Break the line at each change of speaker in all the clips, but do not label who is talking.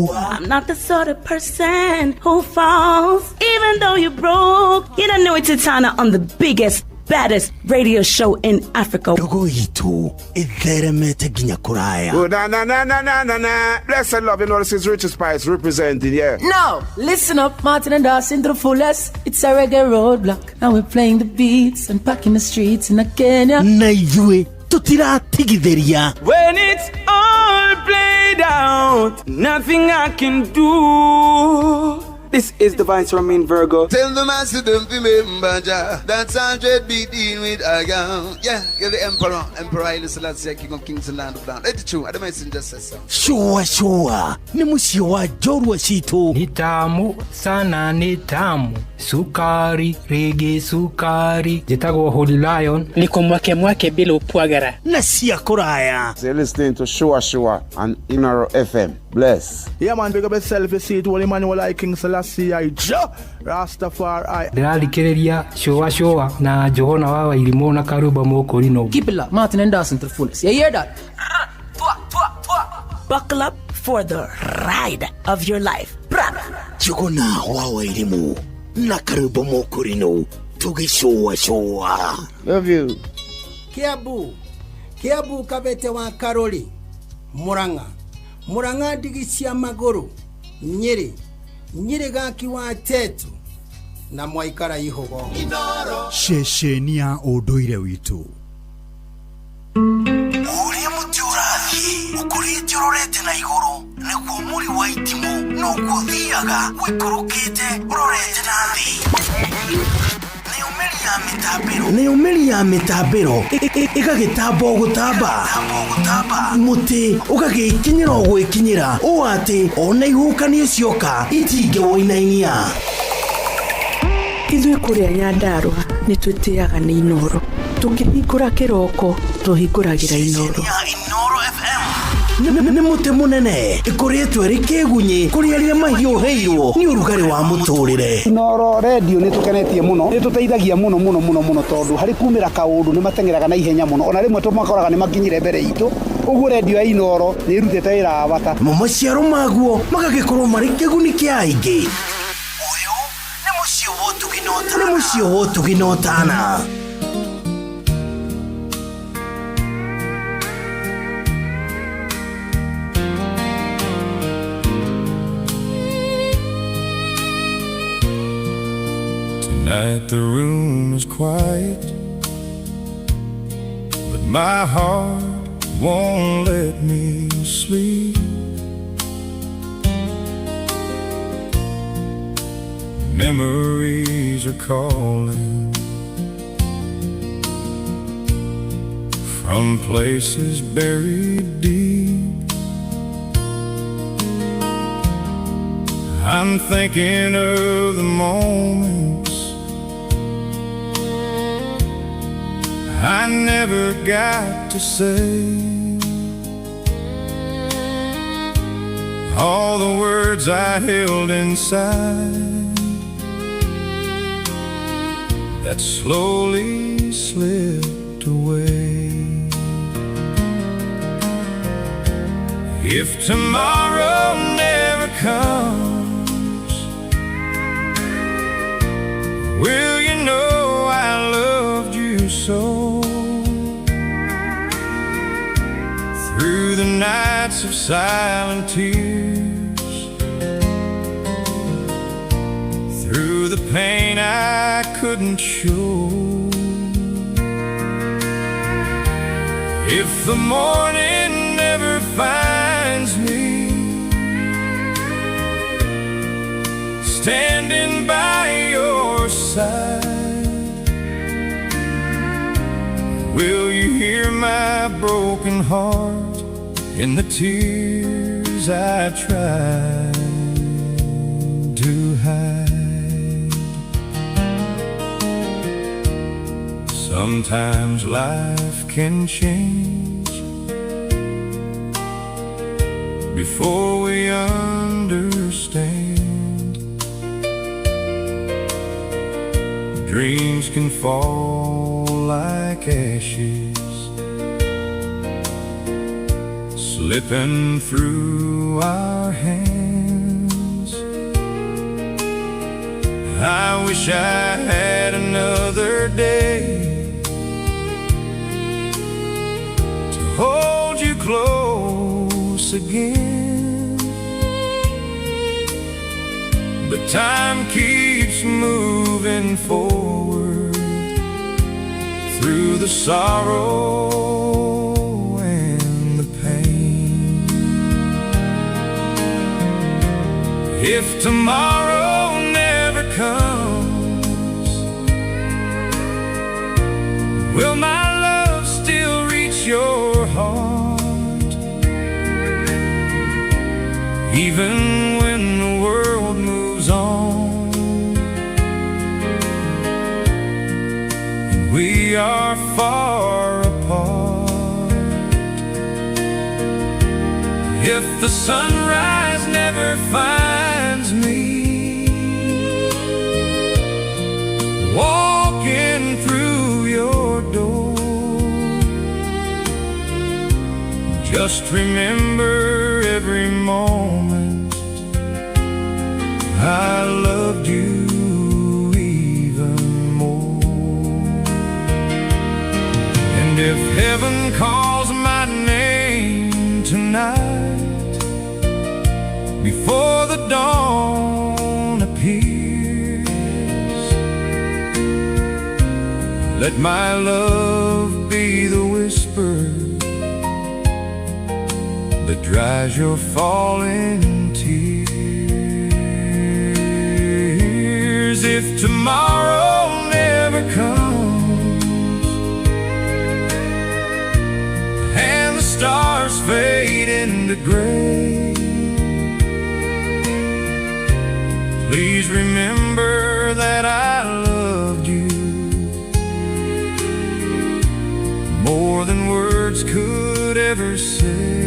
Sure.
I'm not the sort of person who falls, even though you're broke. You don't know it's Titana on the biggest, baddest radio show in Africa.
Ndogo itũ ĩtheremete nginya kũraya.
Oh, na na na na na na na. Bless and love, you know, this is Richard Spice representing, yeah.
Now, listen up, Martin and Dawson to the fullest. It's a reggae roadblock. Now we're playing the beats and packing the streets in Kenya.
Na ithuĩ tũtiratigithĩria.
When it's all played out, nothing I can do. This is Divine Romain Virgo.
Tell the master don't remember Jah. That's 100 beat in with a gun. Yeah, you're the emperor. Emperor Haile Selassie, King of Kings and Land of Land. It's true. I don't just say so.
Shua shua nĩ mũciĩ wa njorua citũ.
Ni tamu sana, ni tamu sukari rĩngĩ sukari. Njĩtagwo Holy Lion.
Niko mwake mwake bila upwagara
na cia kũraya.
So you're listening to Shua Shua on Inoro FM. Bless.
Yeah, man, big up yourself. You see it, Holy Emmanuel I, King Selassie I, Jah Rastafari.
Ndĩrathikĩrĩria shua shua na Johana wa Wairimũ na Karũmba Mũkũrinũ.
Keep it locked, Martin and Dawson to the fullest. You hear that?
Buckle up for the ride of your life. Bra.
Njũgũna wa Wairimũ na Karũmba Mũkũrinũ tũgĩcũa cũa.
Love you.
Kiambu Kiambu Kabete wa Karori Murang'a Murang'a ndigi cia magũrũ Nyĩrĩ Nyĩrĩ gaki wa Tetu na mwaikara ihogo.
Ceceni ya ũndũire witũ.
Ũrĩa mũtĩ ũrathiĩ ũkũrĩte ũrorete na igũrũ nĩguo mũri wa itimũ noguo ũthiaga ũikũrũkĩte ũrorete na thĩ. Nayo mĩri ya mĩtambĩro ĩgagĩtamba o gũtamba, mũtĩ ũgagĩkinyĩra o gwĩkinyĩra ũũ atĩ ona ihuhũkanio cioka itingĩwũinainia.
Ithuĩ kũrĩa Nyandarũa nĩ twĩtĩaga nĩ Inoro. Tũkĩhingũra kĩroko tũhingũragĩra Inoro.
Inoro FM nĩ mũtĩ mũnene ĩkũrĩtwo ĩrĩ kĩgunyĩ kũrĩ arĩa mahiũhĩirwo nĩ ũrugarĩ wa mũtũrĩre.
Inoro radio nĩ tũkenetie mũno, nĩ tũteithagia mũno mũno mũno mũno tondũ harĩ kumĩra kaũndũ nĩ mateng'eraga na ihenya mũno, ona rĩmwe tũmakoraga nĩ makinyire mbere itũ. Ũguo radio ya Inoro nĩ ĩrutĩte wĩra wa bata.
Mo maciaro maguo magagĩkorwo marĩ kĩguni kĩa aingĩ. Ũyũ nĩ mũciĩ wa ũtugi na ũtana. Nĩ mũciĩ wa ũtugi na ũtana.
Tonight the room is quiet, but my heart won't let me sleep. Memories are calling from places buried deep. I'm thinking of the moments I never got to say, all the words I held inside that slowly slipped away. If tomorrow never comes, will you know I loved you so? Through the nights of silent tears, through the pain I couldn't show. If the morning never finds me standing by your side, will you hear my broken heart in the tears I tried to hide? Sometimes life can change before we understand. Dreams can fall like ashes, slipping through our hands. wish I had another day to hold you close again. But time keeps moving forward through the sorrow and the pain. If tomorrow never comes, will my love still reach your heart? Even when the world moves on and we are far apart. If the sunrise never finds me walking through your door, just remember every moment I loved you even more. And if heaven calls my name tonight, before the dawn appears, let my love be the whisper that dries your falling tears. If tomorrow never comes and the stars fade into gray, please remember that I loved you more than words could ever say.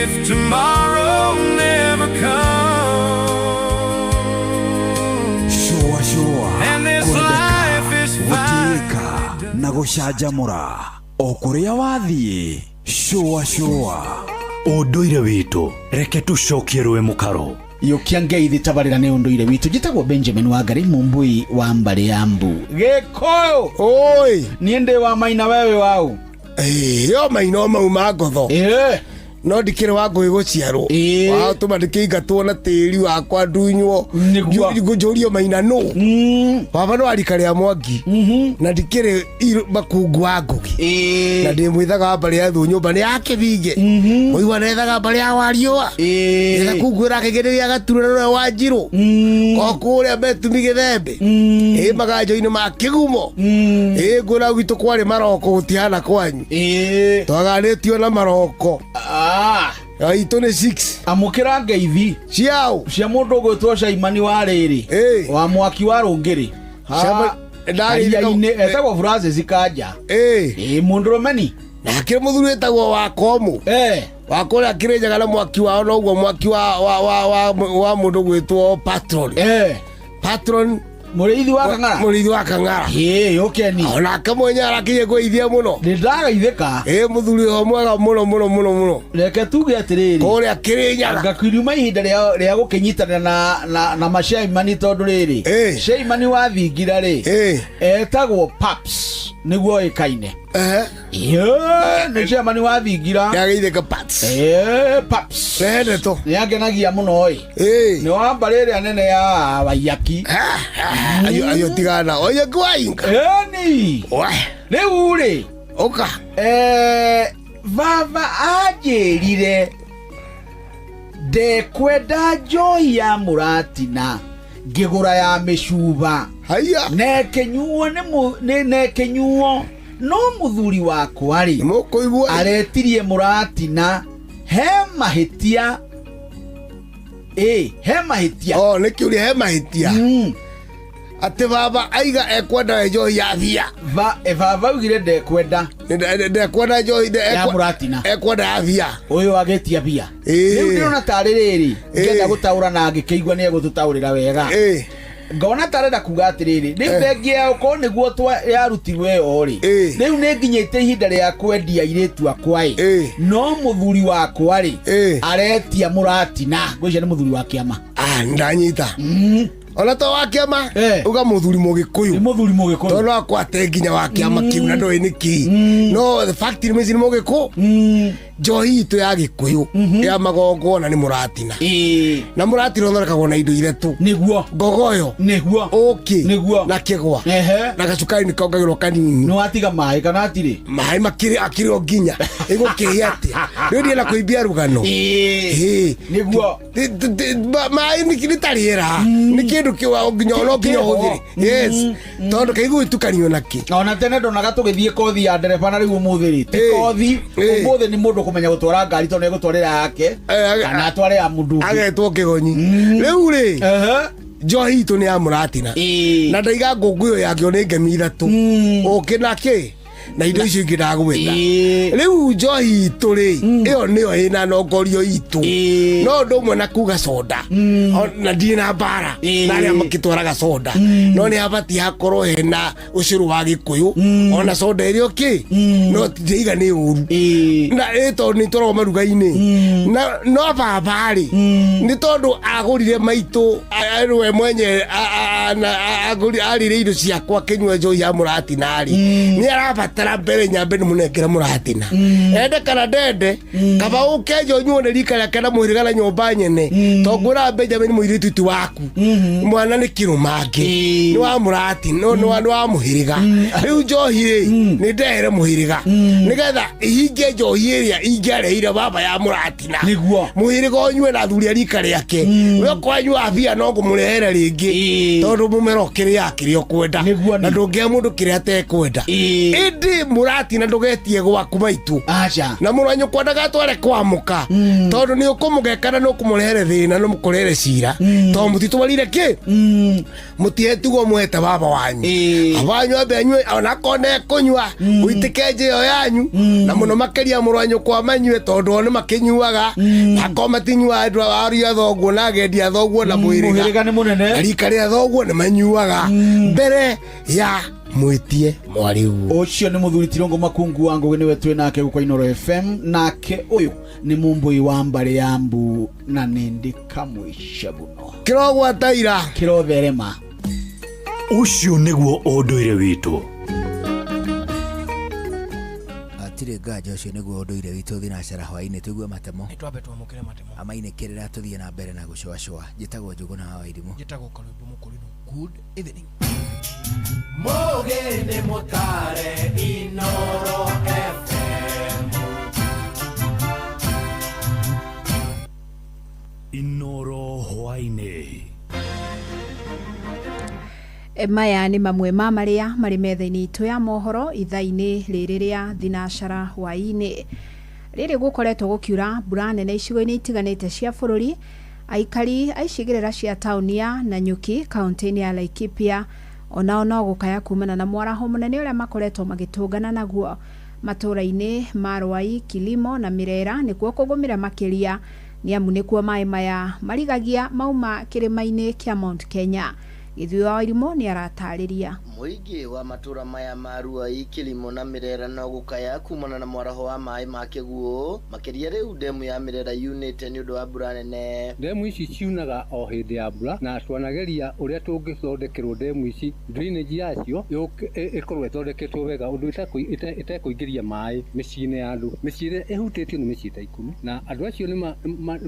If tomorrow never comes
Shũa shũa
and this life is
gũtĩĩka na gũcanjamũra o kũrĩa wathiĩ shũa shũa
ũndũire witũ reke tũcokie rũĩ mũkaro
yũkia ngeithi tabarĩra nĩ ũndũire witũ njĩtagwo Benjamin Wangari mũmbui wa mbarĩ ya mbu gĩkũyũ
oi
niĩ ndĩ wa maina wewe waũ
yo maina o mau ma ngotho no ndikĩrĩ wa ngũĩ gũciarwo watũma ndĩkĩingatwo na tĩri wakwa ndunywo njũrio maina nũ baba no arika rĩa mwangi na ndikĩrĩ makungu wa ngugi na ndĩ mwĩthaga wa mbarĩ ya thũ nyũmba nĩ ya kĩbinge mũigua nethaga mbarĩ ya wariũa gakungu ĩrakĩgĩrĩria gaturwo na nĩwe wa njirũ o kũrĩa metumi gĩthembe ĩ maganjo-inĩ ma kĩgumo ĩ ngwĩra gwitũ kwarĩ maroko gũtihana kwanyu twaganĩtio na maroko itũ nĩ 6
amũkĩra ngeithi
ciao
cia mũndũ ũgwĩtwo Caimani wa rĩrĩ wa mwaki wa rũngĩrĩ karia-inĩ etagwo Francis Kanja ĩ mũndũrũmeni
nake mũthuri wĩtagwo wa komũ wa kũrĩa Kĩrĩnyaga na mwaki wao noguo mwaki wa mũndũ gwĩtwo patron patron
mũrĩithi wa Kang'ara
mũrĩithi wa Kang'ara
ĩĩ ũkeni
onake mwenye arakirie kwĩithia mũno
nĩ ndagaithĩka
ĩ mũthuri ho mwega mũno mũno mũno mũno
reke tuge atĩrĩrĩ
kũrĩa Kĩrĩnyaga
ngakiuma ihinda rĩa gũkĩnyitanĩra na macaimani tondũ rĩrĩ Caimani wa thingira rĩ etagwo Paps nĩguo oĩkaine nĩ Caimani wa thingira
nĩageithĩka Paps
Paps
nĩendetwo
nĩangenagia mũno ĩ nĩ wa mbarĩ ĩrĩa nene ya Waiyaki
ayo tigana Waiyaki wainga
ĩni rĩu rĩ
ũka
baba anjĩrire ndekwenda njohi ya mũratina ngĩgũra ya mĩcuba nekĩnyuo nekĩnyuo no mũthuri wakwa rĩ aretirie mũratina he mahĩtia he mahĩtia
nĩ kĩũria he mahĩtia atĩ baba aiga ekwenda njohi ya bia
baba augire ndekwenda
ndekwenda njohi
ya mũratina
ekwenda ya bia
ũyũ agĩtia bia rĩu ndĩrona tarĩ rĩrĩ ngĩenda gũtaũra na ngĩkĩigua nĩ egũtũtaũrĩra wega ngona tarenda kuga atĩrĩrĩ rĩu thengia ya ũkorwo nĩguo yarutirwo ĩyo rĩ rĩu nĩ nginyĩte ihinda rĩa kwendia airĩtu akwa ĩ no mũthuri wakwa rĩ aretia mũratina ngwĩciria nĩ mũthuri wa kĩama
Ah, ndanyita ona to wa kĩama uga mũthuri mũgĩkũyũ
nĩ mũthuri mũgĩkũyũ
tondũ no akwate nginya wa kĩama kĩu na ndoĩ nĩ kĩ no the fact remains nĩ mũgĩkũ njohi itũ ya gĩkũyũ ya magongona nĩ mũratina na mũratina ũthondekagwo na indo ithatũ
nĩguo
ngogoyo
nĩguo
ũkĩ
nĩguo
na kĩgwa na gacukari nĩ kongagĩrwo kanini
nĩ watiga maĩ kana atirĩ
maĩ makĩrĩ akĩrĩ o nginya ĩgũkĩhĩa atĩa rĩu ndienda kũimbia rũgano
Ĩĩ. Nĩguo.
Maĩ nĩ ta rĩera nĩ kĩndũ kĩwa nginya no nginya ũhũthĩre yes tondũ kaigũ ĩtukanio na kĩ
ona tene ndonaga tũgĩthiĩ kothi ya ndereba na rĩu ũmũthĩ rĩ ti kothi ũmũthĩ nĩ mũndũ kũmenya gũtwara ngari tondũ nĩegũtwarĩra yake kana atware ya mũndũ ũngĩ.
Agetwo kĩgonyi rĩu rĩ njohi itũ nĩ ya mũratina na ndaiga ngũngũĩyo yakĩo nĩ ngemi ithatũ ũkĩ na kĩ na indo icio ingĩ ndagwĩta rĩu njohi itũ rĩ ĩyo nĩyo ĩna nongorio itũ no ũndũ ũmwe na kuga soda na ndirĩ na mbara na arĩa makĩtwaraga soda no nĩ habatiĩ hakorwo hena ũcũrũ wa gĩkũyũ ona soda ĩrĩ okĩ no ndĩiga nĩ ũru na ĩ tondũ nĩ itwaragwo maruga-inĩ na no baba rĩ nĩ tondũ agũrire maitũ we mwenye arĩire indo ciakwa akĩnyua njohi ya mũratina rĩ nĩ arabatara mbere nyambe nĩ mũnengere mũratina ende kana ndende kaba ũke nja ũnyuo nĩ rika rĩake na mũhĩrĩga na nyũmba nyene to ngwĩra Benjamin mũirĩtu ti waku mwana nĩ kĩrũmangĩ nĩ wa mũratina nĩ wa mũhĩrĩga rĩu njohi rĩ nĩ ndehere mũhĩrĩga nĩgetha ihinge njohi ĩrĩa ingĩareheire baba ya mũratina
nĩguo
mũhĩrĩga ũnyue na athuri a rika rĩake we kwanyua mbia no ngũmũrehere rĩngĩ tondũ mũmera ũkĩrĩaga kĩrĩa ũkwenda na ndũngĩhe mũndũ kĩrĩa atekwenda ĩndĩ mũratina ndũgetie gwaku maitũ na mũrũ wa nyũkwa ndagatware kwamũka tondũ nĩ ũkũmũgeka na nĩ ũkũmũrehere thĩna na mũkũrehere cira tondũ mũtitwarire kĩ mũtihetiguo mũhete baba wanyu baba wanyu ambe anyue onakorwo nĩekũnyua ũitĩke njĩyo yanyu na mũno makĩria mũrũ wa nyũkwa manyue tondũ o nĩ makĩnyuaga akorwo matinyuaga andũ aria thoguo na agendi a thoguo na
Mũhĩrĩga
mũhĩrĩga
nĩ mũnene
na rika rĩa thoguo nĩ manyuaga mbere ya mwĩtie mwarĩguo
ũcio nĩ mũthuri Tirũngũ Makungu wa Ngũgĩ nĩwe twĩ nake gũkũ Inooro FM nake ũyũ nĩ mũmbũi wa mbarĩ ya mbu na nĩ ndĩ kamũica mũno
kĩrogwata ira
kĩrotherema
Ũcio nĩguo ũndũire witũ.
Hatirĩ nganja ũcio nĩguo ũndũire witũ thinacara hwaĩ-inĩ tũigue matemo
Twambe twamũkĩre matemo.
amainĩkĩrĩra tũthiĩ na mbere na gũcũacũa njĩtagwo Njũgũna wa Wairimũ.
Njĩtagwo Karwĩmbo Mũkũrinũ. Good evening.
Mũgĩ nĩ mũtare Inooro FM.
Inooro hwaĩ-inĩ.
Maya nĩ mamwe ma marĩa marĩ metha-inĩ itũ ya mohoro ithaa-inĩ rĩrĩ rĩa thinacara hwaĩ-inĩ. Rĩrĩ gũkoretwo gũkiura mbura nene icigo-inĩ itiganĩte cia bũrũri. Aikari a icigĩrĩra cia taũni ya Nanyuki kaũntĩ-inĩ ya Laikipia onao no gũkaya kumana na mwaraho mũnene ũrĩa makoretwo magĩtũngana naguo matũũra-inĩ ma Rwai, Kilimo na Mirera nĩkuo kũgũmĩra makĩria nĩ amu nĩkuo maĩ maya marigagia mauma kĩrĩma-inĩ kĩa Mount Kenya. Gĩthuĩ wa Wairimũ nĩ aratarĩria.
Mũingĩ wa matũra maya ma Ruai, Kilimo na Mirera no gũkaya kumana na mwaraho wa maĩ ma kĩguũ makĩria rĩu ndemu ya Mirera yunĩte nĩ ũndũ wa mbura nene.
Ndemu ici ciunaga o hĩndĩ ya mbura na twanageria ũrĩa tũngĩthondekerwo ndemu ici drainage yacio ĩkorwo ĩthondeketwo wega ũndũ ĩtekũingĩria maĩ mĩciĩ-inĩ ya andũ. Mĩciĩ ĩrĩa ĩhutĩtio nĩ mĩciĩ ta 10 na andũ acio nĩ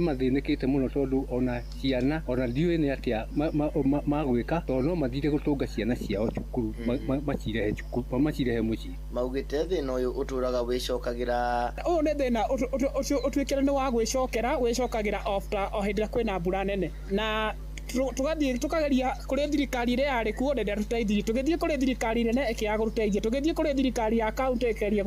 mathĩnĩkĩte mũno tondũ ona ciana ona ndiũĩ nĩ atĩa magwĩka tondũ no mathire gũtũnga ciana ciao cukuru macirehe cukuru macirehe mũciĩ.
Maugĩte thĩna ũyũ ũtũraga wĩcokagĩra.
Ũyũ nĩ thĩna ũtuĩkĩre nĩ wa gwĩcokera wĩcokagĩra after o hĩndĩ ĩrĩa kwĩna mbura nene na tũgathiĩ tũkageria kũrĩ thirikari ĩrĩa yarĩ kuo na ndĩatũteithirie tũgĩthiĩ kũrĩ thirikari nene ĩkĩaga gũtũteithia tũgĩthiĩ kũrĩ thirikari ya kaũntĩ ĩkĩgeria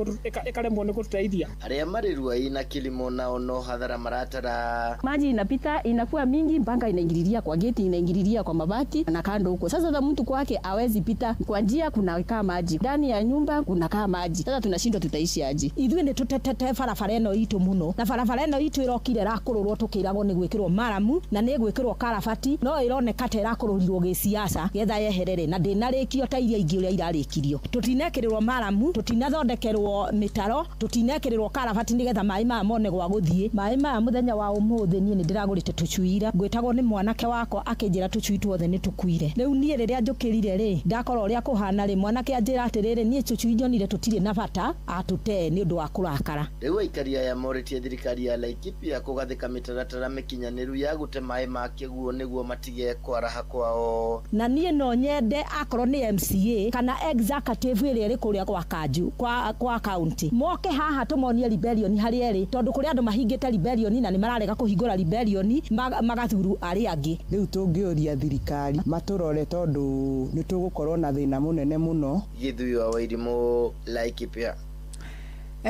ĩkaremwo nĩ gũtũteithia.
Arĩa marĩ Ruai na Kilimo nao no hathara maratara.
Maji inapita inakuwa mingi mpaka inaingililia kwa geti, inaingililia kwa mabati na kando huko. Sasa hata mtu kwake hawezi pita kwa njia, kunakaa maji ndani ya nyumba, kunakaa maji. Sasa tunashindwa tutaishi aje?
Ithuĩ nĩ tũtetete barabara ĩno itũ mũno na barabara ĩno itũ ĩrokire ĩrakũrũrwo tũkĩragwo nĩ gwĩkĩrwo maramu na nĩ gwĩkĩrwo karabati no No ĩroneka ta ĩrakũrũrirwo gĩsiasa getha yeherere na ndĩnarĩkio ta iria ingĩ ũrĩa irarĩkirio. Tũtinekĩrĩrwo maramu, tũtinathondekerwo mĩtaro, tũtinekĩrĩrwo karabati nĩgetha maĩ maya mone gwa gũthiĩ. Maĩ maya mũthenya wa ũmũthĩ niĩ nĩ ndĩragũrĩte tũcui ira, ngwĩtagwo nĩ mwanake wakwa akĩnjĩra tũcui tuothe nĩ tũkuire. Rĩu niĩ rĩrĩa njũkĩrire rĩ, ndakora ũrĩa kũhana rĩ, mwanake anjĩra atĩrĩrĩ, niĩ tũcui nyonire tũtirĩ na bata, atũtee nĩ ũndũ wa kũrakara.
Rĩu aikari aya morĩtie thirikari ya Laikipia kũgathĩka mĩtaratara mĩkinyanĩru ya gũte maĩ ma kĩguũ nĩguo matige kwaraha kwao.
Na niĩ no nyende akorwo nĩ MCA kana executive ĩrĩa ĩrĩ kũrĩa kwa kanju kwa county moke haha tũmonie rebellion harĩa ĩrĩ, tondũ kũrĩ andũ mahingĩte rebellion na nĩ mararega kũhingũra rebellion magathuru arĩa angĩ.
Rĩu tũngĩũria thirikari matũrore tondũ nĩ tũgũkorwo na thĩna mũnene mũno.
Gĩthuĩ wa Wairimu, Laikipia.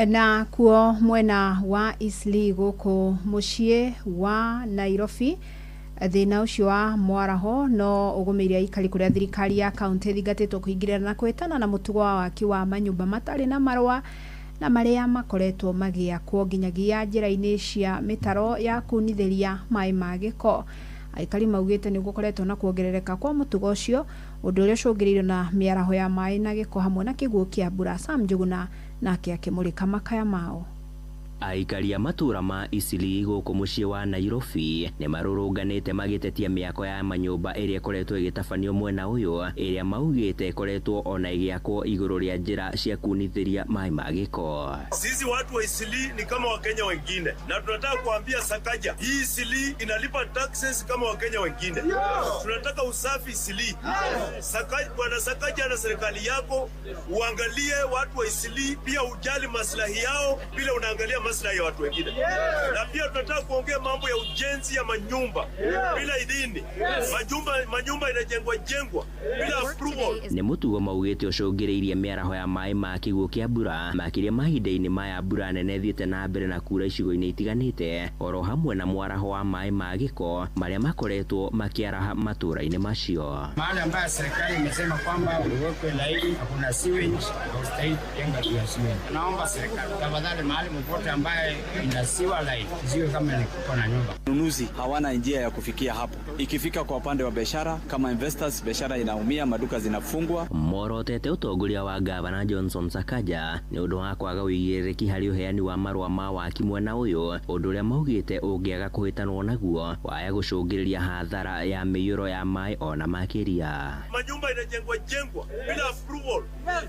Na kuo mwena wa Eastleigh gũkũ mũciĩ wa Nairobi, thĩna ũcio wa mwaraho no ũgũmĩire aikari kũrĩa thirikari ya kaunti ĩthingatĩtwo kũingĩrĩra na kwĩtana na mũtugo wa waki wa manyũmba matarĩ na marũa na marĩa makoretwo magĩakwo nginyagia njĩra-inĩ cia mĩtaro ya kunithĩria maĩ ma gĩko. Aikari maugĩte nĩ gũkoretwo na kuongerereka kwa mũtugo ũcio, ũndũ ũrĩa ũcũngĩrĩirio na mĩaraho ya maĩ na gĩko hamwe na kĩguũ kĩa mbura. Sam Njuguna nake akĩmũrĩka makaya mao.
Aikari a matũra ma Eastleigh gũkũ mũciĩ wa Nairobi nĩ marũrũnganĩte magĩtetia mĩako ya manyũmba ĩrĩa ĩkoretwo ĩgĩtabanio mwena ũyũ, ĩrĩa maugĩte ĩkoretwo ona ĩgĩakwo igũrũ rĩa njĩra cia kunithĩria maĩ ma gĩko.
Sisi watu wa Eastleigh ni kama Wakenya wengine, na tunataka kuambia Sakaja, hii Eastleigh inalipa taxes kama Wakenya wengine. Tunataka usafi Eastleigh. Sakaja, bwana Sakaja na serikali yako uangalie watu wa Eastleigh, pia ujali maslahi yao bila unaangalia maslahi ya watu wengine. Na pia tunataka kuongea mambo ya ujenzi ya manyumba bila idhini. Manyumba inajengwa jengwa bila approval.
Nĩ mũtugo maugĩte ũcũngĩrĩirie mĩaraho ya maĩ ma kĩguũ kĩa mbura makĩria mahinda-inĩ maya mbura nene ĩthiĩte na mbere na kura icigo-inĩ itiganĩte, oro hamwe na mwaraho wa maĩ ma gĩko marĩa makoretwo makĩaraha matũra-inĩ macio.
Mahali ambayo serikali imesema kwamba uwekwe laini, hakuna sewage, haustahili kujenga juu ya sewage. Naomba serikali tafadhali, mahali popote ambaye ina sewer line ziwe kama ni kuko na nyumba.
Nunuzi hawana njia ya kufikia hapo. Ikifika kwa upande wa biashara, kama investors, biashara inaumia, maduka zinafungwa.
Morotete ũtongoria wa gavana Johnson Sakaja nĩ ũndũ wa kwaga ũigĩrĩrĩki harĩ ũheani wa marũa ma waki mwena ũyũ, ũndũ ũrĩa maugĩte ũngĩaga kũhĩtanwo naguo waya gũcũngĩrĩria hathara ya mĩiyũro ya maĩ ona makĩria.
Manyumba inajengwa jengwa bila approval,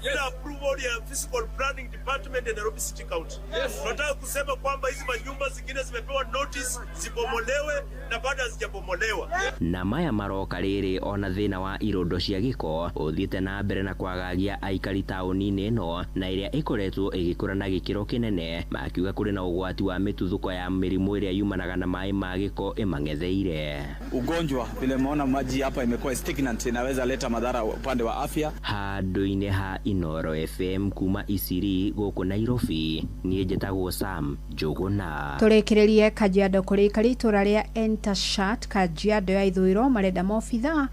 bila approval ya physical planning department ya Nairobi City County. Tunataka kusema kwamba hizi manyumba zingine zimepewa notice zibomolewe na bado hazijabomolewa.
Na maya maroka rĩrĩ ona thĩna wa irondo cia gĩko ũthiĩte na mbere na kwagagia aikari taũni-inĩ ĩno na ĩrĩa ĩkoretwo ĩgĩkũra na gĩkĩro kĩnene, makiuga kũrĩ na ũgwati wa mĩtuthũko ya mĩrimũ ĩrĩa yumanaga na maĩ ma gĩko ĩmang'etheire.
Ugonjwa vile umeona maji hapa imekuwa stagnant, inaweza leta madhara upande wa afya.
Handũ-inĩ ha Inooro FM kuma Eastleigh gũkũ Nairobi, niĩ njĩtagwo Sam Njuguna.
Tũrĩkĩrĩrie Kajiado kũrĩ aikari itũra rĩa Entashat Kajiado ya ithũĩro marenda maobitha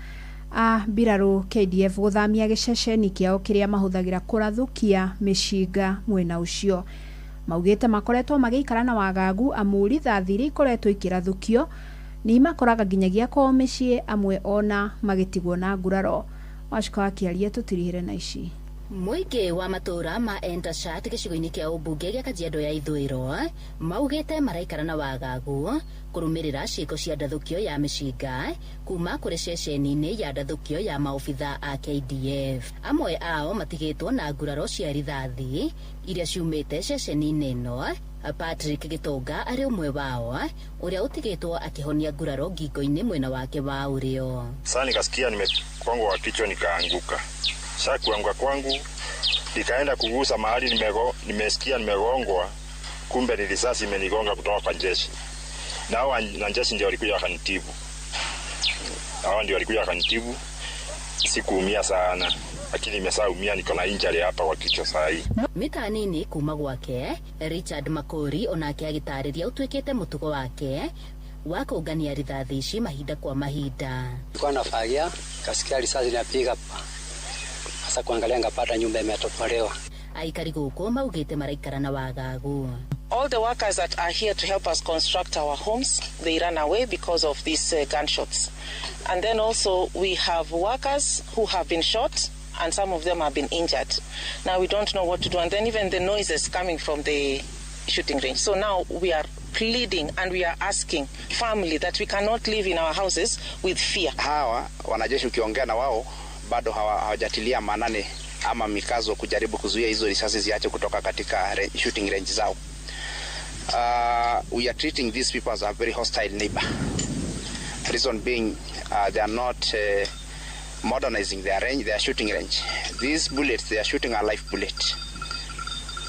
a mbirarũ KDF gũthamia gĩceceni kĩao kĩrĩa mahũthagĩra kũrathũkia mĩcinga mwena ũcio. Maugĩte makoretwo magĩikara na wagagu amu rithathi iria ikoretwo ikĩrathũkio nĩ imakoraga nginyagia kwao mĩciĩ, amwe ona magĩtigwo na nguraro. Wacika akĩaria tũtirihĩre na ici.
Mũingĩ wa matũra ma Entashat gĩcigo-inĩ kĩa ũmbunge gĩa Kajiado ya ithũĩro maugĩte maraikara na wagagu kũrũmĩrĩra ciĩko cia ndathũkio ya mĩcinga kuma kũrĩ ceceni-inĩ ya ndathũkio ya maobitha a KDF. Amwe ao matigĩtwo na nguraro cia rithathi iria ciumĩte ceceni-inĩ ĩno. Patrick Gitonga arĩ ũmwe wao ũrĩa ũtigĩtwo akĩhonia nguraro ngingo-inĩ mwena wake wa ũrĩo.
Sasa nikasikia nimekongwa wa kichwa nikaanguka. Sasa kuanguka kwangu nikaenda kugusa mahali nimesikia nimegongwa, kumbe ni risasi imenigonga kutoka kwa jeshi. Na hao wanajeshi ndio walikuja wakanitibu. Hao ndio walikuja wakanitibu. Sikuumia sana, lakini nimesaumia, niko na injury hapa kwa kichwa saa hii.
Mita nini kuma gwake Richard Makori onake agĩtarĩria ũtuĩkĩte mũtugo wake wa kũngania rithathi ici mahinda kwa mahinda.
Nilikuwa nafagia kasikia risasi inapiga. Sasa kuangalia ngapata nyumba imetopolewa.
Aikari gũkũ maugĩte maraikara na wagagu.
All the workers that are here to help us construct our homes, they run away because of these gunshots. And then also we have workers who have been shot and some of them have been injured. Now we don't know what to do. And then even the noises coming from the shooting range. So now we are pleading and we are asking family that we cannot live in our houses with fear.
Hawa wanajeshi ukiongea na wao bado hawajatilia maanani ama mikazo kujaribu kuzuia hizo risasi ziache kutoka katika shooting range zao. We are treating these people as a very hostile neighbor. Reason being, they are not modernizing their range, their shooting range. These bullets, they are shooting a live bullet.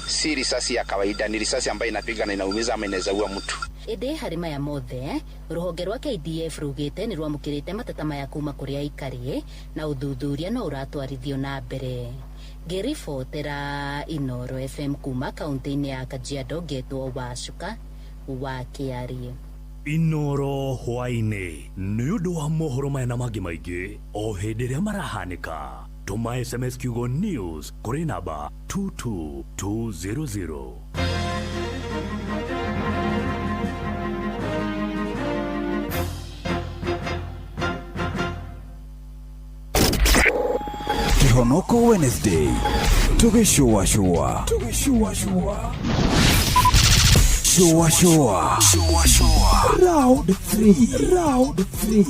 Si risasi ya kawaida, ni risasi ambayo inapiga na inaumiza ama inaweza ua mtu.
Ĩndĩ harĩ maya mothe rũhonge rwa KDF rugĩte nĩ rwamũkĩrĩte mateta maya kuma kũrĩ aikari na ũthuthuria no ũratwarithio na mbere. Ngĩribotera Inoro FM kuma kaunti-inĩ ya Kajiado, ngetwo Wacuka wa Kĩarie.
Inoro hwaĩ-inĩ nĩ ũndũ wa mohoro maya na mangĩ maingĩ o hĩndĩ ĩrĩa marahanĩka. Tũma SMS kiugo news kũrĩ namba 22200.
Kihonoko Wednesday tugĩcũacũa tugĩcũacũa shua shua shua round 3 round 3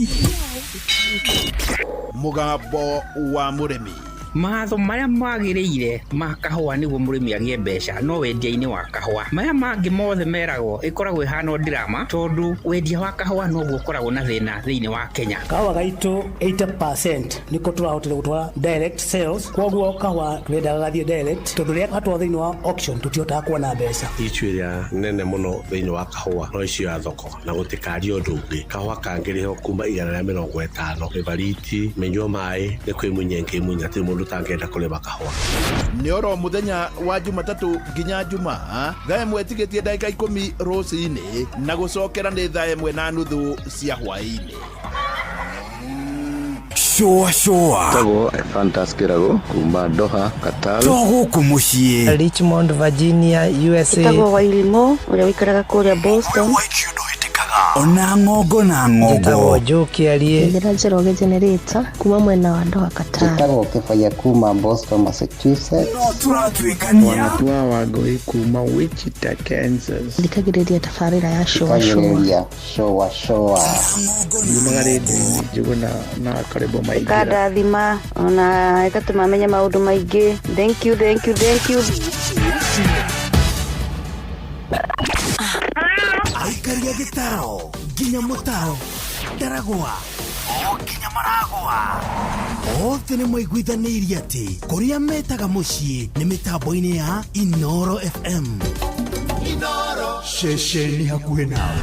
Mũgambo wa mũrĩmi.
Matho marĩa magĩrĩire ma kahũa nĩguo mũrĩmi agĩe mbeca no wendia-inĩ wa kahũa. Maya mangĩ mothe meragwo ĩkoragwo ĩhana drama tondũ wendia wa kahũa noguo ũkoragwo na thĩna thĩinĩ wa Kenya.
Kahũa gaitũ 80% nĩko tũrahotire gũtwara direct sales, koguo kahũa tũrendaga gathiĩ direct tondũ rĩrĩa gatwarwo thĩinĩ wa auction tũtihotaga kuona mbeca.
Issue ĩrĩa nene mũno thĩinĩ wa kahũa no issue ya thoko na gũtikaria ũndũ ũngĩ. Kahũa kangĩrĩhwo kuma 150 mĩbariti mĩnyua maĩ nĩ kwĩmunya ĩngĩmunya hatirĩ mũndũ tangĩenda kũrĩma kahũa.
Nĩ oro mũthenya wa Jumatatũ nginya Jumaa thaa 1 tigĩtie ndagĩka 10 rũcinĩ na gũcokera nĩ thaa 1:30 cia hwaĩ-inĩ.
Shua shua
Tagwo Fantas Kirago kuma Doha Qatar
to gũkũ mũciĩ
Richmond Virginia USA.
Tagwo Wairimo ũrĩa ũikaraga kũrĩa Boston.
Ona ng'ongo na ng'ongo.
Njĩtagwo Joe Kĩarie.
Njĩra Njoroge Generator kuma mwena wa Doha Qatar.
Njĩtagwo Kĩbaya kuma Boston Massachusetts.
No tũratuĩkania.
Wanatua Wangũi kuma Wichita Kansas.
Thikagĩrĩria tabarĩra ya Shua Shua.
Thikagĩrĩria Shua Shua.
Yumaga rĩndiũ-inĩ Njũgũna na Karĩbo Maingĩra.
Ĩkandathima ona ĩgatũma menye maũndũ maingĩ. Thank you, thank you, thank you.
Aikaria gĩtaro nginya mũtaro ndaragwa o nginya maragwa othe nĩ maiguithanĩirie atĩ kũrĩa metaga mũciĩ nĩ mĩtambo-inĩ ya Inoro FM. Inoro ceceni hakuhĩ nawe.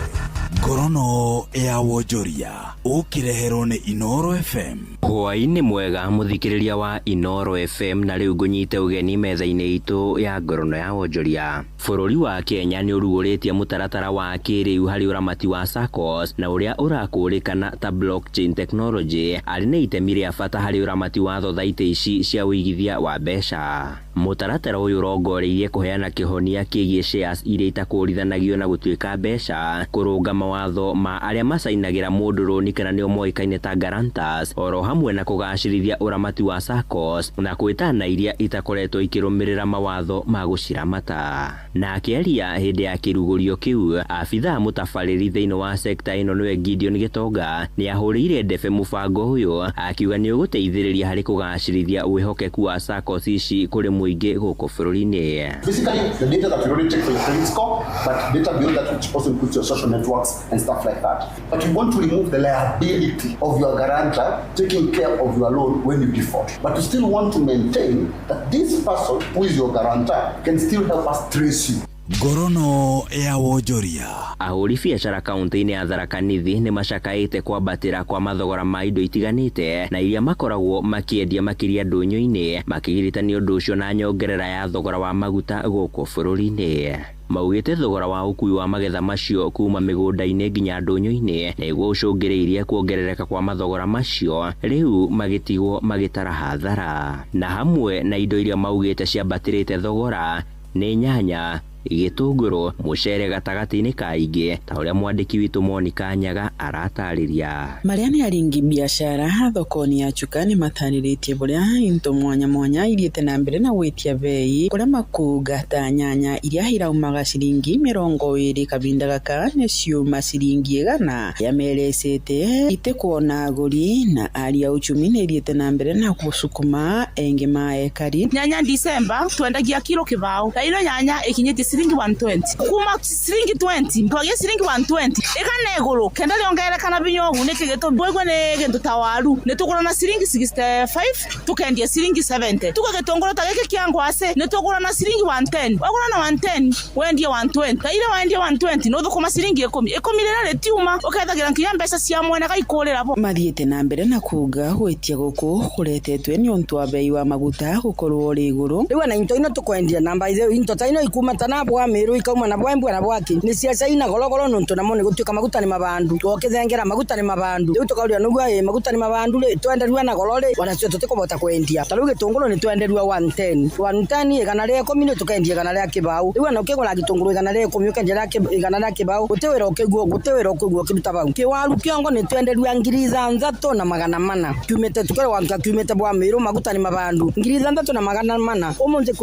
Ngorono ya wonjoria ũkĩreherwo nĩ Inoro FM.
Hwaĩ-inĩ mwega mũthikĩrĩria wa Inoro FM, na rĩu ngũnyite ũgeni metha-inĩ itũ ya ngorono ya wonjoria. Bũrũri wa Kenya nĩ ũrugũrĩtie mũtaratara wa kĩrĩu harĩ ũramati wa SACCOS na ũrĩa ũrakũrĩkana ta blockchain technology arĩ na itemi rĩa bata harĩ ũramati wa thothaitĩ ici cia ũigithia wa mbeca. Mũtaratara ũyũ ũrongoreirie kũheana kĩhonia kĩgiĩ shares iria itakũrithanagio na gũtuĩka mbeca, kũrũnga mawatho ma arĩa macainagĩra mũndũ rũni kana nĩo moĩkaine ta guarantors, oro hamwe na kũgacĩrithia ũramati wa SACCOS na kwĩtana iria itakoretwo ikĩrũmĩrĩra mawatho ma gũciramata. Na akĩaria hĩndĩ ya kĩrugũrio kĩu, abithaa mũtabarĩri thĩinĩ wa sekta ĩno nĩwe Gideon Gĩtonga nĩ ahũrĩire ndebe mũbango ũyũ akiuga nĩ ũgũteithĩrĩria harĩ kũgacĩrithia wĩhokeku wa SACCOS ici kũrĩ mũingĩ gũkũ bũrũri-inĩ.
Basically, the data that we already take for your credit score, but data beyond that which also includes your social networks and stuff like that. But we want to remove the liability of your guarantor taking care of your loan when you default. But we still want to maintain that this person who is your guarantor can still help us trace you.
Ngorono ya wonjoria.
Ahũri biacara kaunti-inĩ ya Tharaka Nithi nĩ macakaĩte kwambatĩra kwa mathogora ma indo itiganĩte na iria makoragwo makĩendia makĩria ndũnyũ-inĩ, makĩgiritania ũndũ ũcio na nyongerera ya thogora wa maguta gũkũ bũrũri-inĩ. Maugĩte thogora wa ũkui wa magetha macio kuma mĩgũnda-inĩ nginya ndũnyũ-inĩ nĩguo ũcũngĩrĩirie kuongerereka kwa mathogora macio, rĩu magĩtigwo magĩtara hathara. Na hamwe na indo iria maugĩte ciambatĩrĩte thogora nĩ nyanya, Gĩtũngũrũ, mũcere gatagatĩ-inĩ ka ingĩ ta ũrĩa mwandĩki witũ Monica Nyaga aratarĩria.
Marĩa nĩ aringi biashara thoko-inĩ ya Chuka nĩ matarĩrĩtie buria into mwanya mwanya ithiĩte na mbere na gwĩtia bei kuria makuga ta nyanya iria iraumaga ciringi 20 kavinda gaka nĩ ciuma ciringi 100 ya merecete itikuona agũri na aria uchumi nĩ ithiĩte na mbere na gũcukuma engi ma ekari.
Nyanya December twendagia kilo kibao na ino nyanya ikinyĩtie ciringi 120 kuma ciringi 20 twagie ciringi 120 ikana iguru kenda riongerekana binyogu niki gitumi bwegwe ni gintu ta waru ni tugura na ciringi 65 tukendia ciringi 70 tuga gitunguru ta giki kia ngwase ni tugura na ciringi 110 wagura na 110 wendie 120 ta ile wendie 120 no thukuma ciringi 10 10 rira ritiuma ukethagira nginya mbeca cia mwene gaikurira bo.
Mathiĩte na mbere na kuga gwitia guku kuretetwe ni untu wa bei wa maguta gukorwo uri iguru.
Riu na into ino tukwendia namba ithe into ta ino ikuma ta na bwa Meru ikauma na bwa Embu na bwa ki ni cia China gorogoro nuntu namo ni gutuika maguta ni mabandu twokithengera maguta ni mabandu riu tukauria nugua ĩ maguta ni mabandu ri twenderua na goro ri ona cio tutikubota kwendia ta riu gitunguru ni twenderua 110 110 igana ria ikumi ni tukendia igana ria kibau riu ona ukigura gitunguru igana ria ikumi ukendia igana ria kibau guti wira ukiguo guti wira ukiguo kiruta bau kiwaru kiongo ni twenderua 6400 kiumite tukerwa kiumite bwa Meru maguta ni mabandu 6400 umunthi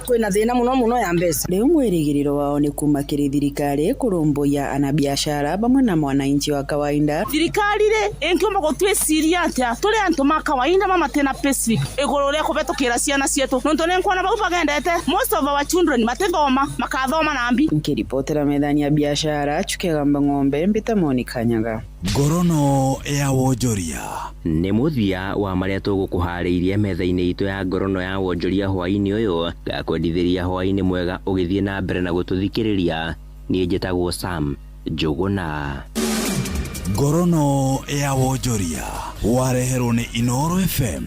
kwina thina muno muno ya mbeca.
Riu mwirigiriro wao ni kuma kiri thirikari kurumbuiya anabiashara pamwe na mwananchi wa kawaida.
Thirikari ri ingiuma gutwiciria atia turi antu ma kawaida mama tena payslip iguru ria kubetukira ciana cietu nontu ni nkuona bau bagendete most of our children matithoma makathoma na mbi.
Nkiripotera methani ya biashara Chukegamba ng'ombe mbita Monica Nyaga.
Ngorono ya wonjoria.
Nĩ mũthia wa marĩa tũgũkũharĩirie metha-inĩ itũ ya ngorono ya wonjoria hwaĩ-inĩ ũyũ. Ngakwendithĩria hwaĩ-inĩ mwega ũgĩthiĩ na mbere na gũtũthikĩrĩria. Niĩ njĩtagwo Sam Njũgũna.
Ngorono ya wonjoria wareherwo nĩ Inooro FM.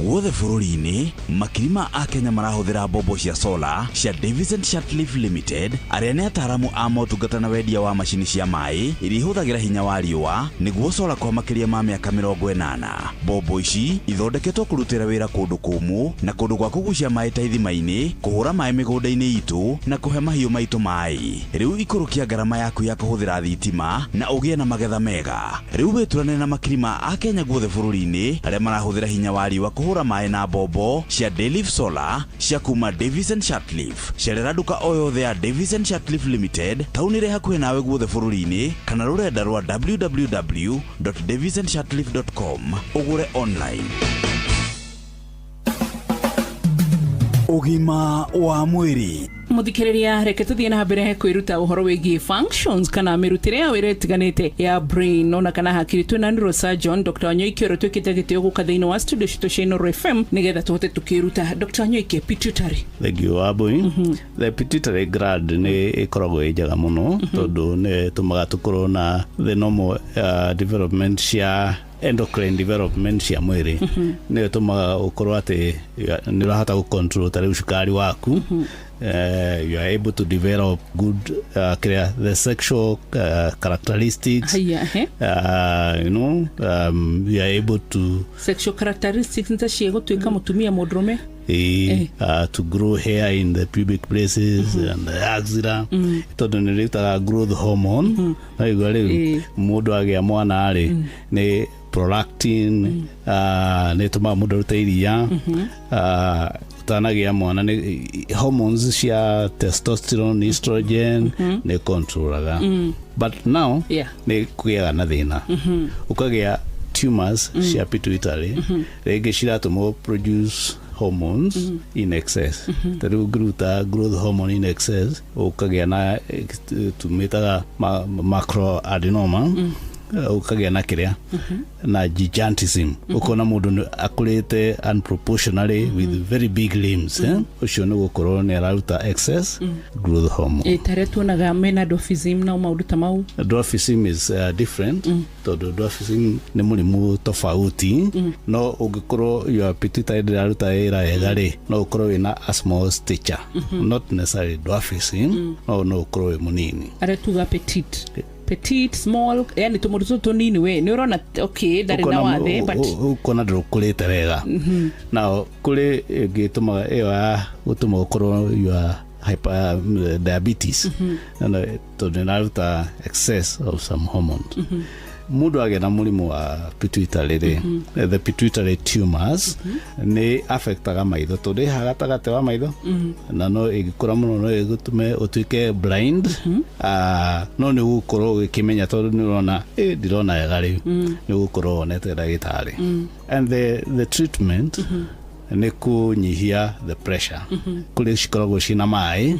Guothe bũrũri-inĩ makiri ma akenya marahũthĩra mbombo cia solar cia Davis and Shirtliff Limited arĩa nĩ ataaramu a motungata na wendia wa macini cia maĩ iria ihũthagĩra hinya wa riũa nĩguo solar kwa makĩria ma mĩaka 80. Mbombo ici ithondeketwo kũrutĩra wĩra kũndũ kũmũ na kũndũ gwa kũgucia maĩ ta ithima-inĩ, kũhũra maĩ mĩgũnda-inĩ itũ na kũhe mahiũ maitũ maĩ. Rĩu ikũrũkia ngarama yaku ya kũhũthĩra thitima na ũgĩe na magetha mega. Rĩu wĩturane na makiri ma akenya guothe bũrũri-inĩ arĩa marahũthĩra hinya wa riũa kũhũra maĩ na mbombo cia Dayliff Solar cia kuma Davis and Shirtliff. Cerera nduka o yothe ya Davis and Shirtliff Limited tauni ĩrĩ hakuhĩ nawe guothe bũrũri-inĩ kana rũrenda rwa www.davisandshirtliff.com ũgũre online. Ũgima wa mwĩrĩ.
Muthikiriria reke tuthie na mbere kwiruta uhoro wigie functions kana mirutire ya wira itiganite ya brain ona kana hakiri. Twina neurosurgeon Dr. Wanyoike uria twikite gitio guka thiini wa studio citu cia Inooro FM nigetha tuhote tukiruta. Dr. Wanyoike, pituitary.
Thank you, Abui. The pituitary gland ni ikoragwo ĩ njega mũno tondu nĩ ĩtũmaga tũkorwo na the normal development cia endocrine development cia mwĩrĩ. Nĩ ĩtũmaga ũkorwo atĩ nĩ ũrahota gũ control ta rĩu cukari waku. You are able to develop good the sexual characteristics. You know, you are able to
sexual characteristics nta cia gutuika mutumia mundurume.
To grow hair in the pubic places and the axilla. Tondu nĩ rĩrutaga growth hormone. Na igua rĩu mũndũ agĩa mwana rĩ nĩ prolactin, nĩ ĩtũmaga mũndũ arute iria. Utanagia mwana nĩ hormones cia testosterone, estrogen nĩ controlaga. But now nĩ kũgĩaga na thĩna. Ũkagĩa tumors cia pituitary rĩngĩ ciratũma produce hormones in excess. Ta rĩu ũngĩruta growth hormone in excess ũkagĩa na tũmĩtaga macroadenoma, ũkagĩa na kĩrĩa na gigantism. Ũkona mũndũ akũrĩte unproportionally with very big limbs. Ũcio nĩ gũkorwo nĩ araruta excess growth hormone.
Tarĩa tuonaga mena dwarfism na maũndũ ta mau.
Dwarfism is different tondũ dwarfism nĩ mũrimũ tofauti. No ũngĩkorwo your pituitary ndĩraruta wĩra wega rĩ, no ũkorwo wĩna a small stature, not necessarily dwarfism, no no ũkorwo wĩ mũnini.
Arĩa tuga petite. Petite, small, yani tũmũndũ tũtũ tũnini we nĩ ũrona okay ndarĩ na wathe but
ukona ndũkũrĩte wega. Now kũrĩ ĩngĩ ĩtũmaga ĩyo ya gũtũma ũkorwo you are hyper diabetes, na tondũ nĩraruta excess of some hormones. Mũndũ agĩa na mũrimũ wa pituitary rĩ, the pituitary tumors nĩ affectaga maitho tondũ ĩ haha gatagatĩ wa maitho, na no ĩngĩkũra mũno no ĩgũtũme ũtuĩke blind. No nĩ ũgũkorwo ũgĩkĩmenya tondũ nĩ ũrona ndirona wega rĩu, nĩ ũgũkorwo wonete ndagĩtarĩ. And the treatment nĩ kũnyihia the pressure. Kũrĩ cikoragwo ciĩna maĩ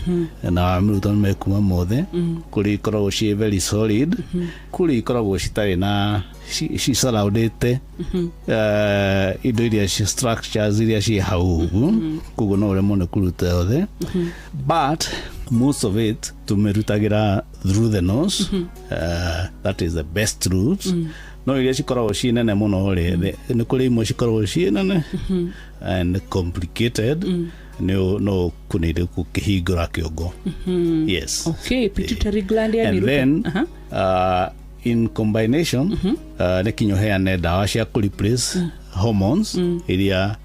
na wamĩruta nĩ mekuma mothe, kũrĩ ikoragwo ciĩ very solid, kũrĩ ikoragwo citarĩ na cisurroundĩte indo iria structures iria ciĩ hau ũguo, koguo no ũremwo nĩ kũruta yothe, but most of it tũmĩrutagĩra through the nose. That is the best route. No iria cikoragwo ciĩ nene mũno rĩ, nĩ kũrĩ imwe cikoragwo ciĩ nene and complicated, nĩ no kũnĩrĩ gũkĩhingũra kĩongo. Yes.
Okay, pituitary gland yani.
And then in combination nĩ kinya ũheane ndawa cia kũ replace hormones iria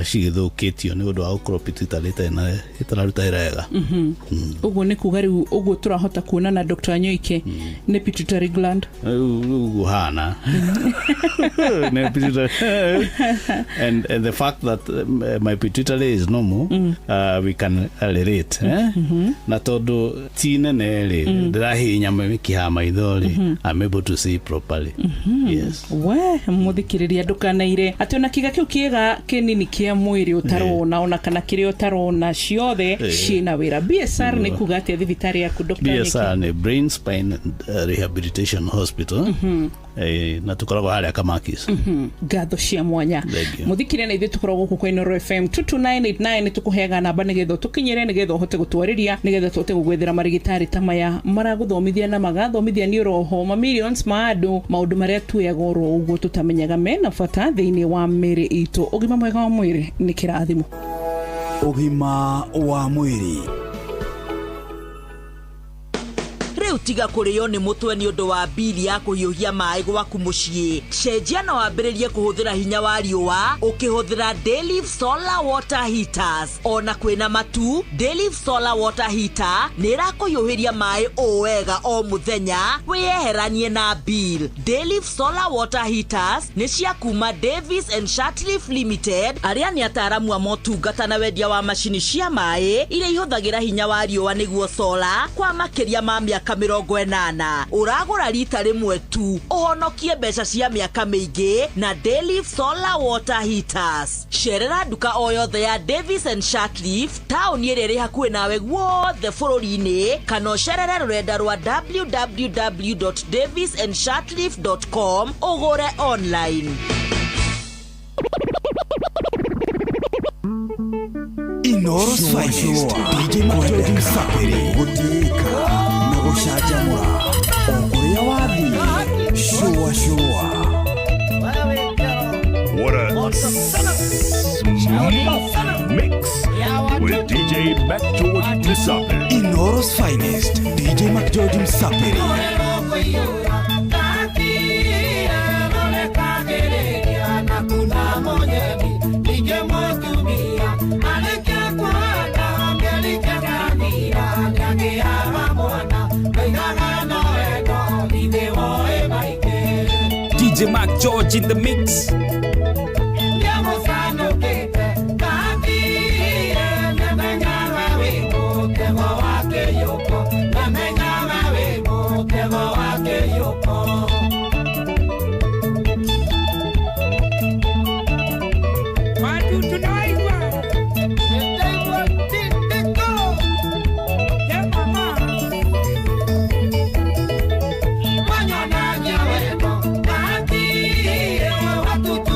cigĩthũkĩtio nĩ ũndũ wa gũkorwo pituitary ĩtararuta wĩra wega.
Ũguo nĩ kuga rĩu ũguo tũrahota kuona na Dr. Wanyoike nĩ pituitary gland.
Rĩu ũguo hana nĩ pituitary, and the fact that my pituitary is normal, we can relate, eh? Na tondũ ti nene rĩ, ndĩrahihinya mĩkiha ya maitho rĩ, I'm able to see properly. Yes.
We mũthikĩrĩria ndũkanaire atĩ ona kĩga kĩu kĩega kĩnini kĩa mwĩrĩ ũtarona ona kana kĩrĩa ũtarona ciothe ciĩna wĩra. BSR nĩ kuga atĩa thibitarĩ yaku Dr. Wanyoike?
BSR nĩ Brain Spine Rehabilitation Hospital, na tũkoragwo harĩa Kamakis.
Ngatho cia mwanya.
Thank you.
Mũthikĩrĩria na ithuĩ tũkoragwo gũkũ kwa Inooro FM 22989 nĩ tũkũheaga namba nĩgetha ũtũkinyĩre nĩgetha ũhote gũtwarĩria nĩgetha tũhote gũgwethera marigitari ta maya maragũthomithia na magathomithia nĩ oroho ma millions ma andũ maũndũ marĩa tuoyaga oro ũguo tũtamenyaga mena bata thĩinĩ wa mĩĩrĩ itũ. Ũgima mwega wa mwĩrĩ nĩ kĩrathimo.
Ũgima wa mwĩrĩ.
Rĩu tiga kũrĩo nĩ mũtwe nĩ ũndũ wa bili ya kũhiũhia maĩ gwaku mũciĩ. Cenjia na wambĩrĩrie kũhũthĩra hinya wa riũa ũkĩhũthĩra Dayliff Solar Water Heaters. Ona kwĩna matu, Dayliff Solar Water Heater nĩ ĩrakũhiũhĩria maĩ o wega o mũthenya, wĩyeheranie na bill. Dayliff Solar Water Heaters nĩ cia kuma Davis and Shirtliff Limited, arĩa nĩ ataaramu a motungata na wendia wa macini cia maĩ iria ihũthagĩra hinya wa riũa nĩguo solar kwa makĩria ma mĩaka 80. Ũragũra rita rĩmwe tu ũhonokie mbeca cia mĩaka mĩingĩ na Dayliff Solar Water Heaters. Cerera nduka o yothe ya Davis and Shirtliff taũni ĩrĩa ĩrĩ hakuhĩ nawe guothe bũrũri-inĩ, kana ũcerere rũrenda rwa www.davisandshirtliff.com ũgũre online.
Inooro's finest DJ McGeorge Msapiri gũtĩĩka na gũcanjamũra o kũrĩa wathiĩ. Shua shua.
What a smooth mix with DJ McGeorge Msapiri.
Inooro's finest DJ McGeorge Msapiri.
DJ McGeorge in the mix.
Watu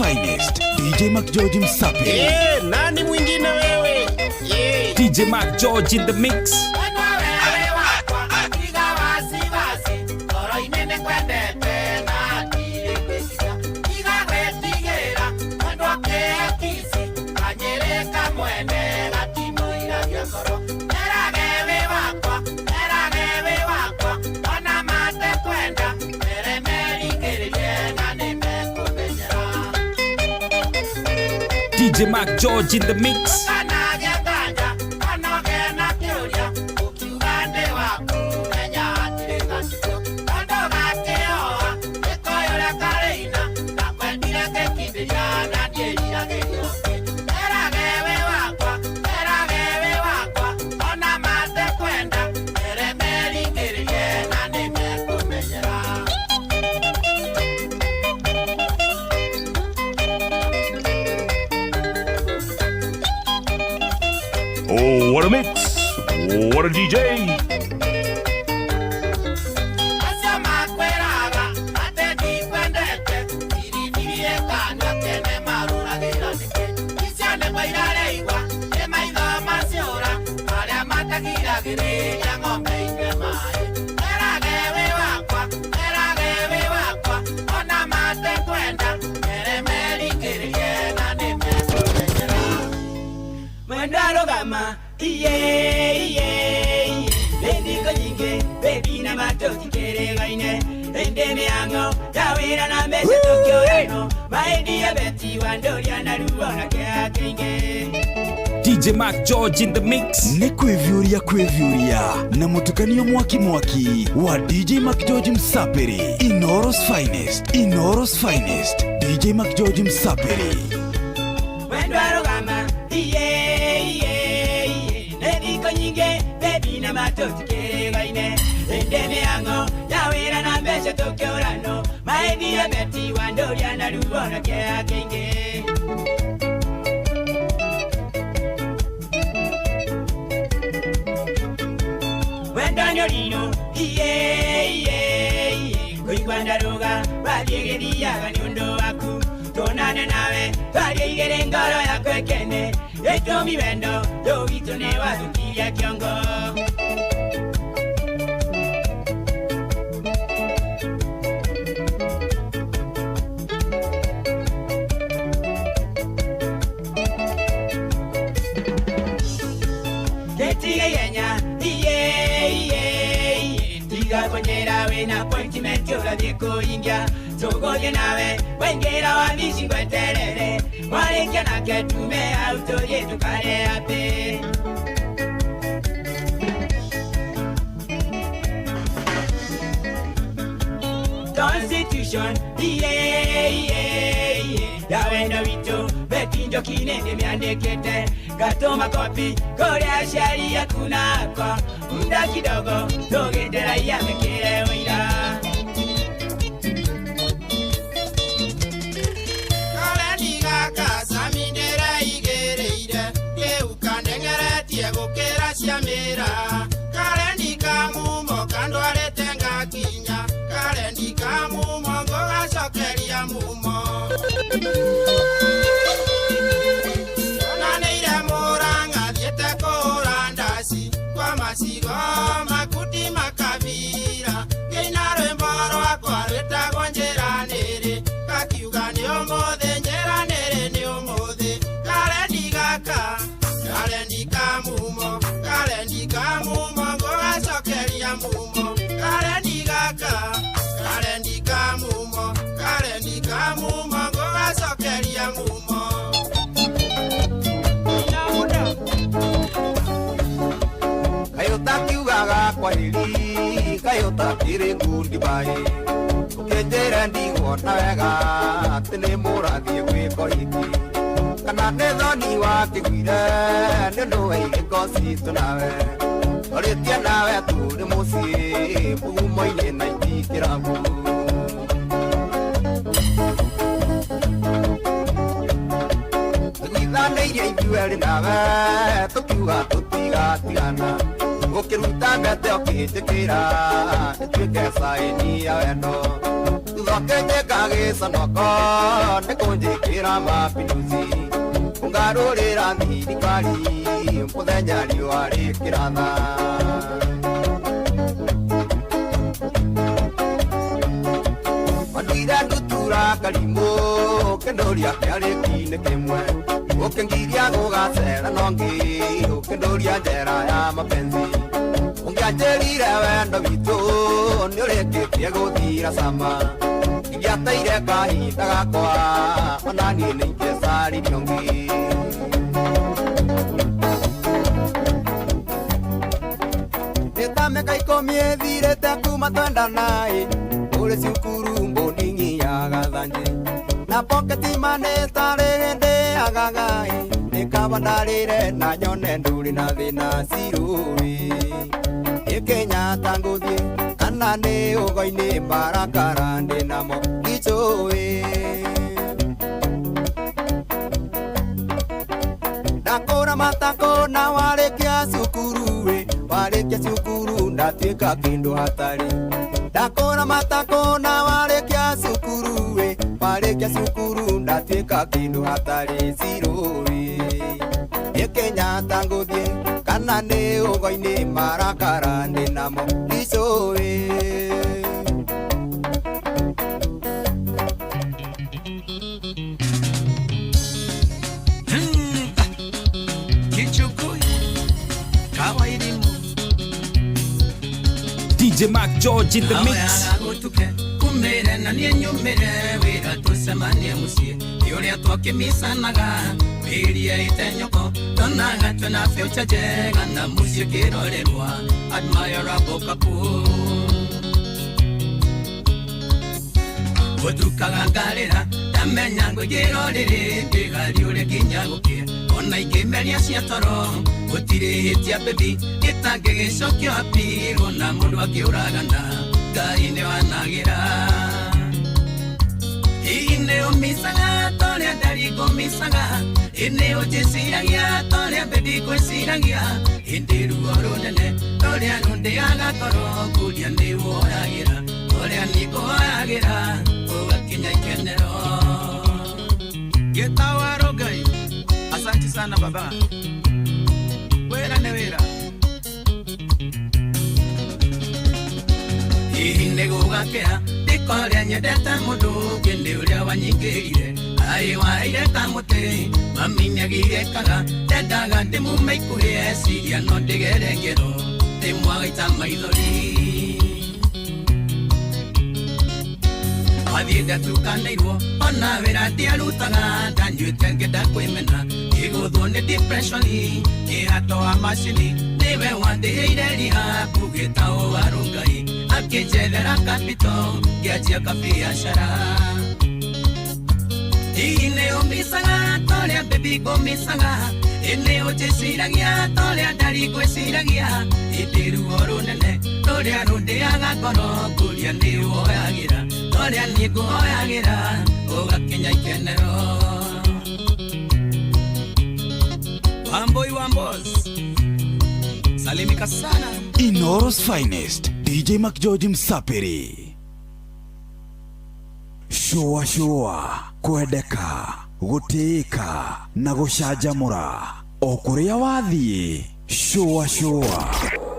Finest, DJ McGeorge Msapi.
Eh, nani mwingine wewe? Yeah. DJ Mark George in the mix. DJ Mark George in the mix.
Oh, what a mix! What a DJ!
Mwendarogama iye iye Bendiko nyinge bebi na matoki keregaine Endeme yango yawira na mesa tokyorano Maedi ya beti wandoria na ruona kea keinge.
DJ Mark George in the mix.
Nĩ kwĩviũria kwĩviũria na mũtukanio mwaki mwaki wa DJ Mark George Msapiri. Inooro's Finest, Inooro's Finest, DJ Mark George Msapiri.
Mwendarogama iye iye iye Bendiko nyinge bebi na matoki keregaine Endeme yango yawira na mesa tokyorano Maedi ya beti wandoria na ruona kea keinge. Wendonyorino iye iye iye Kuigwandaruga wathiĩgĩthiaga nĩ ũndũ waku Tuonane nawe twarie igĩrĩ ngoro yakwa ĩkene Gĩtũmi wendo rũu witũ nĩ wathũkirie kĩongo. Gĩtige ihenya iye iye iye Tiga kũnjĩra wĩna appointment ũrathiĩ kũhingia Tũgũthiĩ nawe waingĩra wabici ngweterere Warĩkia nake tume hau tũthiĩ tũkarĩe happy. Constitution iye iye iye ya wendo witũ Beti Njoki nĩndĩmĩandĩkĩte ngatũma kopi kũrĩ aciari aku na akwa Muda kidogo tũgĩte raia mekĩre ũira.
Kwaheri kayota kiri ngundi bai ukenjera ndigwona wega atĩ nĩ mũrathiĩ gwĩka ũhiki kana nĩ thoni wakĩguire nĩ ũndũ wa igĩko citũ nawe orĩtie nawe tũrĩ mũciĩ mũgumo-inĩ na itikĩrabu. Tũnyithanĩirie ithuerĩ nawe tũkiuga tũtigatigana ũkĩruta mbete ũkĩnjĩkĩra ĩtuĩke caĩni ya wendo. Ndwakenjeka gĩconoko nĩ kũnjĩkĩra mapinduzi Ũngarũrĩra thirikari mũthenya riũa rĩkĩratha. Wanduire ndutura karimũ ũkĩndũria kĩarĩ kinĩ kĩmwe ũkĩngiria gũgacera nongĩ ũkĩndũria njera ya mapenzi. Ũngĩanjĩrire wendo witũ nĩũrĩkĩtie gũthira cama ingĩateire kahinda gakwa ona niĩ nĩingĩcaririe ũngĩ. Nĩ ta mĩaka ikũmi ĩthirĩte kuma twendana-ĩ kũrĩ cukuru mbũndingi ya gathanjĩ na poketi money tarĩ hĩndĩ agaga-ĩ nĩ kaba ndarĩre na nyone ndũrĩ na thĩna cirũĩ. Nĩ Kenyatta ngũthiĩ kana nĩ ũgo-inĩ marakara ndĩ namo ndicũĩ. Ndakũra matako na warĩkia cukuru-ĩ warĩkia cukuru ndatuĩka kĩndũ hatarĩ. Ndakũra matako na warĩkia cukuru-ĩ warĩkia cukuru ndatuĩka kĩndũ hatarĩ cirũĩ. Nĩ Kenyatta ngũthiĩ kana nĩ ũgo-inĩ marakara ndĩ namo ndicũĩ.
DJ Mark George in the mix.
Kumere na niĩ nyumĩre wĩra tũcemanie mũciĩ nĩ ũrĩa twakĩmicanaga wĩrie itenyoko ndonaga twĩna future njega na mũciĩ kĩrorerwa admirable couple. Gũtukaga ngarĩra ndamenya ngũingĩra ũrĩrĩ ndĩgariũre nginya gũkĩe ona ingĩmeria cia toro gũtirĩ hĩtia baby gĩtangĩgĩcokio apirwo na mũndũ akĩũragana Ngai nĩwanagĩra. Hihi nĩũmicaga torĩa ndari ngũmicaga ĩ nĩũnjĩciragia torĩa baby ngwĩciragia hĩndĩ ruo rũnene torĩa rũndĩaga ngoro ngũria nĩwoyagĩra torĩa niĩ ngũhoyagĩra ũgakinya ikenero.
Gĩtawaro Ngai, asante sana baba. Wĩra nĩ wĩra.
Hihi nĩgũgakĩa ndĩkorĩa nyendete mũndũ ũngĩ nĩ ũrĩa wanyingĩrire aĩ waire ta mũtĩ mami nĩagirĩkaga ndendaga ndĩmume ikuhĩ eciria no ndĩgere ngero ndĩmwagaita maithori. Wathiĩ ndatukanĩirwo ona wĩra ndiarutaga ndanyuĩte ngĩenda kwĩmena ngĩgũthwo nĩ depression kĩhato wa macini nĩwe wandĩhĩire rehab gĩtaũ wa Ngai akĩnjethera capital ngĩanjia kabiacara. Hihi nĩũmicaga torĩa baby ngũmicaga ĩ nĩũnjĩciragia torĩa ndari ngwĩciragia hĩndĩ ruo rũnene rũrĩa rũndĩaga ngoro ngũria nĩwoyagĩra torĩa niĩ ngũhoyagĩra ũgakinya ikenero.
Wamboi Wambos, salimika sana.
Inooro's finest DJ Mark George Msapiri. Shua shua kwendeka gũtĩĩka na gũcanjamũra o kũrĩa wathiĩ. Shua shua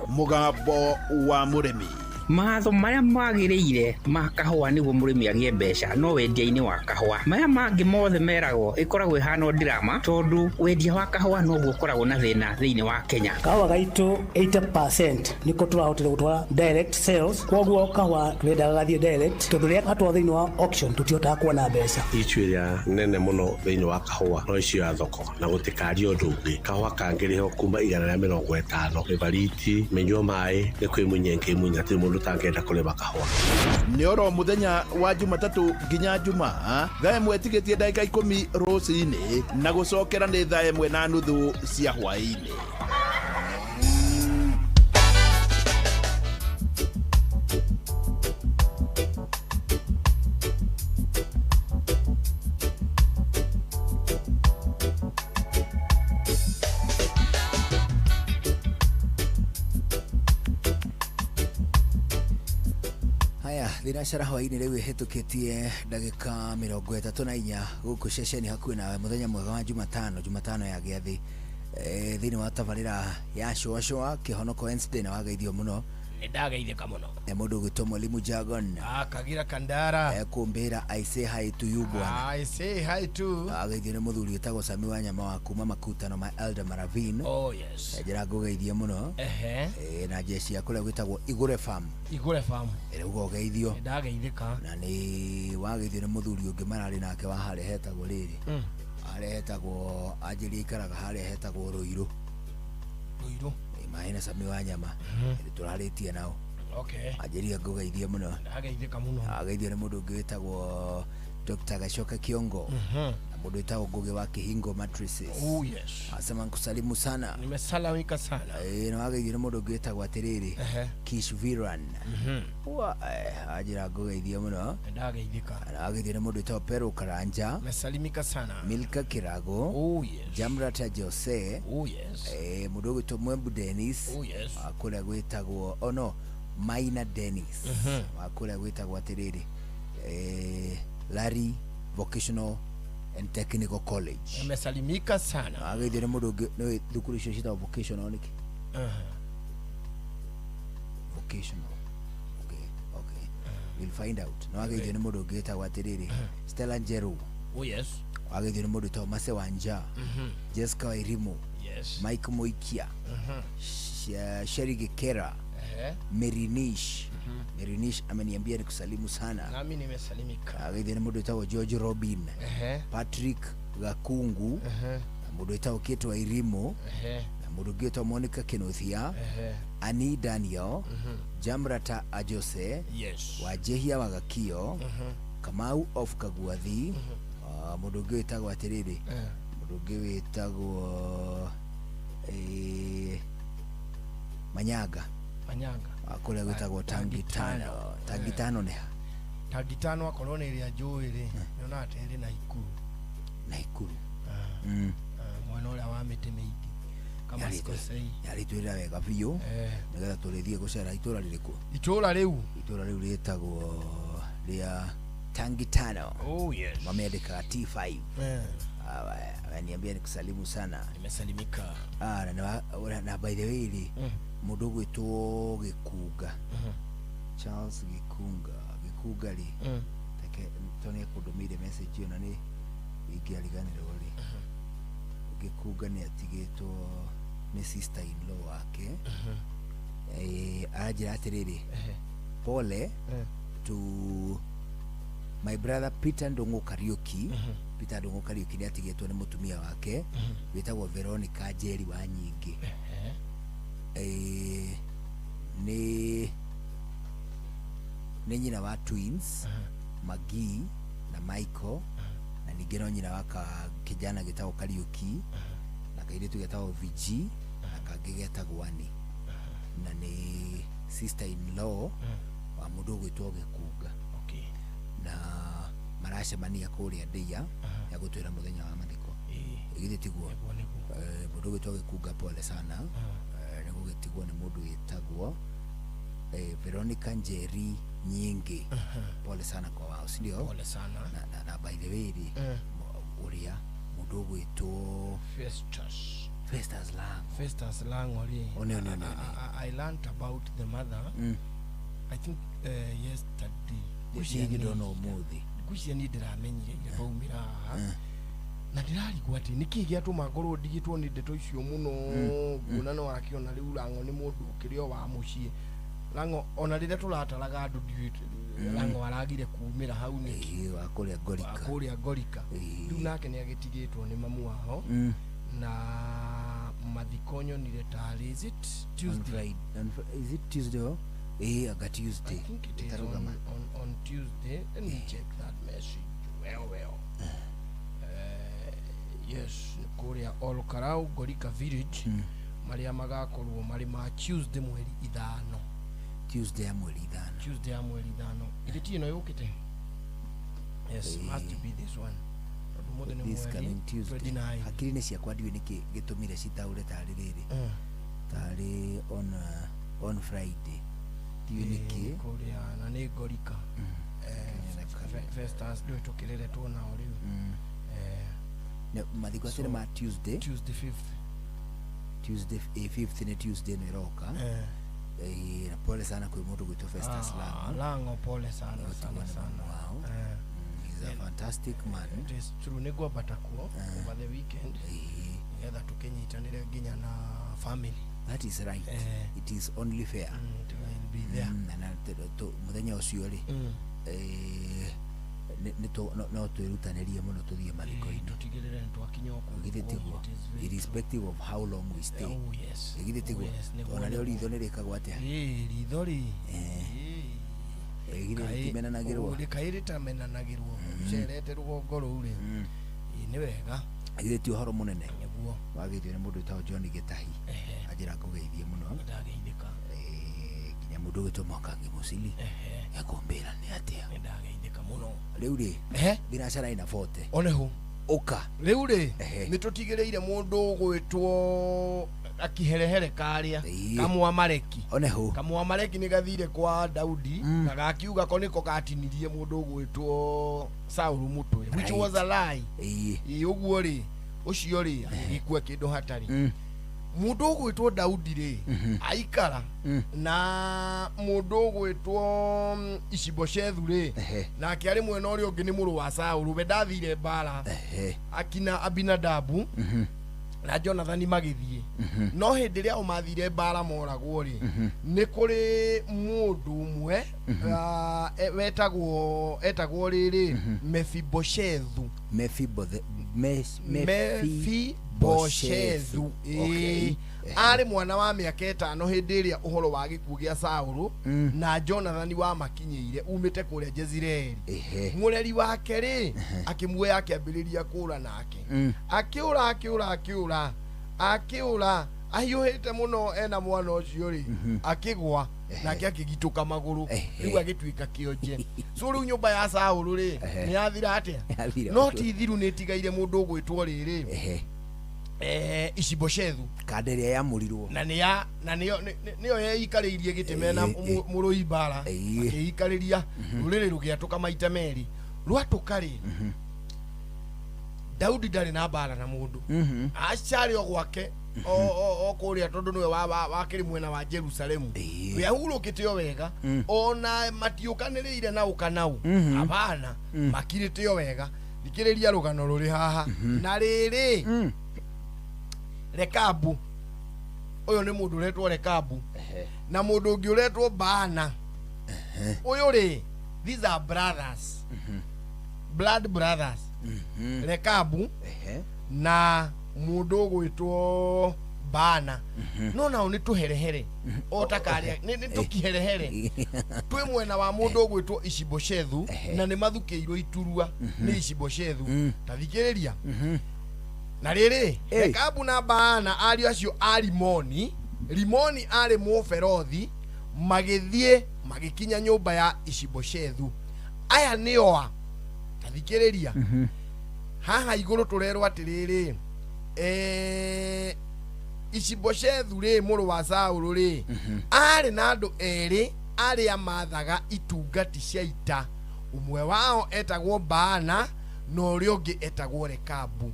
mũgambo wa mũrĩmi.
Matho marĩa magĩrĩire ma kahũa nĩguo mũrĩmi agĩe mbeca no wendia-inĩ wa kahũa. Maya mangĩ mothe meragwo ĩkoragwo ĩhana drama tondũ wendia wa kahũa noguo ũkoragwo na thĩna thĩinĩ wa Kenya.
Kahũa gaitũ 80% nĩko tũrahotire gũtwara direct sales, koguo kahũa tũrendaga gathiĩ direct tondũ rĩrĩa gatwarwo thĩinĩ wa auction tũtihotaga kuona mbeca.
Issue ĩrĩa nene mũno thĩinĩ wa kahũa no icio ya thoko na gũtikaria ũndũ ũngĩ. Kahũa kangĩrĩhwo kuma 150 mĩbariti mĩnyua maĩ nĩ kwĩmunya ĩngĩmunya hatirĩ mũndũ ũtangĩenda kũrĩma kahũa.
Nĩ oro mũthenya wa Jumatatũ nginya Jumaa thaa ĩmwe ĩtigĩtie ndagĩka 10 rũcinĩ na gũcokera nĩ thaa 1:30 cia hwaĩ-inĩ.
Thinacara hwaini rĩu ĩhĩtũkĩtie ndagĩka 34 gũkũ ceceni hakuhĩ nawe mũthenya mwega wa Jumatano ya gĩathĩ thĩinĩ wa tabarĩra ya Shũa Shũa Kĩhonoko Wednesday na wageithio mũno.
Nĩ ndageithĩka mũno.
Mũndũ ũgwĩtwo Mwalimu Jagon
Kagira Kandara
kũmbĩra I say hi to you bwana.
I say hi to.
Wageithio nĩ mũthuri wĩtagwo Sami wa Nyama wa kuma Makutano ma Elder Maravin.
Oh yes.
Njĩra ngũgeithie mũno. Na jeshi ya kũrĩa gwĩtagwo Igure Farm.
Igure Farm.
Ĩrauga ũgeithio.
Nĩ ndageithĩka.
Na nĩ wageithio nĩ mũthuri ũngĩ mararĩ nake wa harĩa hetagwo rĩrĩ. Harĩa hetagwo anjĩria ikaraga harĩa hetagwo Rũirũ.
Rũirũ.
Maĩ na Sami wa Nyama. Tũrarĩtie nao.
Okay.
Anjĩria ngũgeithie mũno.
Ndageithĩka mũno.
Ageithio nĩ mũndũ ũngĩ wĩtagwo Dr. Gashoka Kiongo. Na mũndũ wĩtagwo Ngugi wa Kihingo Mattresses.
Oh yes.
Asema nkusalimu sana.
Nimesalamika sana.
Na wageithio nĩ mũndũ ũngĩ wĩtagwo atĩrĩrĩ Kish Viran. Wa anjĩra ngũgeithie mũno.
Ndageithĩka.
Na wageithio nĩ mũndũ wĩtagwo Pero Karanja.
Nimesalimika sana.
Milka Kirago.
Oh yes.
Jamrata Jose.
Oh yes.
Mũndũ ũgwĩtwo Mwembu Dennis.
Oh yes.
Kũrĩa gwĩtagwo oh no Maina Dennis. Wa kũrĩa gwĩtagwo atĩrĩrĩ Larry Vocational and Technical College.
Nimesalimika sana.
Ageithio nĩ mũndũ ũngĩ nĩ thukuru icio ciĩtagwo vocational nĩkĩ? Vocational. Okay, okay. We'll find out. No ageithio nĩ mũndũ ũngĩ wĩtagwo atĩrĩrĩ Stella Njeru.
Oh yes.
Ageithio nĩ mũndũ wĩtagwo Mase Wanja. Jessica Wairimu.
Yes.
Mike Moikia. Sherry Gikera. Merinish. Merinish ameniambia nikusalimu sana.
Nami nimesalimika.
Ageithio nĩ mũndũ wĩtagwo George Robin. Patrick Gakungu. Na mũndũ wĩtagwo Kate Wairimu. Na mũndũ ũngĩ wĩtagwo Monica Kinothia. Ani Daniel. Jamrata Ajose.
Yes.
Wajehia Wagakio. Kamau of Kaguathi. Mũndũ ũngĩ wĩtagwo atĩrĩrĩ. Mũndũ ũngĩ wĩtagwo Manyaga.
Manyanga.
Kũrĩa gwĩtagwo Tangitano. Tangitano nĩ ha?
Tangitano akorwo nĩ ĩrĩa njũĩ rĩ, nyonaga ta ĩrĩ Naikuru.
Naikuru.
Mwena ũrĩa wa mĩtĩ mĩingĩ. Kama sikosei.
Yarĩtwĩrĩra wega biũ. Nĩgetha tũrĩthiĩ gũcera itũra rĩrĩkũ?
Itũra rĩu.
Itũra rĩu rĩtagwo rĩa Tangitano.
Oh yes.
Mameandĩkaga T5. Ameniambia nikusalimu sana.
Nimesalimika.
Na by the way rĩ, mũndũ ũgwĩtwo Gĩkunga. Charles Gĩkunga. Gĩkunga rĩ, take to nĩ ekũndũmĩire message ĩyo na nĩ ingĩariganĩrwo rĩ. Gĩkunga nĩ atigĩtwo nĩ sister in law wake. Aranjĩra atĩrĩrĩ, pole to my brother Peter Ndung'u Kariuki. Peter Ndung'u Kariuki nĩ atigĩtwo nĩ mũtumia wake wĩtagwo Veronica Njeri wa Nyingĩ. Nĩ nyina wa twins Maggie na Michael, na ningĩ no nyina wa kijana gĩtagwo Kariuki, na kairĩtu getagwo VG, na kangĩ getagwo Annie, na nĩ sister in law wa mũndũ ũgwĩtwo Gĩkunga.
Okay.
Na maracemania kũrĩa Ndeiya ya gũtwĩra mũthenya wa mathiko. Githĩ tiguo? Mũndũ ũgwĩtwo Gĩkunga pole sana. Nĩ gũgĩtigwo nĩ mũndũ wĩtagwo Veronica Njeri Nyingĩ. Pole sana kwa wao, si ndio?
Pole sana.
Na by the way rĩ, ũrĩa mũndũ ũgwĩtwo
Festus.
Festus Lango.
Festus Lango rĩ.
Oh, no, no, no, no.
I learned about the mother. I think yesterday.
Niĩ ndona ũmũthĩ.
Ngwĩciria niĩ ndĩramenyire ira baumĩra haha. Na ndĩrarigwo atĩ nĩkĩĩ gĩatũma ngorwo ndigĩtwo nĩ ndeto icio mũno, nguona no akĩona rĩu Lango nĩ mũndũ ũkĩrĩ o wa mũciĩ. Lango ona rĩrĩa tũrataraga andũ ndiũĩ Lango aragire kumĩra hau nĩkĩ.
Wa kũrĩa Ngorika.
Wa kũrĩa Ngorika. Rĩu nake nĩ agĩtigĩtwo nĩ mamu wao. Na mathiko nyonire tarĩ, is it Tuesday?
Is it Tuesday? Anga Tuesday.
I think it is on Tuesday. Let me check that message. Well. Yes, kũrĩa Olkarau Ngorika Village, marĩa magakorwo marĩ ma Tuesday mweri 5.
Tuesday ya mweri 5.
Tuesday ya mweri 5. Ithĩ ti ĩno yũkĩte? Yes, must be this one. Tondũ mũthĩ nĩ mweri 29.
Hakiri-inĩ ciakwa ndiũĩ nĩkĩ gĩtũmire citaũre tarĩ rĩrĩ. Tarĩ on Friday. Tiũĩ nĩkĩ.
Kũrĩa na nĩ ngorika. Festus ndũĩ tũkĩreretwo nao rĩu.
Mathiko acio nĩ ma Tuesday.
Tuesday 5th.
Tuesday 5th nĩ Tuesday ĩno ĩroka. Na pole sana kwĩ mũndũ gwĩtwo Festus Lango.
Lango pole sana sana sana.
Wow. He's a fantastic man.
It is true, nĩ ngwambata kuo over the weekend nĩgetha tũkĩnyitanĩre nginya na family.
That is right. It is only fair.
Will be there.
Na mũthenya ũcio rĩ, no twĩrutanĩrie mũno tũthiĩ mathiko-inĩ.
Tũtigĩrĩre nĩ twakinya o kũu.
Githĩ tiguo?
It is very
Irrespective of how long we stay.
Oh, yes.
Githĩ tiguo?
Oh, yes, nĩguo,
Ona rĩo
nĩguo.
ritho nĩ rĩkagwo atĩa?
Ritho rĩ.
Githĩ rĩtimenanagĩrwo?
Kaĩ rĩtamenanagĩrwo ũcerete rũgongo rũu rĩ. Nĩ wega.
Githĩ ti ũhoro mũnene?
Nĩguo.
Wageithio nĩ mũndũ wĩtagwo John Gĩtahi. Anjĩra ngũgeithie mũno.
Ndageithĩka.
Nginya mũndũ ũgwĩtwo Mwakangi Mũcili. Ekũmbĩra nĩ atĩa.
Nĩndageithĩka mũno.
Rĩu rĩ, thinacara ina 40.
Oneho.
Ũka.
Rĩu rĩ, nĩ tũtigĩrĩire mũndũ ũgwĩtwo akiherehere karĩa kamwamareki.
Oneho.
Kamwamareki nĩ gathire kwa Daudi na gakiuga ko nĩko gatinirie mũndũ ũgwĩtwo Saulu mũtwe, which was a lie. Ĩĩ ũguo rĩ, ũcio rĩ agĩgĩkua kĩndũ hatarĩ. Mũndũ ũgwĩtwo Daudi rĩ, aikara na mũndũ ũgwĩtwo Ishiboshethu rĩ, nake arĩ mwena ũrĩa ũngĩ nĩ mũrũ wa Saulu, we ndathire mbara akina Abinadabu na Jonathani magĩthiĩ. No hĩndĩ ĩrĩa o mathire mbara moragwo rĩ, nĩ kũrĩ mũndũ ũmwe wetagwo etagwo rĩrĩ Mefiboshethu. Mefiboshethu.
Okay.
Arĩ mwana wa mĩaka 5 hĩndĩ ĩrĩa ũhoro wa gĩkuũ gĩa Saũlũ na Jonathani wamakinyĩire umĩte kũrĩa Jezireeli. Mũreri wake rĩ akĩmuoya akĩambĩrĩria kũũra nake. Akĩũra akĩũra akĩũra akĩũra ahiũhĩte mũno ena mwana ũcio rĩ, akĩgwa nake akĩgitũka magũrũ, rĩu agĩtuĩka kĩonje. So rĩu nyũmba ya Saũlũ rĩ nĩ yathira atĩa? No ti thiru, nĩ ĩtigaire mũndũ ũgwĩtwo rĩrĩ Ishiboshethu,
kanda ĩrĩa yamũrirwo
na nĩ na nĩyo nĩyo yeikarĩirie gĩtĩ mena mũrũi mbara, akĩikarĩria rũrĩrĩ rũgĩatũka maita merĩ. Rwatũka rĩ, Daudi ndarĩ na mbara na mũndũ, acarĩ o gwake o kũrĩa tondũ nĩwe wakĩrĩ mwena wa Jerusalemu, we ahurũkĩte o wega, ona matiũkanĩrĩire na ũkanau abana, makirĩte o wega. Thikĩrĩria rũgano rũrĩ haha. Na rĩrĩ, Rekabu ũyũ nĩ mũndũ ũretwo Rekabu na mũndũ ũngĩ ũretwo Baana. Ũyũ rĩ, these are brothers, blood brothers. Rekabu na mũndũ ũgwĩtwo Baana, no nao nĩ tũherehere o ta karĩa nĩ tũkiherehere twĩ mwena wa mũndũ ũgwĩtwo Ishiboshethu, na nĩ mathukĩirwo iturwa nĩ Ishiboshethu. Ta thikĩrĩria. Na rĩrĩ, Rekabu na Baana ariũ acio a Rimoni, Rimoni arĩ Mũberothi, magĩthiĩ magĩkinya nyũmba ya Ishiboshethu. Aya nĩo a, ta thikĩrĩria. Haha igũrũ tũrerwo atĩrĩrĩ, Ishiboshethu rĩ, mũrũ wa Saũlũ rĩ, arĩ na andũ erĩ arĩa mathaga itungati cia ita. Ũmwe wao etagwo Baana na ũrĩa ũngĩ etagwo Rekabu.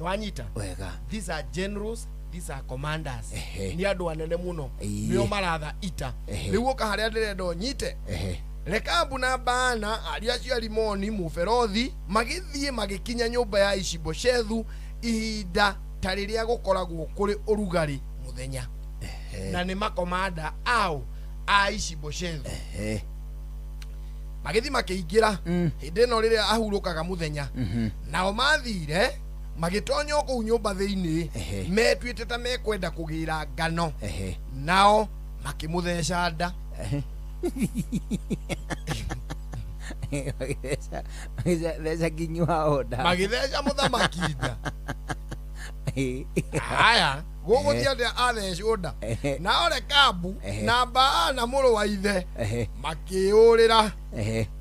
Nwanyita?
Wega.
These are generals, these are commanders. Nĩ andũ anene mũno, nĩo maratha ita. Rĩu ũka harĩa ndĩrenda ũnyite. Rekabu na Baana ariũ acio a Rimoni Mũberothi magĩthiĩ magĩkinya nyũmba ya Ishiboshethu ihinda ta rĩrĩa gũkoragwo kũrĩ ũrugarĩ mũthenya. Na nĩ makomanda ao a Ishiboshethu. Magĩthiĩ makĩingĩra hĩndĩ ĩno rĩrĩa ahurũkaga mũthenya. Nao mathire magĩtonya o kũu nyũmba thĩinĩ metuĩte ta mekwenda kũgĩra ngano, nao makĩmũtheca nda.
Theca kinyi wao nda,
magĩtheca mũthamaki nda. Aya gũgũthiĩ atĩa athecwo nda? Nao Rekabu na Baana mũrũ wa ithe makĩũrĩra.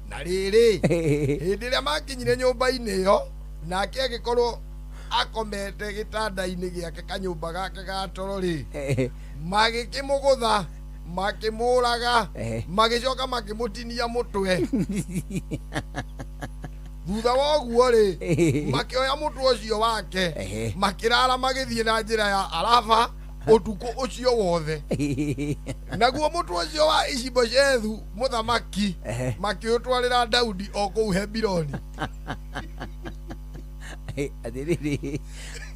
Na rĩrĩ, hĩndĩ ĩrĩa makinyire nyũmba-inĩ ĩyo, nake agĩkorwo akomete gĩtanda-inĩ gĩake kanyũmba gake ga toro rĩ, magĩkĩmũgũtha Makĩmũraga.
Ehe.
Magĩcoka makĩmũtinia mũtwe. Thutha wa ũguo rĩ, makĩoya mũtwe ũcio wake, makĩrara magĩthiĩ na njĩra ya Araba ũtukũ ũcio wothe. Naguo mũtwe ũcio wa Ishiboshethu mũthamaki makĩũtwarĩra Daudi o kũu Hebironi.
Atĩrĩrĩ,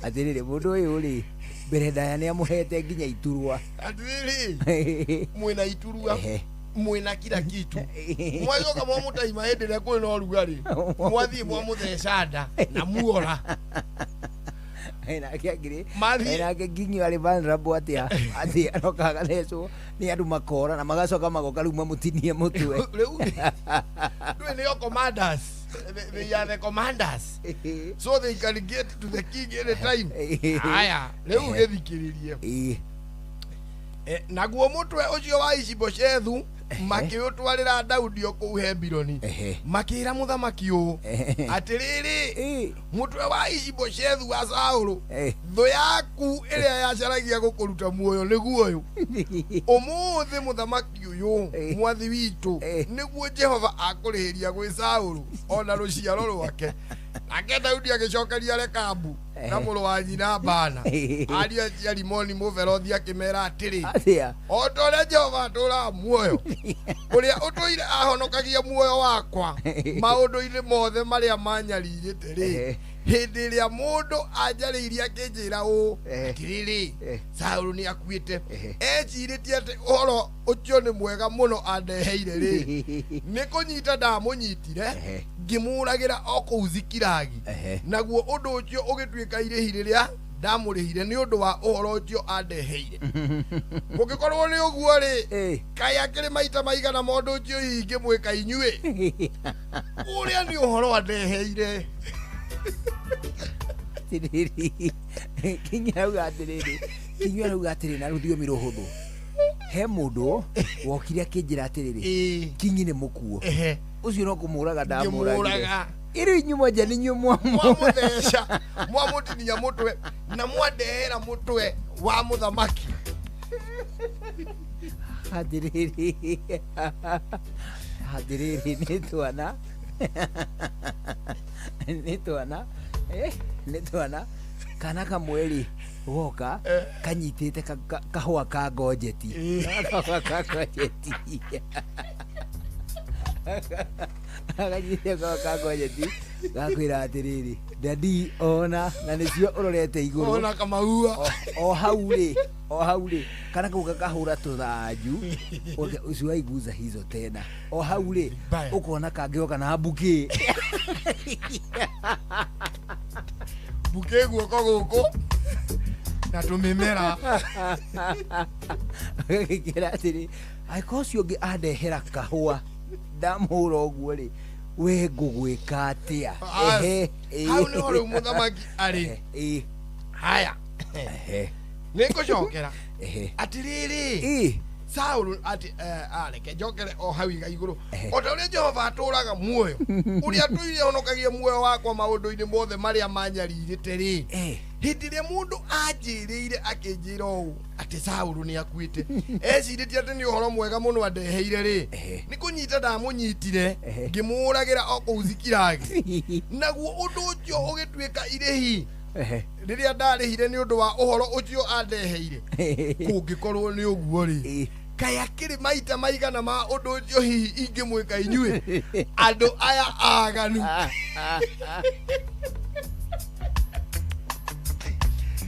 atĩrĩrĩ, mũndũ ũyũ rĩ, mbere ndaya nĩ amũhete nginya iturwa.
Atĩrĩrĩ, mwĩna iturwa, mwĩna kila kitu, mwacoka mwamũtaima hĩndĩ ĩrĩa kwĩna ũrugarĩ, mwathiĩ mwamũtheca nda na muora.
Nake angĩrĩ
Mathiĩ-
nake nginyo arĩ vulnerable atĩa atĩ aroka agathecwo nĩ andũ makora na magacoka magoka rĩu mamũtinie mũtwe.
Rĩu ndũĩ nĩo commanders. They are the commanders, so they can get to the king anytime. Haya, rĩu gĩthikĩrĩrie. Naguo mũtwe ũcio wa Ishiboshethu makĩũtwarĩra Daudi o kũu Hebironi, makĩĩra mũthamaki ũũ, atĩrĩrĩ, mũtwe wa Ishiboshethu wa Saũlũ, thũ yaku ĩrĩa yacaragia gũkũruta muoyo, nĩguo ũyũ. Ũmũthĩ mũthamaki ũyũ mwathi witũ, nĩguo Jehova akũrĩhĩria gwĩ Saũlũ ona rũciaro rwake. Nake Daudi agĩcokeria Rekabu na mũrũ wa nyina Bana, ariũ a Jerimoni Mũberothi, akĩmera atĩrĩ,
Atĩa?
O ta ũrĩa Jehova atũũraga muoyo, ũrĩa ũtũire ahonokagia muoyo wakwa maũndũ-inĩ mothe marĩa manyarirĩte rĩ, hĩndĩ ĩrĩa mũndũ anjarĩirie akĩnjĩra ũũ, atĩrĩrĩ, Saũlũ nĩ akuĩte, ecirĩtie atĩ ũhoro ũcio nĩ mwega mũno andeheire rĩ, nĩ kũnyita ndamũnyitire ngĩmũragĩra o kũu Zikilagi, naguo ũndũ ũcio ũgĩtuĩka irĩhi rĩrĩa ndamũrĩhire nĩ ũndũ wa ũhoro ũcio andeheire. Kũngĩkorwo nĩ ũguo rĩ, kaĩ akĩrĩ maita maigana ma ũndũ ũcio hihi ingĩmwĩka inyuĩ, ũrĩa nĩ ũhoro andeheire.
Atĩrĩrĩ, Kinyi arauga atĩrĩrĩ, Kinyi arauga atĩrĩrĩ na rũthiomi rũhũthũ, he mũndũ wokire akĩnjĩra atĩrĩrĩ, Kinyi nĩ mũkuo, ũcio no kũmũraga ndamũragire.
Ngĩmũraga.
Ĩrĩu inyuĩ mwanja nĩ inyuĩ
mwamũtheca, mwamũtinia mũtwe na mwandehera mũtwe wa mũthamaki.
Atĩrĩrĩ, atĩrĩrĩ, nĩ twana, nĩ twana, nĩ twana kana kamwe rĩ goka kanyitĩte kahũa ka ngonjeti, kahũa ka ngonjeti, kanyitĩte kahũa ka ngonjeti, gakwĩra atĩrĩrĩ, dadi, ona na nĩcio ũrorete igũrũ.
Ona kamaua.
O hau rĩ, o hau rĩ, kana kau gakahũra tũthanju, usiwaiguza hizo tena. O hau rĩ, ũkona kangĩoka na bouquet.
Bouquet guoko gũkũ na tũmĩmera.
Gagĩkĩra atĩrĩ, angĩkorwo ũcio ũngĩ andehera kahũa ndamũhũra ũguo rĩ, we ngũgwĩka atĩa? Ehe, ĩĩ.
Hau nĩho rĩu mũthamaki arĩ. Haya, nĩ ngũcokera atĩrĩrĩ, Saũlũ atĩ areke njokere o hau iga igũrũ. O ta ũrĩa Jehova atũũraga muoyo, ũrĩa atũire honokagia muoyo wakwa maũndũ-inĩ mothe marĩa manyarirĩte rĩ, hĩndĩ ĩrĩa mũndũ anjĩrĩire akĩnjĩra ũũ atĩ Saũlũ nĩ akuĩte, ecirĩtie atĩ nĩ ũhoro mwega mũno andeheire rĩ, nĩ kũnyita ndamũnyitire ngĩmũragĩra o kũu Zikilagi, naguo ũndũ ũcio ũgĩtuĩka irĩhi rĩrĩa ndarĩhire nĩ ũndũ wa ũhoro ũcio andeheire. Kũngĩkorwo nĩ ũguo rĩ, kaĩ akĩrĩ maita maigana ma ũndũ ũcio hihi ingĩmwĩka inyuĩ, andũ aya aganu.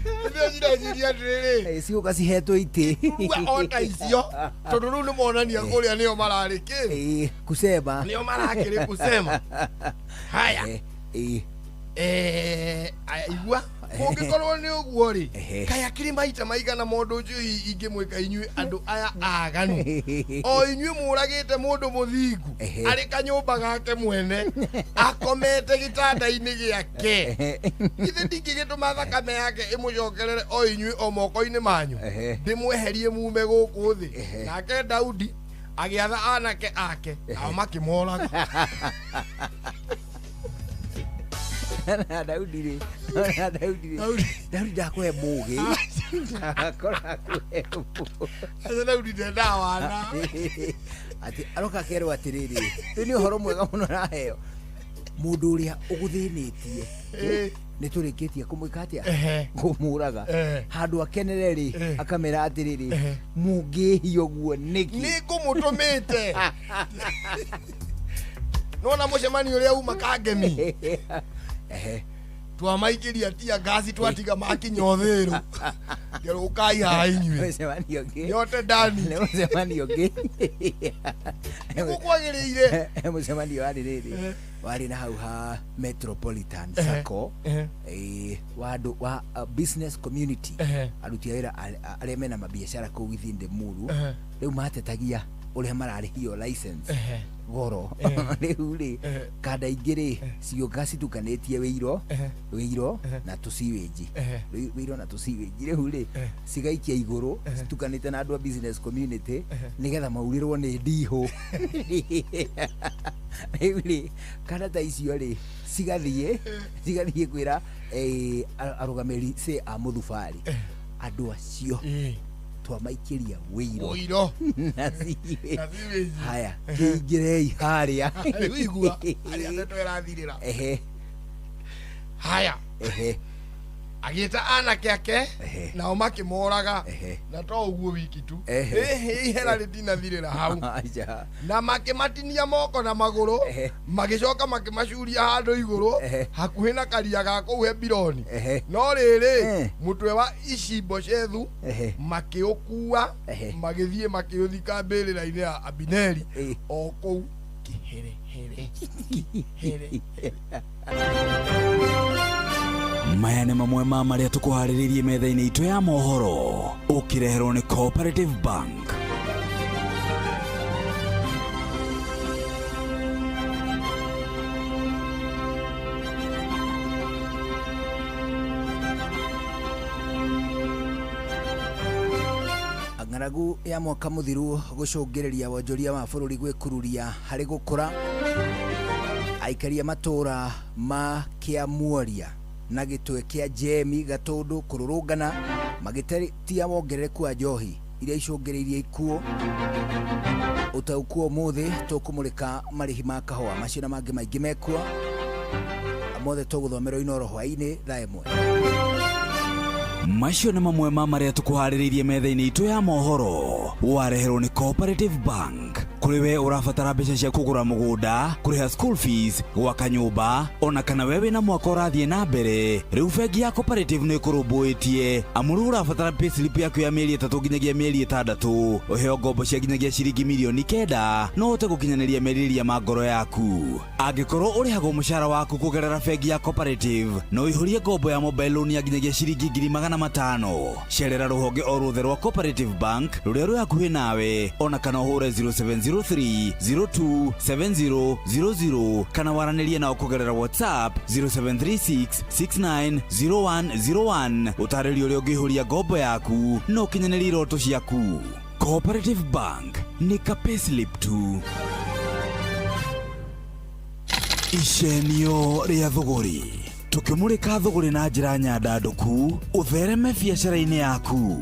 Nĩcio cireciria atĩrĩrĩ,
Cigũka cihetwo itĩ
Iturwa o ta icio, tondũ rĩu nĩ monania kũrĩa nĩo mararĩ kĩ
kusema.
Nĩo marakĩrĩ kusema. Haya, aya, igua, kũngĩkorwo nĩ ũguo rĩ, kaĩ akĩrĩ maita maigana ma ũndũ ũcio hihi ingĩmwĩka inyuĩ, andũ aya aganu, o inyuĩ mũragĩte mũndũ mũthingu arĩ kanyũmba gake mwene akomete gĩtanda-inĩ gĩake. Githĩ ndingĩgĩtũma thakame yake ĩmũcokerere o inyuĩ o moko-inĩ manyu, ndĩmweherie mume gũkũ thĩ? Nake Daudi agĩatha anake ake, nao makĩmoraga.
Na Daudi rĩ, na Daudi rĩ, Daudi ndakũhe mũgĩ, akora akũhe mũgĩ.
Aca Daudi ndendaga wana.
Atĩ aroka akerwo atĩrĩrĩ, rĩu nĩ ũhoro mwega mũno araheo mũndũ ũrĩa ũgũthĩnĩtie nĩ tũrĩkĩtie kũmwĩka atĩa, kũmũraga handũ akenere rĩ, akamera atĩrĩrĩ, mũngĩhia ũguo nĩkĩ?
Nĩ ngũmũtũmĩte. Nona mũcemanio ũrĩa uma kangemi. Twamaikĩria tia ngasi twatiga makinya ũthĩrũ. Ngerũkai haha inyuĩ.
Mũcemanio ũngĩ.
Nyote ndani.
Nĩ mũcemanio ũngĩ.
Nĩguo kwagĩrĩire.
Mũcemanio warĩ rĩrĩ, warĩ na hau ha Metropolitan Sacco, wa andũ wa business community, aruti a wĩra arĩa mena mabiacara kũu Githinde Muru. Rĩu matetagia ũrĩa mararĩhio license goro. Rĩu rĩ, kanda ingĩ rĩ cigĩũka citukanĩtie wĩiro wĩiro na tũciwĩnji, wĩiro na tũciwĩnji, rĩu rĩ cigaikia igũrũ citukanĩte na andũ a business community nĩgetha maurĩrwo nĩ ndihũ. Rĩu rĩ, kanda ta icio rĩ cigathiĩ kwĩra arũgamĩrĩri say a mũthubarĩ, andũ acio twamaikĩria wĩiro
Wĩiro.
Na ciwĩnji.
Na ciwĩnji.
Haya, kĩingĩrei harĩa.
Rĩu igua harĩa ndeto ĩrathirĩra. Haya. Agĩta anake ake nao makĩmoraga, na to ũguo wiki tu. Ihera rĩtinathirĩra hau.
Aca.
Na makĩmatinia moko na magũrũ, magĩcoka makĩmacuria handũ igũrũ hakuhĩ na karia ga kũu Hebironi. No rĩrĩ, mũtwe wa Ishi-Boshethu makĩũkua, magĩthiĩ makĩũthika mbĩrĩra-inĩ ya Abineri o kũu kĩherehere. Kĩherehere.
Maya nĩ mamwe ma marĩa tũkũharĩrĩirie metha-inĩ itũ ya mohoro, ũkĩreherwo nĩ Cooperative Bank.
Ng'aragu ya mwaka mũthiru gũcũngĩrĩria wonjoria wa bũrũri gwĩkururia harĩ gũkũra. Aikaria matũra ma Kĩamuoria na gĩtwe kĩa Jemi Gatũndũ kũrũrũngana magĩtetia wongerereku wa njohi iria icũngĩrĩirie ikuũ. Ũtaũku ũmũthĩ tũkũmũrĩka marĩhi ma kahũa macio na mangĩ maingĩ mekuo mothe tũgũthomerwo Inoro hwaĩ-inĩ thaa 1.
Macio nĩ mamwe ma marĩa tũkũharĩrĩirie metha-inĩ itũ ya mohoro, wareherwo nĩ Cooperative Bank. Kũrĩ we ũrabatara mbeca cia kũgũra mũgũnda, kũrĩha school fees, gwaka nyũmba, ona kana we wĩna mwaka ũrathiĩ na mbere, rĩu bengi ya Cooperative nĩ ĩkũrũmbũĩtie. Amu rĩu ũrabatara payslip yaku ya mĩeri 3 nginyagia mĩeri 6, ũheo ngombo cia nginyagia ciringi mirioni 9, no ũhote gũkinyanĩria merirĩria ma ngoro yaku. Angĩkorwo ũrĩhagwo mũcara waku kũgerera bengi ya Cooperative, no ũihũrie ngombo ya mobile loan ya nginyagia ciringi 500,000. Cerera rũhonge o ruothe rwa Cooperative Bank rũrĩa rwĩ hakuhĩ nawe, ona kana ũhũre 0703 0270 00 kana waranĩrie nao kũgerera WhatsApp 0736 690101. Ũtarĩrio ũrĩa ũngĩihũria ngombo yaku na ũkinyanĩrie iroto ciaku. Cooperative Bank nĩ ka payslip tu. Icenio rĩa thũgũrĩ, tũkĩmũrĩka thũgũrĩ na njĩra nyandandũku ũthereme biacara-inĩ yaku.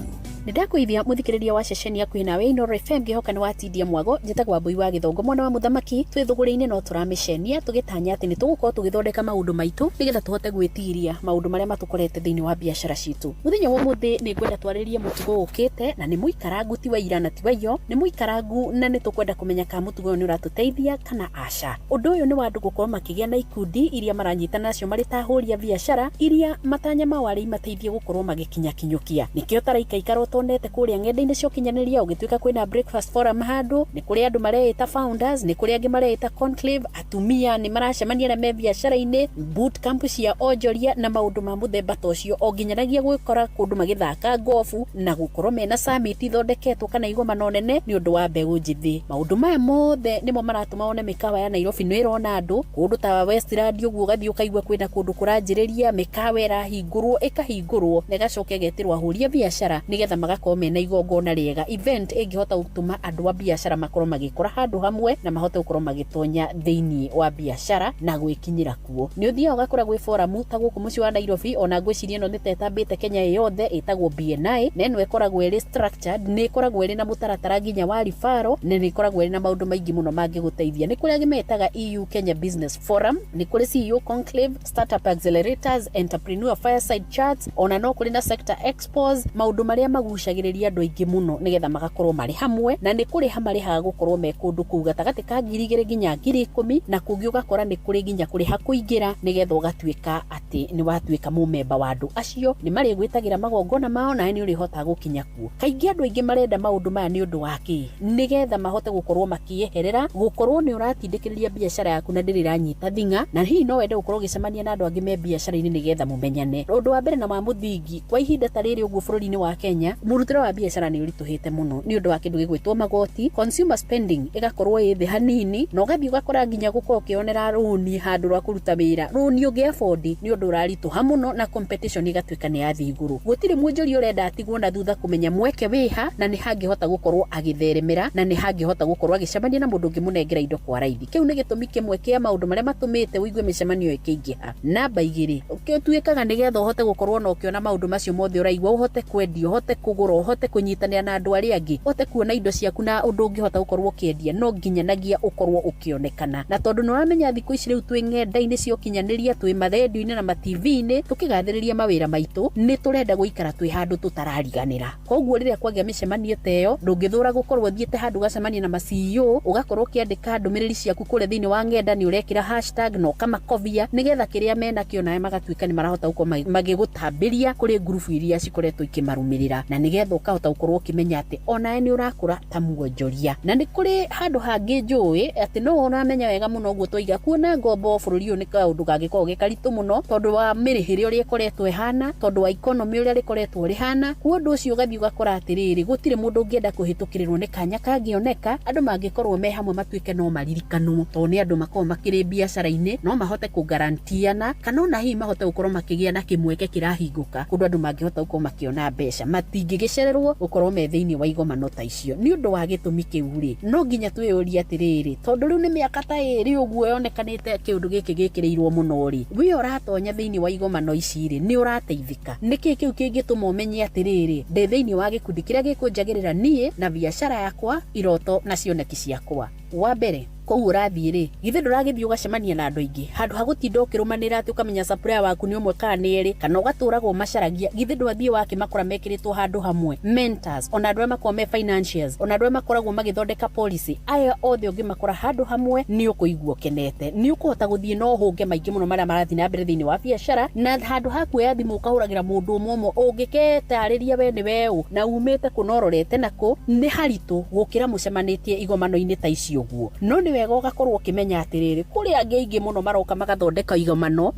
Nĩndakũithia mũthikĩrĩria wa ceceni yaku nawe Inoro FM, ngĩhoka nĩ watindia mwago. Njĩtagwo Wambui wa Gĩthongo mwana wa mũthamaki. Twĩ thũgũrĩ-inĩ no tũramĩcenia tũgĩtanya atĩ nĩ tũgũkorwo tũgĩthondeka maũndũ maitũ nĩgetha tũhote gwĩtiria maũndũ marĩa matũkorete thĩinĩ wa biacara citũ. Mũthenya wa ũmũthĩ nĩ ngwenda twarĩrie mũtugo ũkĩte, na nĩ mũikarangu ti wa ira na ti wa iyo, nĩ mũikarangu na nĩ tũkwenda kũmenya kana mũtugo ũyũ nĩ ũratũteithia kana aca. Ũndũ ũyũ nĩ wa andũ gũkorwo makĩgĩa na ikundi iria maranyitana nacio marĩ ta ahũri a biacara iria matanya mao arĩ imateithie gũkorwo magĩkinyakinyũkia. Nĩkĩo taraikaikara ũtonete kũrĩa ng'enda-inĩ cia ũkinyanĩria ũgĩtuĩka kwĩna breakfast forum handũ, nĩ kũrĩ andũ mareĩta founders, nĩ kũrĩ angĩ mareĩta conclave, atumia nĩ maracemania arĩa me biacara-inĩ, boot camp cia onjoria na maũndũ ma mũthemba ta ũcio, o nginyanagia gwĩkora kũndũ magĩthaka ngobu na gũkorwo mena summit ithondeketwo kana igomano nene nĩ ũndũ wa mbeũ njĩthĩ. Maũndũ maya mothe nĩmo maratũma wone mĩkawa ya Nairobi nĩ ĩrona andũ kũndũ ta Westland ũguo, ũgathiĩ ũkaigua kwĩna kũndũ kũranjĩrĩria mĩkawa ĩrahingũrwo ĩkahingũrwo na ĩgacoka ĩgetĩrwo ahũri a biacara nĩgetha magakorwo mena igongona rĩega, event ĩngĩhota gũtũma andũ a biacara makorwo magĩkora handũ hamwe na mahote gũkorwo magĩtonya thĩinĩ wa biacara na gwĩkinyĩra kuo. Nĩ ũthiaga ũgakora gwĩ forum ta gũkũ mũciĩ wa Nairobi, ona ngwĩciria ĩno nĩ ta ĩtambĩte Kenya yothe, ĩtagwo BNI, na ĩno ĩkoragwo ĩrĩ structured, nĩ ĩkoragwo ĩrĩ na mũtaratara nginya wa ribaro, na nĩ ĩkoragwo ĩrĩ na maũndũ maingĩ mũno mangĩgũteithia. Nĩ kũrĩ angĩ metaga EU Kenya Business Forum, nĩ kũrĩ CEO Conclave, Startup Accelerators, Entrepreneur Fireside Chats, ona no kũrĩ na Sector Expos, maũndũ marĩa magucagĩrĩria andũ aingĩ mũno nĩgetha magakorwo marĩ hamwe, na nĩ kũrĩha marĩhaga gũkorwo me kũndũ kũu gatagatĩ ka 2,000 nginya 10,000, na kũngĩ ũgakora nĩ kũrĩ nginya kũrĩha kũingĩra nĩgetha ũgatuĩka atĩ nĩ watuĩka mũmemba wa andũ acio, nĩ marĩgwĩtagĩra magongona mao na nĩ ũrĩhotaga gũkinya kuo. Kaingĩ andũ aingĩ marenda maũndũ maya nĩ ũndũ wa kĩ? Nĩgetha mahote gũkorwo makĩeherera gũkorwo nĩ ũratindĩkĩrĩria biacara yaku na ndĩrĩ ĩranyita thing'a, na hihi no wende gũkorwo ũgĩcemania na andũ angĩ me biacara-inĩ nĩgetha mũmenyane. Ũndũ wa mbere na wa mũthingi kwa ihinda ta rĩrĩ ũguo bũrũri-inĩ wa Kenya, mũrutĩre wa biacara nĩ ũritũhĩte mũno nĩ ũndũ wa kĩndũ gĩgwĩtwo magoti, consumer spending ĩgakorwo ĩ thĩ hanini, na ũgathiĩ ũgakora nginya gũkorwo ũkĩonera rũni handũ rwa kũruta wĩra, rũni ũngĩ afford nĩ ũndũ ũraritũha mũno, na competition ĩgatuĩka nĩ yathiĩ igũrũ. Gũtirĩ mwonjoria ũrenda atigwo na thutha kũmenya mweke wĩha na nĩ hangĩhota gũkorwo agĩtheremera na nĩ hangĩhota gũkorwo agĩcemania na mũndũ ũngĩmũnengera indo kwa raithi. Kĩu nĩ gĩtũmi kĩmwe kĩa maũndũ marĩa matũmĩte ũigue mĩcemanio ĩkĩingĩha. Namba 2, ũtuĩkaga nĩgetha ũhote gũkorwo na ũkĩona maũndũ macio mothe ũraigua, ũhote kwendia, ũhote kũgũra, ũhote kũnyitanĩra na andũ arĩa angĩ, ũhote kuona indo ciaku na ũndũ ũngĩhota gũkorwo ũkĩendia, no nginyanagia ũkorwo ũkĩonekana. Na tondũ nĩ ũramenya thikũ ici rĩu twĩ ng'enda-inĩ cia ũkinyanĩria, twĩ marendio-inĩ na ma-TV-inĩ, tũkĩgathĩrĩria mawĩra maitũ, nĩ tũrenda gũikara twĩ handũ tũtarariganĩra. Koguo rĩrĩa kwagĩa mĩcemanio ta ĩyo, ndũngĩthũra gũkorwo ũthiĩte handũ ũgacemania na ma CEO, ũgakorwo ũkĩandĩka ndũmĩrĩri ciaku kũrĩa thĩinĩ wa ng'enda, nĩ ũrekĩra hashtag na ũkamakobia nĩgetha kĩrĩa menakĩo nawe magatuĩka nĩ marahota gũkorwo magĩgũtambĩria kũrĩ ngurubu iria cikoretwo ikĩmarũmĩrĩra, na nĩgetha ũkahota gũkorwo ũkĩmenya atĩ onawe nĩ ũrakũra ta mwonjoria. Na nĩ kũrĩ handũ hangĩ njũĩ atĩ no ũramenya wega mũno ũguo twaiga kuona ngombo bũrũri ũyũ nĩ kaũndũ kangĩkorwo gĩ karitũ mũno tondũ wa mĩrĩhĩre ũrĩa ĩkoretwo ĩhana, tondũ wa economy ũrĩa rĩkoretwo rĩhana. Kuo ũndũ ũcio ũgathiĩ ũgakora atĩrĩrĩ, gũtirĩ mũndũ ũngĩenda kũhĩtũkĩrĩrwo nĩ kanya kangĩoneka, andũ mangĩkorwo me hamwe matuĩke no maririkanwo, tondũ nĩ andũ makoragwo makĩrĩ biacara-inĩ, no mahote kũgarantiana kana ona hihi mahote gũkorwo makĩgĩa na kĩmweke kĩrahingũka kũndũ andũ mangĩhota gũkorwo makĩona mbeca, matingĩgĩcererwo gũkorwo me thĩinĩ wa igomano ta icio. Nĩ ũndũ wa gĩtũmi kĩu rĩ, no nginya twĩyũrie atĩrĩrĩ, tondũ rĩu nĩ mĩaka ta ĩrĩ ũguo yonekanĩte kĩũndũ gĩkĩ gĩkĩrĩirwo mũno rĩ, we ũratonya thĩinĩ wa igomano ici rĩ, nĩ ũrateithĩka? Nĩkĩ kĩu kĩngĩtũma ũmenye atĩrĩrĩ, ndĩ thĩinĩ wa gĩkundi kĩrĩa gĩkũnjagĩrĩra niĩ na biacara yakwa, iroto na cioneki ciakwa? Wa mbere, kũu ũrathiĩ rĩ, githĩ ndũragĩthiĩ ũgacemania na andũ aingĩ handũ ha gũtinda ũkĩrũmanĩra atĩ ũkamenya supplier waku nĩ ũmwe kana nĩ erĩ, kana ũgatũraga ũmacaragia, githĩ ndwathiĩ wakĩmakora mekĩrĩtwo handũ hamwe, mentors, ona andũ arĩa makoragwo me financiers, ona andũ arĩa makoragwo magĩthondeka policy, aya othe ũngĩmakora handũ hamwe nĩ ũkũigua ũkenete, nĩ ũkũhota gũthiĩ na ũhũnge maingĩ mũno marĩa marathiĩ na mbere thĩinĩ wa biacara, na handũ ha kuoya thimũ ũkahũragĩra mũndũ ũmwe ũmwe ũngĩketarĩria we nĩ we ũ na umĩte kũ na ũrorete nakũ, nĩ haritũ gũkĩra mũcemanĩtie igomano-inĩ ta ici ũguo. No nĩ wega ũgakorwo ũkĩmenya atĩrĩrĩ, kũrĩ angĩ aingĩ mũno maroka magathondeka igomano,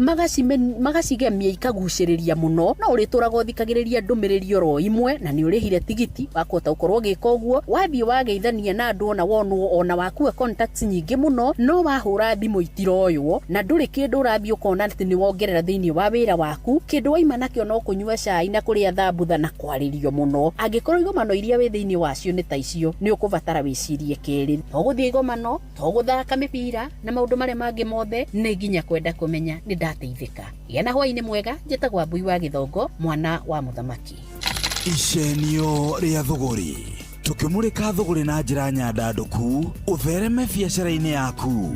magacigemia ikagucĩrĩria mũno, no ũrĩtũraga ũthikagĩrĩria ndũmĩrĩri oro imwe, na nĩ ũrĩhire tigiti wa kũhota gũkorwo ũgĩka ũguo. Wathiĩ wageithania na andũ ona wonwo ona wakua contacts nyingĩ mũno, no wahũra thimũ itiroywo na ndũrĩ kĩndũ ũrathiĩ ũkona atĩ nĩ wongerera thĩinĩ wa wĩra waku. Kĩndũ waima nakĩo no kũnyua cai na kũrĩa thambutha na kwarĩrio mũno. Angĩkorwo igomano iria wĩ thĩinĩ wacio nĩ ta icio, nĩ ũkũbatara wĩcirie kerĩ. To gũthiĩ igomano, to gũthaka mĩbira na maũndũ marĩa mangĩ mothe, nĩ nginya kwenda kũmenya nĩ ndateithĩka. Gĩa na hwaĩ-inĩ mwega. Njĩtagwo Wambui wa Gĩthongo, mwana wa mũthamaki.
Icenio rĩa thũgũrĩ, tũkĩmũrĩka thũgũrĩ na njĩra nyandandũku, ũthereme biacara-inĩ yaku.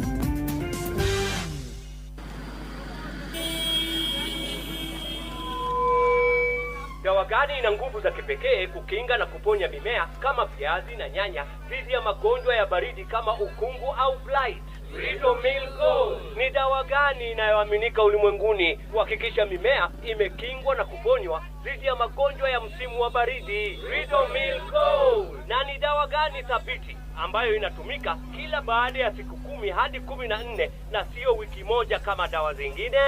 Dawa gani ina nguvu za kipekee kukinga na kuponya mimea kama viazi na nyanya dhidi ya magonjwa ya baridi kama ukungu au blight? Ridomil Gold. Ni dawa gani inayoaminika ulimwenguni kuhakikisha mimea imekingwa na kuponywa dhidi ya magonjwa ya msimu wa baridi? Ridomil Gold. Na ni dawa gani thabiti ambayo inatumika kila baada ya siku 10 hadi 14 na sio wiki moja kama dawa zingine?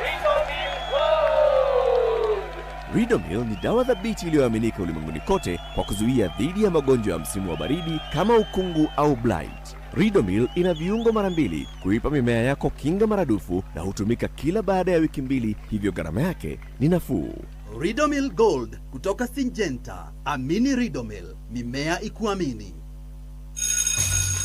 Ridomil Gold.
Ridomil ni dawa thabiti iliyoaminika ulimwenguni kote kwa kuzuia dhidi ya magonjwa ya msimu wa baridi kama ukungu au blight. Ridomil ina viungo mara 2 kuipa mimea yako kinga maradufu na hutumika kila baada ya wiki 2, hivyo gharama yake ni nafuu.
Ridomil Gold kutoka Syngenta. Amini Ridomil, mimea ikuamini.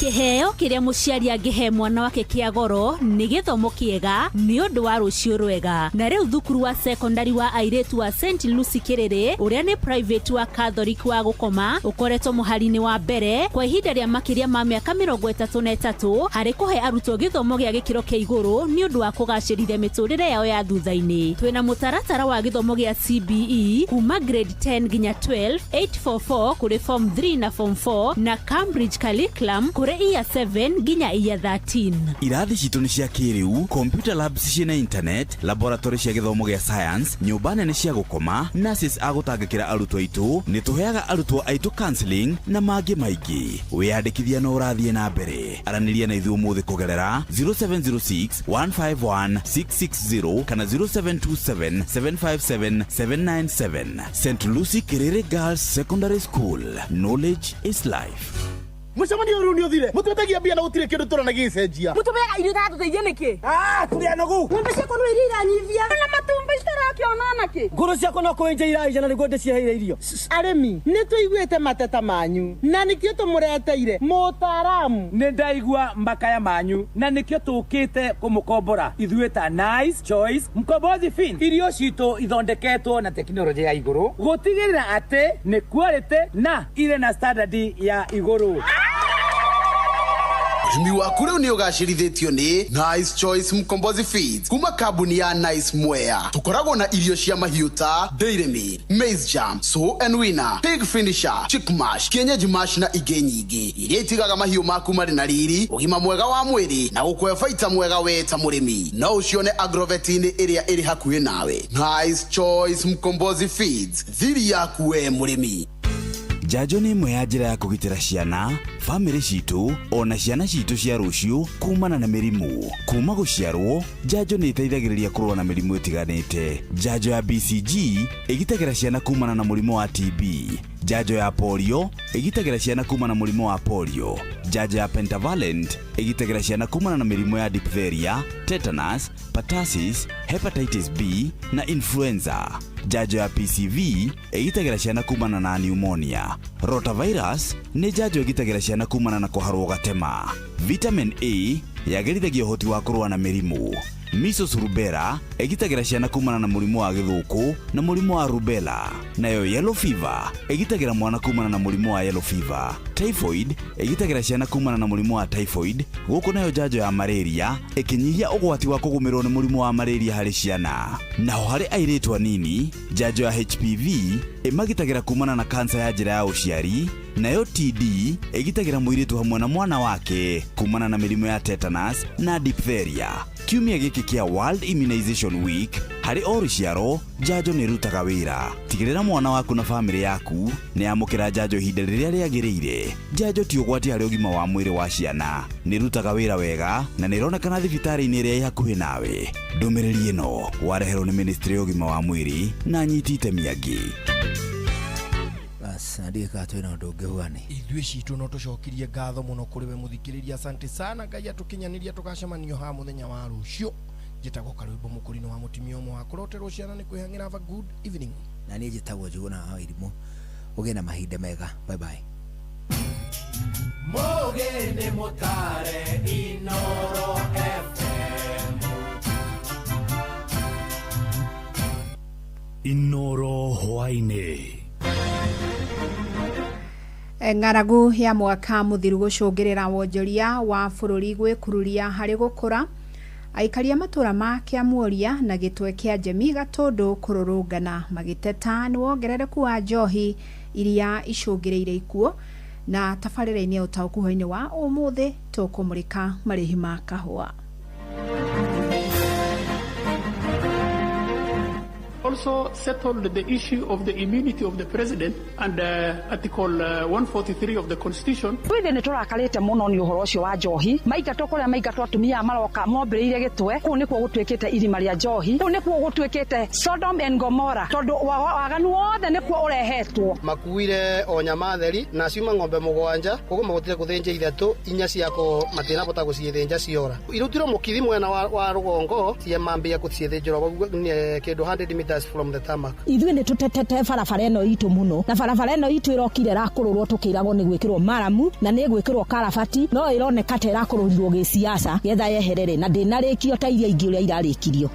Kĩheo kĩrĩa mũciari angĩhe mwana wake kĩa goro nĩ gĩthomo kĩega nĩ ũndũ wa rũciũ rwega. Na rĩu thukuru wa sekondari wa airĩtu wa St Lucy Kĩrĩrĩ, ũrĩa nĩ private wa Catholic wa gũkoma, ũkoretwo mũhari-inĩ wa mbere kwa ihinda rĩa makĩria ma mĩaka 33 harĩ kũhe arutwo gĩthomo gĩa gĩkĩro kĩa igũrũ nĩ ũndũ wa kũgacĩrithia mĩtũrĩre yao ya thutha-inĩ. Twĩna mũtaratara wa gĩthomo gĩa CBE kuma grade 10 nginya 12, 844 kũrĩ form 3 na form 4 na Cambridge curriculum kũrĩ year 7 nginya year 13.
Irathi citũ nĩ cia kĩrĩu, computer labs ciĩna internet, laboratory cia gĩthomo gĩa science, nyũmba nene cia gũkoma, nurses a gũtangĩkĩra arutwo aitũ, nĩ tũheaga arutwo aitũ counseling na mangĩ maingĩ. Wĩyandĩkithia no ũrathiĩ na mbere. Aranĩria na ithuĩ ũmũthĩ kũgerera 0706 151 660 kana 0727 757 797. St Lucy Kiriri Girls Secondary School. Knowledge is life.
Mũcemanio rĩu nĩ ũthire, mũtwĩtagia mbia na gũtirĩ kĩndũ tũrona gĩgĩcenjia.
Mũtũbeaga irio itatũteithia nĩkĩ?
Tũrĩ anogu.
Ng'ombe ciakwa no iria iranyivia na matumbĩ citarakĩona nakĩ.
Ngũrũ ciakwa no kũenja iraija na nĩguo ndĩciheire irio.
Arĩmi nĩ tũiguĩte mateta manyu na nĩkĩo tũmũreteire mũtaaramu.
Nĩ ndaigua makaya manyu na nĩkĩo tũkĩte kũmũkombora ithuĩ ta Nice Choice Mkombozi Fin. Irio citũ ithondeketwo na tekinoronjĩ ya igũrũ gũtigĩrĩra atĩ nĩ quality na irĩ na standard ya igũrũ.
Ũrĩmi waku rĩu nĩ ũgacĩrithĩtio nĩ Nice Choice Mkombozi Feeds kuma kambuni ya Nice Mwea. Tũkoragwo na irio cia mahiũ ta Dairy Meal, Maize Jam, Sow and Winner, Pig Finisher, Chick Mash, Kienyeji Mash na ingĩ nyingĩ iria itigaga mahiũ maku marĩ na riri, ũgima mwega wa mwĩrĩ na gũkũhe baita mwega we ta mũrĩmi. No ũcione agrovet-inĩ ĩrĩa ĩrĩ hakuhĩ nawe. Nice Choice Mkombozi Feeds, thiri yaku we mũrĩmi.
Njanjo nĩ ĩmwe ya njĩra ya kũgitĩra ciana, bamĩrĩ citũ ona ciana citũ cia rũciũ kumana na mĩrimũ. Kuma gũciarwo, njanjo nĩ ĩteithagĩrĩria kũrũa na mĩrimũ ĩtiganĩte. Njanjo ya BCG ĩgitagĩra ciana kumana na mũrimũ wa TB. Njanjo ya polio ĩgitagĩra ciana kumana na mũrimũ wa polio. Njanjo ya pentavalent ĩgitagĩra ciana kumana na mĩrimũ ya diphtheria, tetanus, pertussis, hepatitis B na influenza. Njanjo ya PCV ĩgitagĩra ciana kumana na pneumonia. Rotavirus nĩ njanjo ĩgitagĩra ciana kumana na kũharwo gatema. Vitamin A yagĩrithagia ũhoti wa kũrũa na mĩrimũ. Measles rubella ĩgitagĩra ciana kumana na mũrimũ wa gĩthũkũ na mũrimũ wa rubella. Nayo yellow fever ĩgitagĩra mwana kumana na mũrimũ wa yellow fever. Typhoid ĩgitagĩra ciana kumana na mũrimũ wa typhoid, gũkũ nayo njanjo ya malaria ĩkĩnyihia ũgwati wa kũgũmĩrwo nĩ mũrimũ wa malaria harĩ ciana. Naho harĩ airĩtu anini, njanjo ya HPV ĩmagitagĩra kumana na kansa ya njĩra ya ũciari, nayo TD ĩgitagĩra mũirĩtu hamwe na mwana wake kumana na mĩrimũ ya tetanus na diphtheria. Kiumia gĩkĩ kĩa World Immunization Week, harĩ o rũciaro njanjo nĩ ĩrutaga wĩra. Tigĩrĩra mwana waku na bamĩrĩ yaku nĩ yamũkĩra njanjo ihinda rĩrĩa rĩagĩrĩire. Njanjo ti ũgwati harĩ ũgima wa mwĩrĩ wa ciana, nĩ ĩrutaga wĩra wega na nĩ ĩronekana thibitarĩ-inĩ ĩrĩa ĩ hakuhĩ nawe. Ndũmĩrĩri ĩno wareherwo nĩ Ministry ya ũgima wa mwĩrĩ na anyiti itemi angĩ.
Bas, na ndiä kana twä na å ndå å ngä huani.
Ithuĩ citũ no tũcokirie ngatho mũno kũrĩ we mũthikĩrĩria. Asante sana, Ngai atũkinyanĩria tũgacemanio haha mũthenya wa rũciũ. Njĩtagwo Karwĩmbo Mũkũrinũ wa mũtumia ũmwe wa kũroterwo ciana nĩ kwĩhang'ĩra. Have a good evening.
Na niĩ njĩtagwo Njũgũna wa Irimũ. Ũgĩe na mahinda mega. Bye bye.
Mũgĩ nĩ mũtare Inoro FM.
Inoro hwaĩ-inĩ.
Ng'aragu ya mwaka mũthiru gũcũngĩrĩra wonjoria wa bũrũri gwĩkururia harĩ gũkũra. Aikari a matũra ma Kĩamuoria na gĩtwe kĩa Njemi Gatũndũ kũrũrũngana magĩteta nĩ wongerereku wa njohi iria icũngĩrĩire ikuũ. Na tabarĩra-inĩ ya ũtaũku hwaĩ-inĩ wa ũmũthĩ tũkũmũrĩka marĩhi ma kahũa.
Also settled the issue of the immunity of the president under Article 143 of the Constitution.
Twithe nĩ tũrakarĩte mũno nĩ ũhoro ũcio wa njohi. Maingatwo kũrĩa maingatwo atumia maroka mombĩrĩire gĩtwe. Kũu nĩkuo gũtuĩkĩte irima rĩa njohi. Kũu nĩkuo gũtuĩkĩte Sodom and Gomorrah, tondũ waganu wothe nĩkuo ũrehetwo.
Makuire o nyama theri na ciuma ng'ombe 7, koguo magotire gũthĩnja 3, 4 ciako matinabota gũciĩthĩnja ciora. Irutirwo mũkithi mwena wa rũgongo ciemambia gũciĩthĩnjĩrwo kĩndũ 100 meters. meters from the tarmac.
Ithuĩ nĩ tũtetete barabara ĩno itũ mũno, na barabara ĩno itũ ĩrokire ĩrakũrũrwo tũkĩragwo nĩ gwĩkĩrwo maramu na nĩ gwĩkĩrwo karabati, no ĩroneka ta ĩrakũrũrirwo gĩsiasa getha yeherere na ndĩnarĩkio ta iria ingĩ ũrĩa irarĩkirio.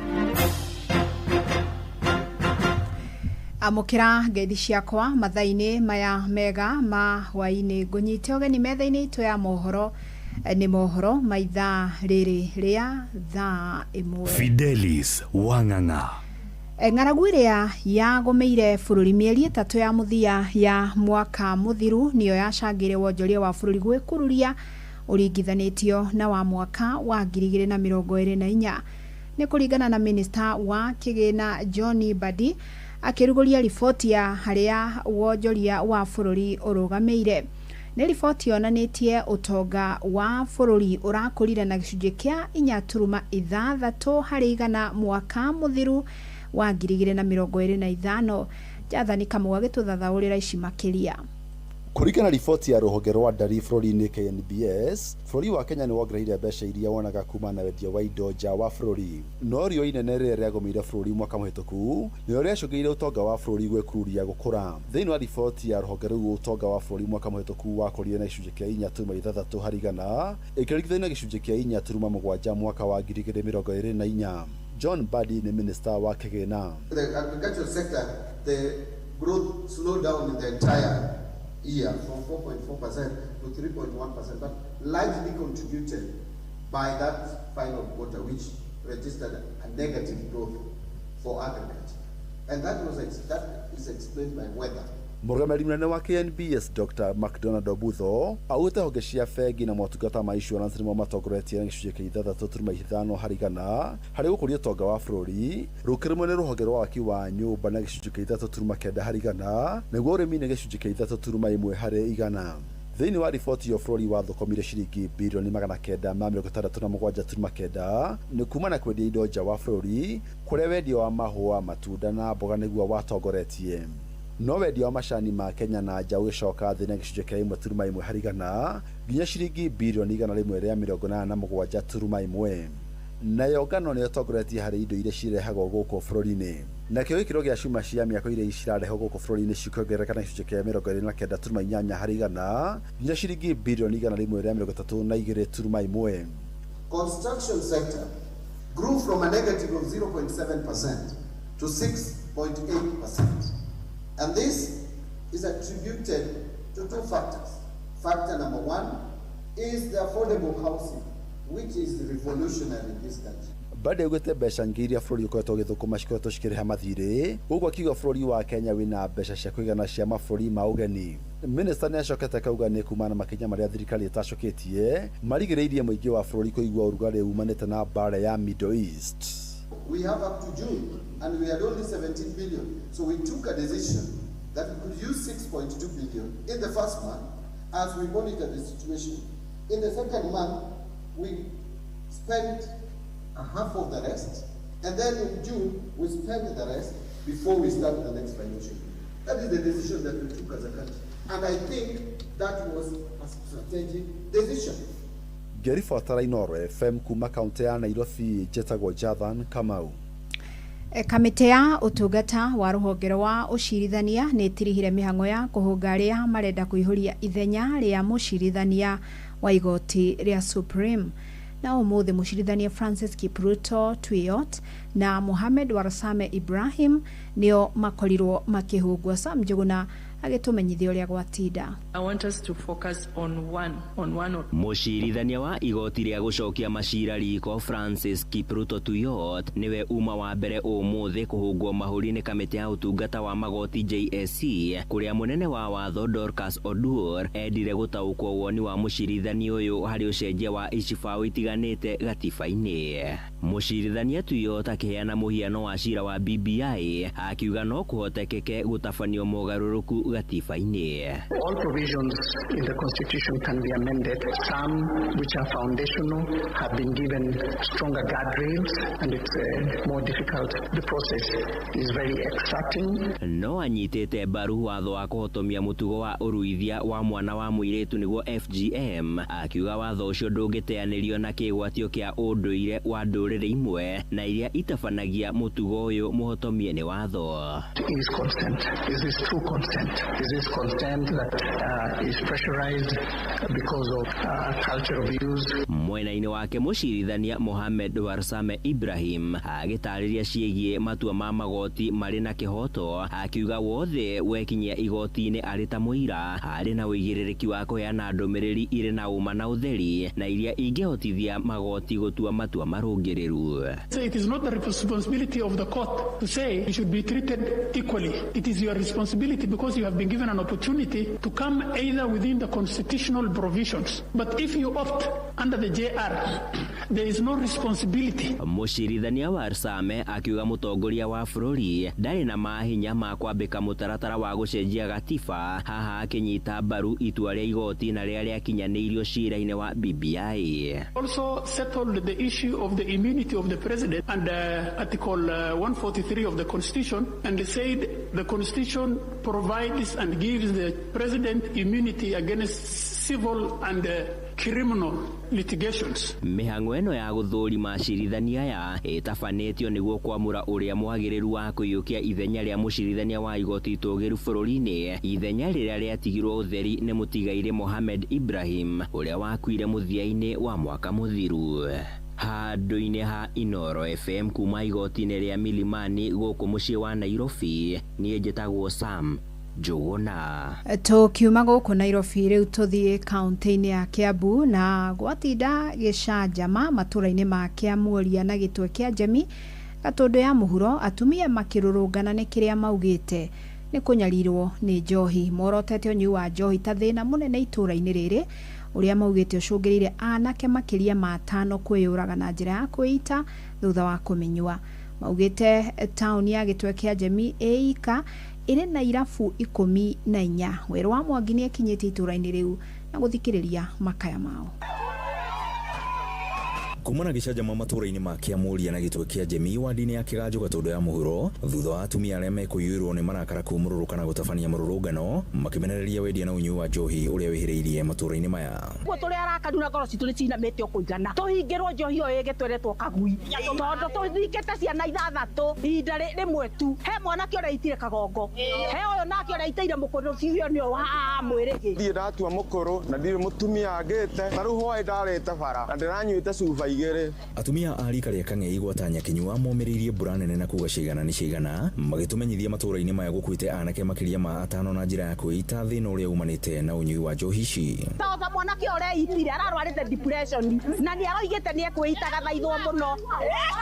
Amũkĩra ngeithi ciakwa mathaa-inĩ maya mega ma hwaĩ-inĩ, ngũnyite ũgeni metha-inĩ itũ ya mohoro. Nĩ mohoro ma ithaa rĩrĩ rĩa thaa 1.
Fidelis Wang'ang'a.
Ng'aragu ĩrĩa yagũmĩire bũrũri mĩeri 3 ya mũthia ya mwaka mũthiru nĩyo yacangĩire wonjoria wa bũrũri gwĩkururia ũringithanĩtio na wa mwaka wa 2024. Nĩ kũringana na minista wa kĩgĩna John Mbadi akĩrugũria riboti ya harĩa wonjoria wa bũrũri ũrũgamĩire. Nĩ riboti yonanĩtie ũtonga wa bũrũri ũrakũrire na gĩcunjĩ kĩa 4.6 harĩ igana mwaka mũthiru wa 2025. Jathani Kamau agĩtũthathaũrĩra ici makĩria.
Kũringana riboti ya rũhonge rwa ndari bũrũri-inĩ KNBS, bũrũri wa Kenya nĩ wongereire mbeca iria wonaga kuma na wendia wa indo nja wa bũrũri. No riũa inene rĩrĩa rĩagũmĩire bũrũri mwaka mũhĩtũku nĩrĩo rĩacũngĩrĩirie ũtonga wa bũrũri gwĩkururia gũkũra. Thĩinĩ wa riboti ya rũhonge rũu, ũtonga wa bũrũri mwaka mũhĩtũku wakũrire na gĩcunjĩ kĩa 4.6 harĩ igana ĩkĩringithanio na gĩcunjĩ kĩa 4.7 mwaka wa 2024. John Mbadi nĩ minista wa kĩgĩna.
The agricultural sector, the growth slowed down in the entire year from 4.4% to 3.1%, but largely contributed by that final quarter, which registered a negative growth for agriculture. And that is explained by weather.
Mũrũgamĩrĩri mũnene wa KNBS Dr. McDonald Obutho augĩte honge cia bengi na motungata ma insurance nĩmo matongoretie na gĩcunjĩ kĩa 6.5 harĩ igana harĩ gũkũria ũtonga wa bũrũri, rũkĩrũmwo nĩ rũhonge rwa waki wa nyũmba na gĩcunjĩ kĩa 3.9 harĩ igana, nĩguo ũrĩmi nĩ gĩcunjĩ kĩa 3.1 harĩ igana. Thĩinĩ wa riboti yo, bũrũri wathũkũmire ciringi birioni 967.9 nĩ kuma na kwendia indo nja wa bũrũri, kũrĩa wendia wa mahũa, matunda na mboga nĩguo watongoretie. No wendia wa macani ma Kenya na nja ũgĩcoka thĩ na gĩcunjĩ kĩa 1.1 harĩ igana nginya ciringi birioni 187.1. Nayo ngano nĩyo ĩtongoretie harĩ indo iria cirehagwo gũkũ bũrũri-inĩ. Nakĩo gĩkĩro gĩa cuma cia mĩako iria cirarehwo gũkũ bũrũri-inĩ cikĩongerereka na gĩcunjĩ kĩa 29.8 harĩ igana nginya ciringi birioni 132.1.
Construction sector grew from a negative of 0.7% to 6.8%. And this is attributed to two factors. Factor number one is the affordable housing, which is revolutionary in this country.
Mbadi augĩte mbeca nyingĩ iria bũrũri ũkoretwo ũgĩthũkũma cikoretwo cikĩrĩha mathirĩ, gũkũ akiuga bũrũri wa Kenya wĩna mbeca cia kũigana cia mabũrũri ma ũgeni. Minista nĩ acokete akauga nĩ kumana na makinya marĩa thirikari ĩtacũkĩtie marigĩrĩirie mũingĩ wa bũrũri kũigua ũrugarĩ umanĩte na mbara ya Middle East.
We have up to June, and we had only 17 billion. So we took a decision that we could use 6.2 billion in the first month as we monitor the situation. In the second month, we spent a half of the rest, and then in June, we spent the rest before we start the next financial year. That is the decision that we took as a country. And I think that was a strategic decision.
Ngĩribotera Inooro FM kuma kaunti ya Nairobi, njĩtagwo Jathan Kamau.
Kamĩtĩ ya ũtungata wa rũhonge rwa ũcirithania nĩ ĩtirihire mĩhang'o ya kũhũnga arĩa marenda kũihũria ithenya rĩa mũcirithania wa igoti rĩa Supreme. Na ũmũthĩ mũcirithania Francis Kipruto Tuiyott na Mohamed Warsame Ibrahim nĩo makorirwo makĩhũngwo. Sam Njuguna agĩtũmenyithia ũrĩa gwatinda.
I want us to focus on one.
Mũcirithania wa igoti rĩa gũcokia macira riko Francis Kipruto Tuiyott nĩwe uma wa mbere ũmũthĩ kũhũngwo mahũri nĩ kamĩtĩ ya ũtungata wa magoti JSC, kũrĩa mũnene wa watho Dorcas Oduor endire gũtaũkwo woni wa mũcirithania ũyũ harĩ ũcenjia wa icibaũ itiganĩte gatiba-inĩ. Mũcirithania Tuiyott akĩheana mũhiano wa cira wa BBI akiuga no kũhotekeke gũtabanio mogarũrũku gatiba-inĩ.
All provisions in the Constitution can be amended. Some which are foundational have been given stronger guardrails, and it's more difficult. The process is very exciting.
No anyitĩte mbaru watho wa kũhotomia mũtugo wa ũruithia wa mwana wa mũirĩtu nĩguo FGM, akiuga watho ũcio ndũngĩteanĩrio na kĩgwatio kĩa ũndũire wa ndũrĩrĩ imwe na iria itabanagia mũtugo ũyũ mũhotomie nĩ watho.
Is consent. Is this true consent? Is this consent that is pressurized because of cultural views?
Mwena-inĩ wake mũcirithania Mohamed Warsame Ibrahim agĩtarĩria ciĩgiĩ matua ma magoti marĩ na kĩhoto, akiuga wothe wekinyia igoti-inĩ arĩ ta mũira arĩ na ũigĩrĩrĩki wa kũheana ndũmĩrĩri irĩ na ũma na ũtheri na iria ingĩhotithia magoti gũtua matua marũngĩrĩru.
So it is not the responsibility of the court to say you should be treated equally. It is your responsibility because you have been given an opportunity to come either within the constitutional provisions. But if you opt under the JR, there is no responsibility.
Mũcirithania Warsame akiuga mũtongoria wa bũrũri ndarĩ na mahinya ma kwambĩka mũtaratara wa gũcenjia gatiba, haha akĩnyita mbaru itua rĩa igoti na rĩrĩa rĩakinyanĩirio cira-inĩ wa BBI.
Also settled the issue of the immunity of the president under Article 143 of the Constitution, and said the Constitution provides and gives the president immunity against civil and criminal litigations.
Mĩhang'o ĩno ya gũthũrima acirithania aya ĩtabanĩtio nĩguo kwamũra ũrĩa mwagĩrĩru wa kũiyũkia ithenya rĩa mũcirithania wa igoti itũgĩru bũrũri-inĩ, ithenya rĩrĩa rĩatigirwo ũtheri nĩ mũtigairĩ Mohamed Ibrahim ũrĩa wakuire mũthia-inĩ wa mwaka mũthiru. Handũ-inĩ ha Inoro FM kuma igoti-inĩ rĩa Milimani gũkũ mũciĩ wa Nairobi, niĩ njĩtagwo Sam Njũgũna.
Tũkiuma gũkũ Nairobi rĩu tũthiĩ kaunti-inĩ ya Kiambu na gwatinda gĩcanjama matũra-inĩ ma Kĩamuoria na Gĩtwe kĩa Njemi Gatũndũ ya mũhuro, atumia makĩrũrũngana nĩ kĩrĩa maugĩte nĩ kũnyarirwo nĩ njohi. Morotete ũnyui wa njohi ta thĩna mũnene itũra-inĩ rĩrĩ, ũrĩa maugĩte ũcũngĩrĩire anake makĩria ma 5 kwĩyũraga na njĩra ya kwĩita thutha wa kũmĩnyua. Maugĩte taũni ya Gĩtwe kĩa Njemi ĩika ĩrĩ na irabu 14. Werũ wa Mwangi nĩ akinyĩte itũra-inĩ rĩu na gũthikĩrĩria makaya mao.
Kumana gĩcanjama matũra-inĩ ma Kĩamuria na Gĩtwe kĩa Njemi wadi-inĩ ya Kĩganjo Gatũndũ ya mũhuro, thutha wa atumia arĩa mekũiyũirwo nĩ marakara kumũrũrũka na gũtabania mũrũrũngano makĩmenereria wendia na ũnyui wa njohi ũrĩa wĩhĩrĩirie matũra-inĩ maya.
Guo tũrĩ arakaru na ngoro citũ nĩ cinamĩte o kũigana, tũhingĩrwo njohi ĩyo ĩgĩtweretwo kagui tondũ tũthikĩte ciana 6 ihinda rĩmwe tu. He mwanake ũrĩa aitire kagongo, he ũyũ nake ũrĩa aiteire mũkũrũ biũ nĩ wa mwĩrĩgĩ.
Ndiĩ ndatua mũkũrũ na ndirĩ mũtumia angĩte, ta rĩu hwaĩ ndarĩte bara na ndĩranyuĩte cuba 2.
Atumia a rika rĩa Kang'ei gwata Nyakinyua momĩrĩirie mbura nene na kuga ciigana nĩ ciigana, magĩtũmenyithia matũra-inĩ maya gũkuĩte anake makĩria ma 5 na njĩra ya kwĩita thĩna ũrĩa umanĩte na ũnyui wa njohi ici.
Tondũ mwanake ũrĩa eitire ararwarĩte depression na nĩ aroigĩte nĩ ekwĩita gathaithwo mũno,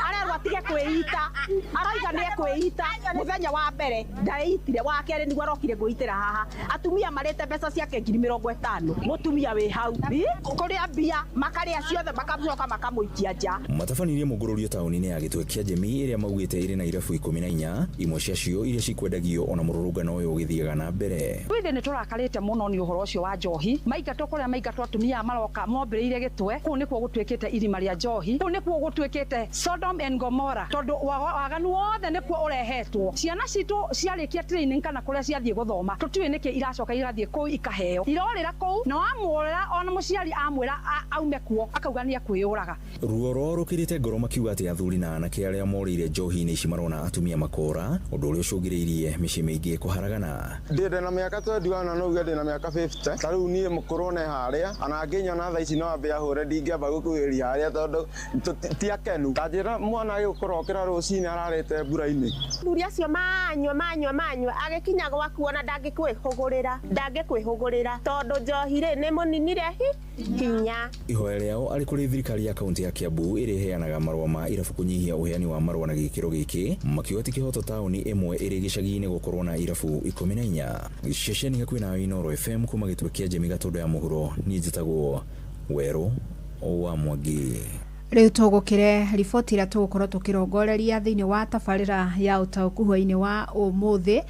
arerwo atige kwĩita, aroiga nĩ ekwĩita. Mũthenya wa mbere ndaitire, wa kerĩ nĩguo arokire kwĩitĩra haha. Atumia marĩte mbeca ciake 50,000, mũtumia wĩ hau kũrĩa mbia makarĩa ciothe makacoka makamũikia nja.
Matabanirie mũngũrũrio taũni-inĩ ya Gĩtwe kĩa Njemi ĩrĩa maugĩte ĩrĩ na irabu 14, imwe ciacio iria cikwendagio ona mũrũrũngano ũyũ ũgĩthiaga na mbere.
Twithe nĩ tũrakarĩte mũno nĩ ũhoro ũcio wa njohi, maingatwo kũrĩa maingatwo atumia maroka mombĩrĩire Gĩtwe, kũu nĩkuo gũtuĩkĩte irima rĩa njohi, kũu nĩkuo gũtuĩkĩte Sodom and Gomorrah, tondũ waganu wothe nĩkuo ũrehetwo. Ciana citũ ciarĩkia training kana kũrĩa ciathiĩ gũthoma, tũtiũĩ nĩkĩ iracoka irathiĩ kũu ikaheo, irorĩra kũu na wamũrora ona mũciari amwĩra aume kuo akauga nĩ ekwĩyũraga.
Ruo rwao rũkĩrĩte ngoro makiuga atĩ athuri na anake arĩa morĩire njohi-inĩ ici marona atumia makora, ũndũ ũrĩa ũcũngĩrĩirie mĩciĩ mĩingĩ kũharagana.
Ndĩ na mĩaka 21 no uge ndĩ na mĩaka 50, ta rĩu niĩ mũkũrũ ne harĩa ana angĩnyona thaa ici no ambe ahũre, ndingĩamba gũkuhĩrĩria harĩa tondũ ti akenu. Ta njĩra mwana agĩgũkũrokera rũcinĩ ararĩte mbura-inĩ.
Athuri acio manyua agĩkinya gwaku ona ndangĩkwĩhũgũrĩra tondũ njohi rĩ nĩ mũninire hinya.
Ihoya rĩao arĩ kũrĩ thirikari ya kaunti ya Kiambu ĩrĩa ĩheanaga marũa ma irabu kũnyihia ũheani wa marũa na gĩkĩro gĩkĩ, makiuga ti kĩhoto taũni ĩmwe ĩrĩ gĩcagi-inĩ gũkorwo na irabu 14. Ceceni hakuhĩ nawe Inoro FM kuma Gĩtwe kĩa Njemi Gatũndũ ya mũhuro, niĩ njĩtagwo Werũ wa Mwangi.
Rĩu tũgũkĩre riboti ĩrĩa tũgũkorwo tũkĩrongoreria thĩinĩ wa tabarĩra ya ũtaũku hwaĩ-inĩ wa ũmũthĩ,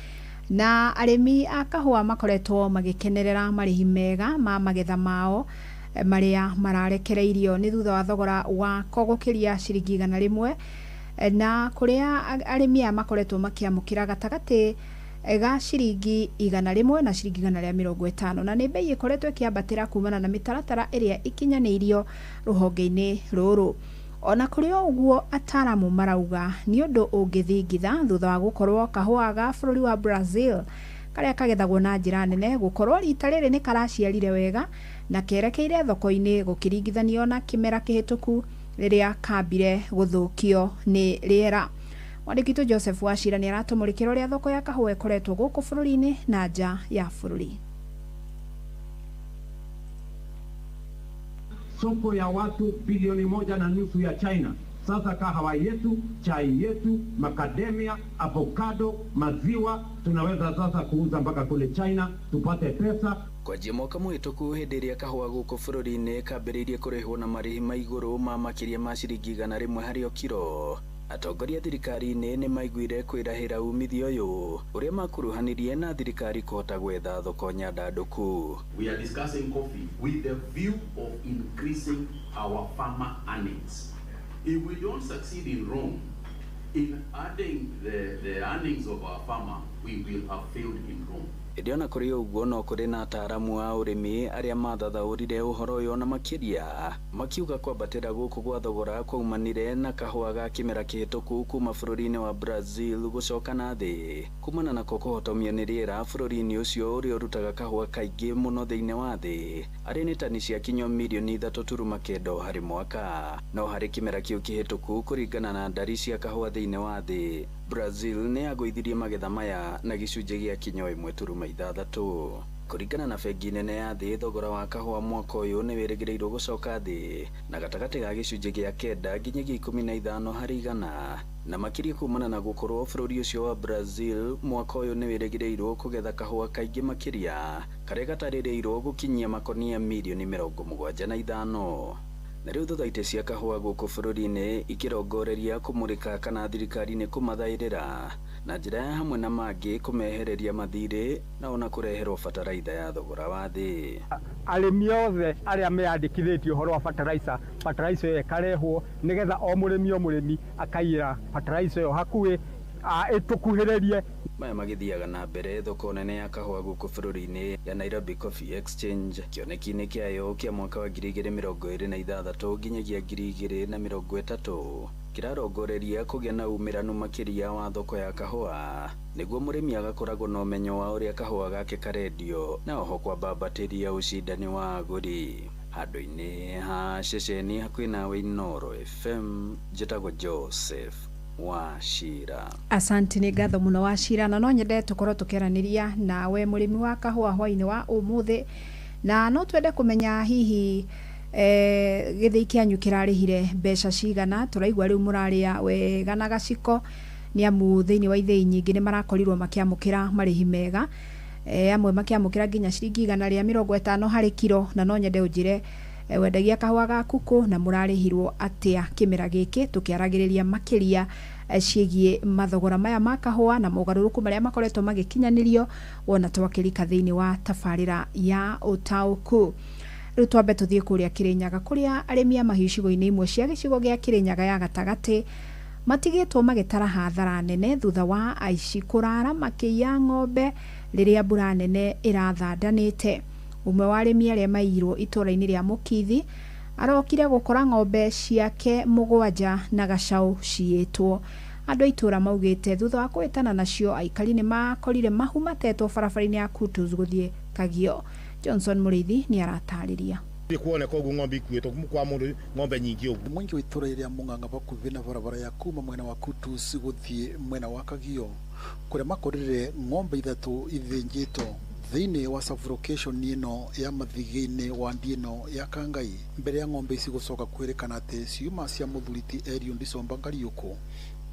Na arĩmi a kahũa makoretwo magĩkenerera marĩhi mega ma magetha mao marĩa mararekereirio nĩ thutha wa thogora wako gũkĩria ciringi 100, na kũrĩa arĩmi aya makoretwo makĩamũkĩra gatagatĩ ga ciringi 100 na ciringi 150, na nĩ bei ĩkoretwo ĩkĩambatĩra kumana na mĩtaratara ĩrĩa ĩkinyanĩirio rũhonge-inĩ rũrũ. Ona kũrĩ o ũguo, ataramu marauga nĩ ũndũ ũngĩthingitha thutha wa gũkorwo kahũa ga bũrũri wa Brazil karĩa kagethagwo na njĩra nene gũkorwo rita rĩrĩ nĩ karaciarire wega na kerekeire thoko-inĩ gũkĩringithanio na kĩmera kĩhĩtũku rĩrĩa kambire gũthũkio nĩ rĩera. Mwandĩki witũ Joseph Wachira nĩ aratũmũrĩkĩra ũrĩa thoko ya kahũa ĩkoretwo gũkũ bũrũri-inĩ na nja ya bũrũri.
Soko ya watu bilioni 1.5 ya China. Sasa kahawa yetu, chai yetu, makademia, avocado, maziwa tunaweza sasa kuuza mpaka kule China tupate pesa.
Kwanjia mwaka mũhĩtũku hĩndĩ ĩrĩa kahũa gũkũ bũrũri-inĩ kambĩrĩirie kũrĩhwo na marĩhi ma igũrũ ma makĩria ma ciringi 100 harĩ o kiro, atongoria thirikari-inĩ nĩ maiguire kwĩrahĩra umithio ũyũ ũrĩa makuruhanirie na thirikari kũhota gwetha thoko nyandandũku.
We are discussing coffee with the view of increasing our farmer earnings. If we don't succeed in Rome in adding the earnings of our farmer, we will have failed in Rome.
Ĩndĩ ona kũrĩ ũguo no kũrĩ na ataaramu a ũrĩmi arĩa mathathaũrire ũhoro ũyũ na makĩria makiuga kwambatĩra gũkũ gwa thogora kwaumanire na kahũa ga kĩmera kĩhĩtũku kuma bũrũri-inĩ wa Brazil gũcoka na thĩ kumana nako kũhotomio nĩ rĩera bũrũri-inĩ ũcio ũrĩa ũrutaga kahũa kaingĩ mũno thĩinĩ wa thĩ arĩ nĩ tani cia kinyo mirioni 3.9 harĩ mwaka. No harĩ kĩmera kĩu kĩhĩtũku kũringana na ndari cia kahũa thĩinĩ wa thĩ, Brazil nĩ yagũithirie magetha maya na gĩcunjĩ gĩa kinyo 1.6. Kũringana na bengi nene ya thĩ, thogora wa kahũa mwaka ũyũ nĩ wĩrĩgĩrĩirwo gũcoka thĩ na gatagatĩ ga gĩcunjĩ gĩa 9 nginyagia 15 harĩ igana, na makĩria kumana na gũkorwo bũrũri ũcio wa Brazil mwaka ũyũ nĩ wĩrĩgĩrĩirwo kũgetha kahũa kaingĩ makĩria karĩa gatarĩrĩirwo gũkinyia makonia mirioni 75. Na rĩu thothaitĩ cia kahũa gũkũ bũrũri-inĩ ikĩrongoreria kũmũrĩka kana thirikari nĩ kũmathaĩrĩra na njĩra ya hamwe na mangĩ kũmehereria mathirĩ na ona kũreherwo bataraitha ya thogora wa thĩ.
Arĩmi othe arĩa meyandĩkithĩtie ũhoro wa bataraitha, bataraitha ĩyo ĩkarehwo nĩgetha o mũrĩmi akaiyĩra bataraitha ĩyo hakuhĩ ĩtũkuhĩrĩrie.
Maya magĩthiaga na mbere thoko nene ya kahũa gũkũ bũrũri-inĩ ya Nairobi Coffee Exchange kĩoneki-inĩ kĩayo kĩa mwaka wa 2026 nginyagia 2030 kĩrarongoreria kũgĩa na umĩranu makĩria wa thoko ya kahũa nĩguo mũrĩmi agakoragwo na ũmenyo wa ũrĩa kahũa gake karendio na oho kwambambatĩria ũcindani wa agũri. Handũ-inĩ ha ceceni hakuhĩ nawe Inooro FM, njĩtagwo Joseph Wachira.
Asante, nĩ ngatho mũno Wachira, na no nyende tũkorwo tũkĩaranĩria nawe mũrĩmi wa kahũa hwainĩ wa ũmũthĩ, na no twende kũmenya hihi gĩthĩi kĩanyu kĩrarĩhire mbeca cigana. Tũraigua rĩu mũrarĩa wega na gaciko nĩ amu thĩinĩ wa ithĩi nyingĩ nĩ marakorirwo makĩamũkĩra marĩhi mega, amwe makĩamũkĩra nginya ciringi 150 harĩ kiro, na no nyende ũnjĩre wendagia kahũa gaku kũ na mũrarĩhirwo atĩa kĩmera gĩkĩ, tũkĩaragĩrĩria makĩria ciĩgiĩ mathogora maya ma kahũa na mogarũrũku marĩa makoretwo magĩkinyanĩrio wona twakĩrika thĩinĩ wa tabarĩra ya ũtaũku. Rĩu twambe tũthiĩ kũrĩa Kĩrĩnyaga kũrĩa arĩmi a mahiũ icigo-inĩ imwe cia gĩcigo gĩa Kĩrĩnyaga ya gatagatĩ matigĩtwo magĩtara hathara nene thutha wa aici kũrara makĩiya ng'ombe rĩrĩa mbura nene ĩrathandanĩte. Ũmwe wa arĩmi arĩa maiyirwo itũũra-inĩ rĩa Mũkithi arokire gũkora ng'ombe ciake 7 na gacaũ ciĩtwo. Andũ a itũũra maugĩte thutha wa kũhĩtana nacio aikari nĩ makorire mahu matetwo barabara-inĩ ya Kutus gũthiĩ Kagio. Johnson Mũrĩithi nĩ aratarĩria.
Kuoneka ũguo ng'ombe ikuĩtwo kwa mũndũ ng'ombe nyingĩ ũguo.
Mũingĩ wa itũũra rĩa Mũng'ang'a bakuhĩ na barabara ya kuma mwena wa Kutus gũthiĩ mwena wa Kagio kũrĩa makorire ng'ombe 3 ithĩnjĩtwo thĩinĩ wa sub-location ĩno ya mathigĩ-inĩ wa ndi ĩno ya Kangai mbere ya ng'ombe ici gũcoka kwĩrĩkana atĩ ciuma cia mũthuri ti Eliud Somba Kariũkũ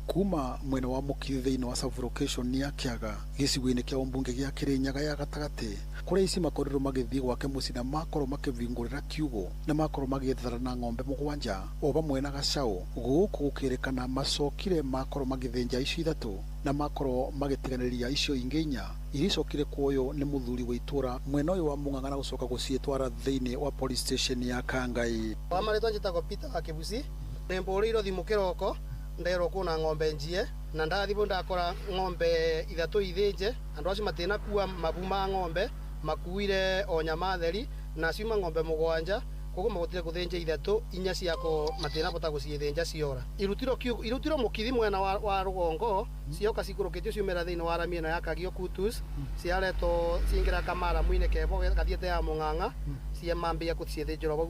Kuma mwena wa Mũkithi thĩinĩ wa sub-location ya Kĩaga gĩcigo-inĩ kĩa ũmbunge gĩa Kĩrĩnyaga ya gatagatĩ, kũrĩa ici makorirwo magĩthiĩ gwake mũciĩ na makorwo makĩvingũrĩra kiugũ na makorwo magĩethara na ng'ombe 7 o vamwe na gacaũ. Gũkũ gũkĩrĩkana macokire makorwo magĩthĩnja icio 3 na makorwo magĩtiganĩria icio ingĩ 4 iria icokire kuoywo nĩ mũthuri wa itũra mwena ũyũ wa Mũng'ang'a na gũcoka gũciĩtwara thĩinĩ wa police station ya Kangai.
Wa marĩtwa njĩtagwo Peter wa Kĩbuci, nĩ mbũrĩirwo thimũ kĩroko nderwo kuna ng'ombe njie na ndathimũ ndakora ng'ombe 3 ithĩnje. Andũ acio matinakua mabu ma ng'ombe, makuire o nyama theri na ciuma ng'ombe 7, koguo mahotire gũthĩnja 3, 4 ciako matinabota gũcithĩnja ciora. Irutirwo Mũkithi mwena wa rũgongo, cioka cikũrũkĩtio ciumĩra thĩinĩ wa rami ĩno ya Kagio Kutus, ciaretwo ciingĩra kamaramu-inĩ kebo gathiĩte ya Mũng'ang'a, ciamambia gũciĩthĩnjĩrwo vau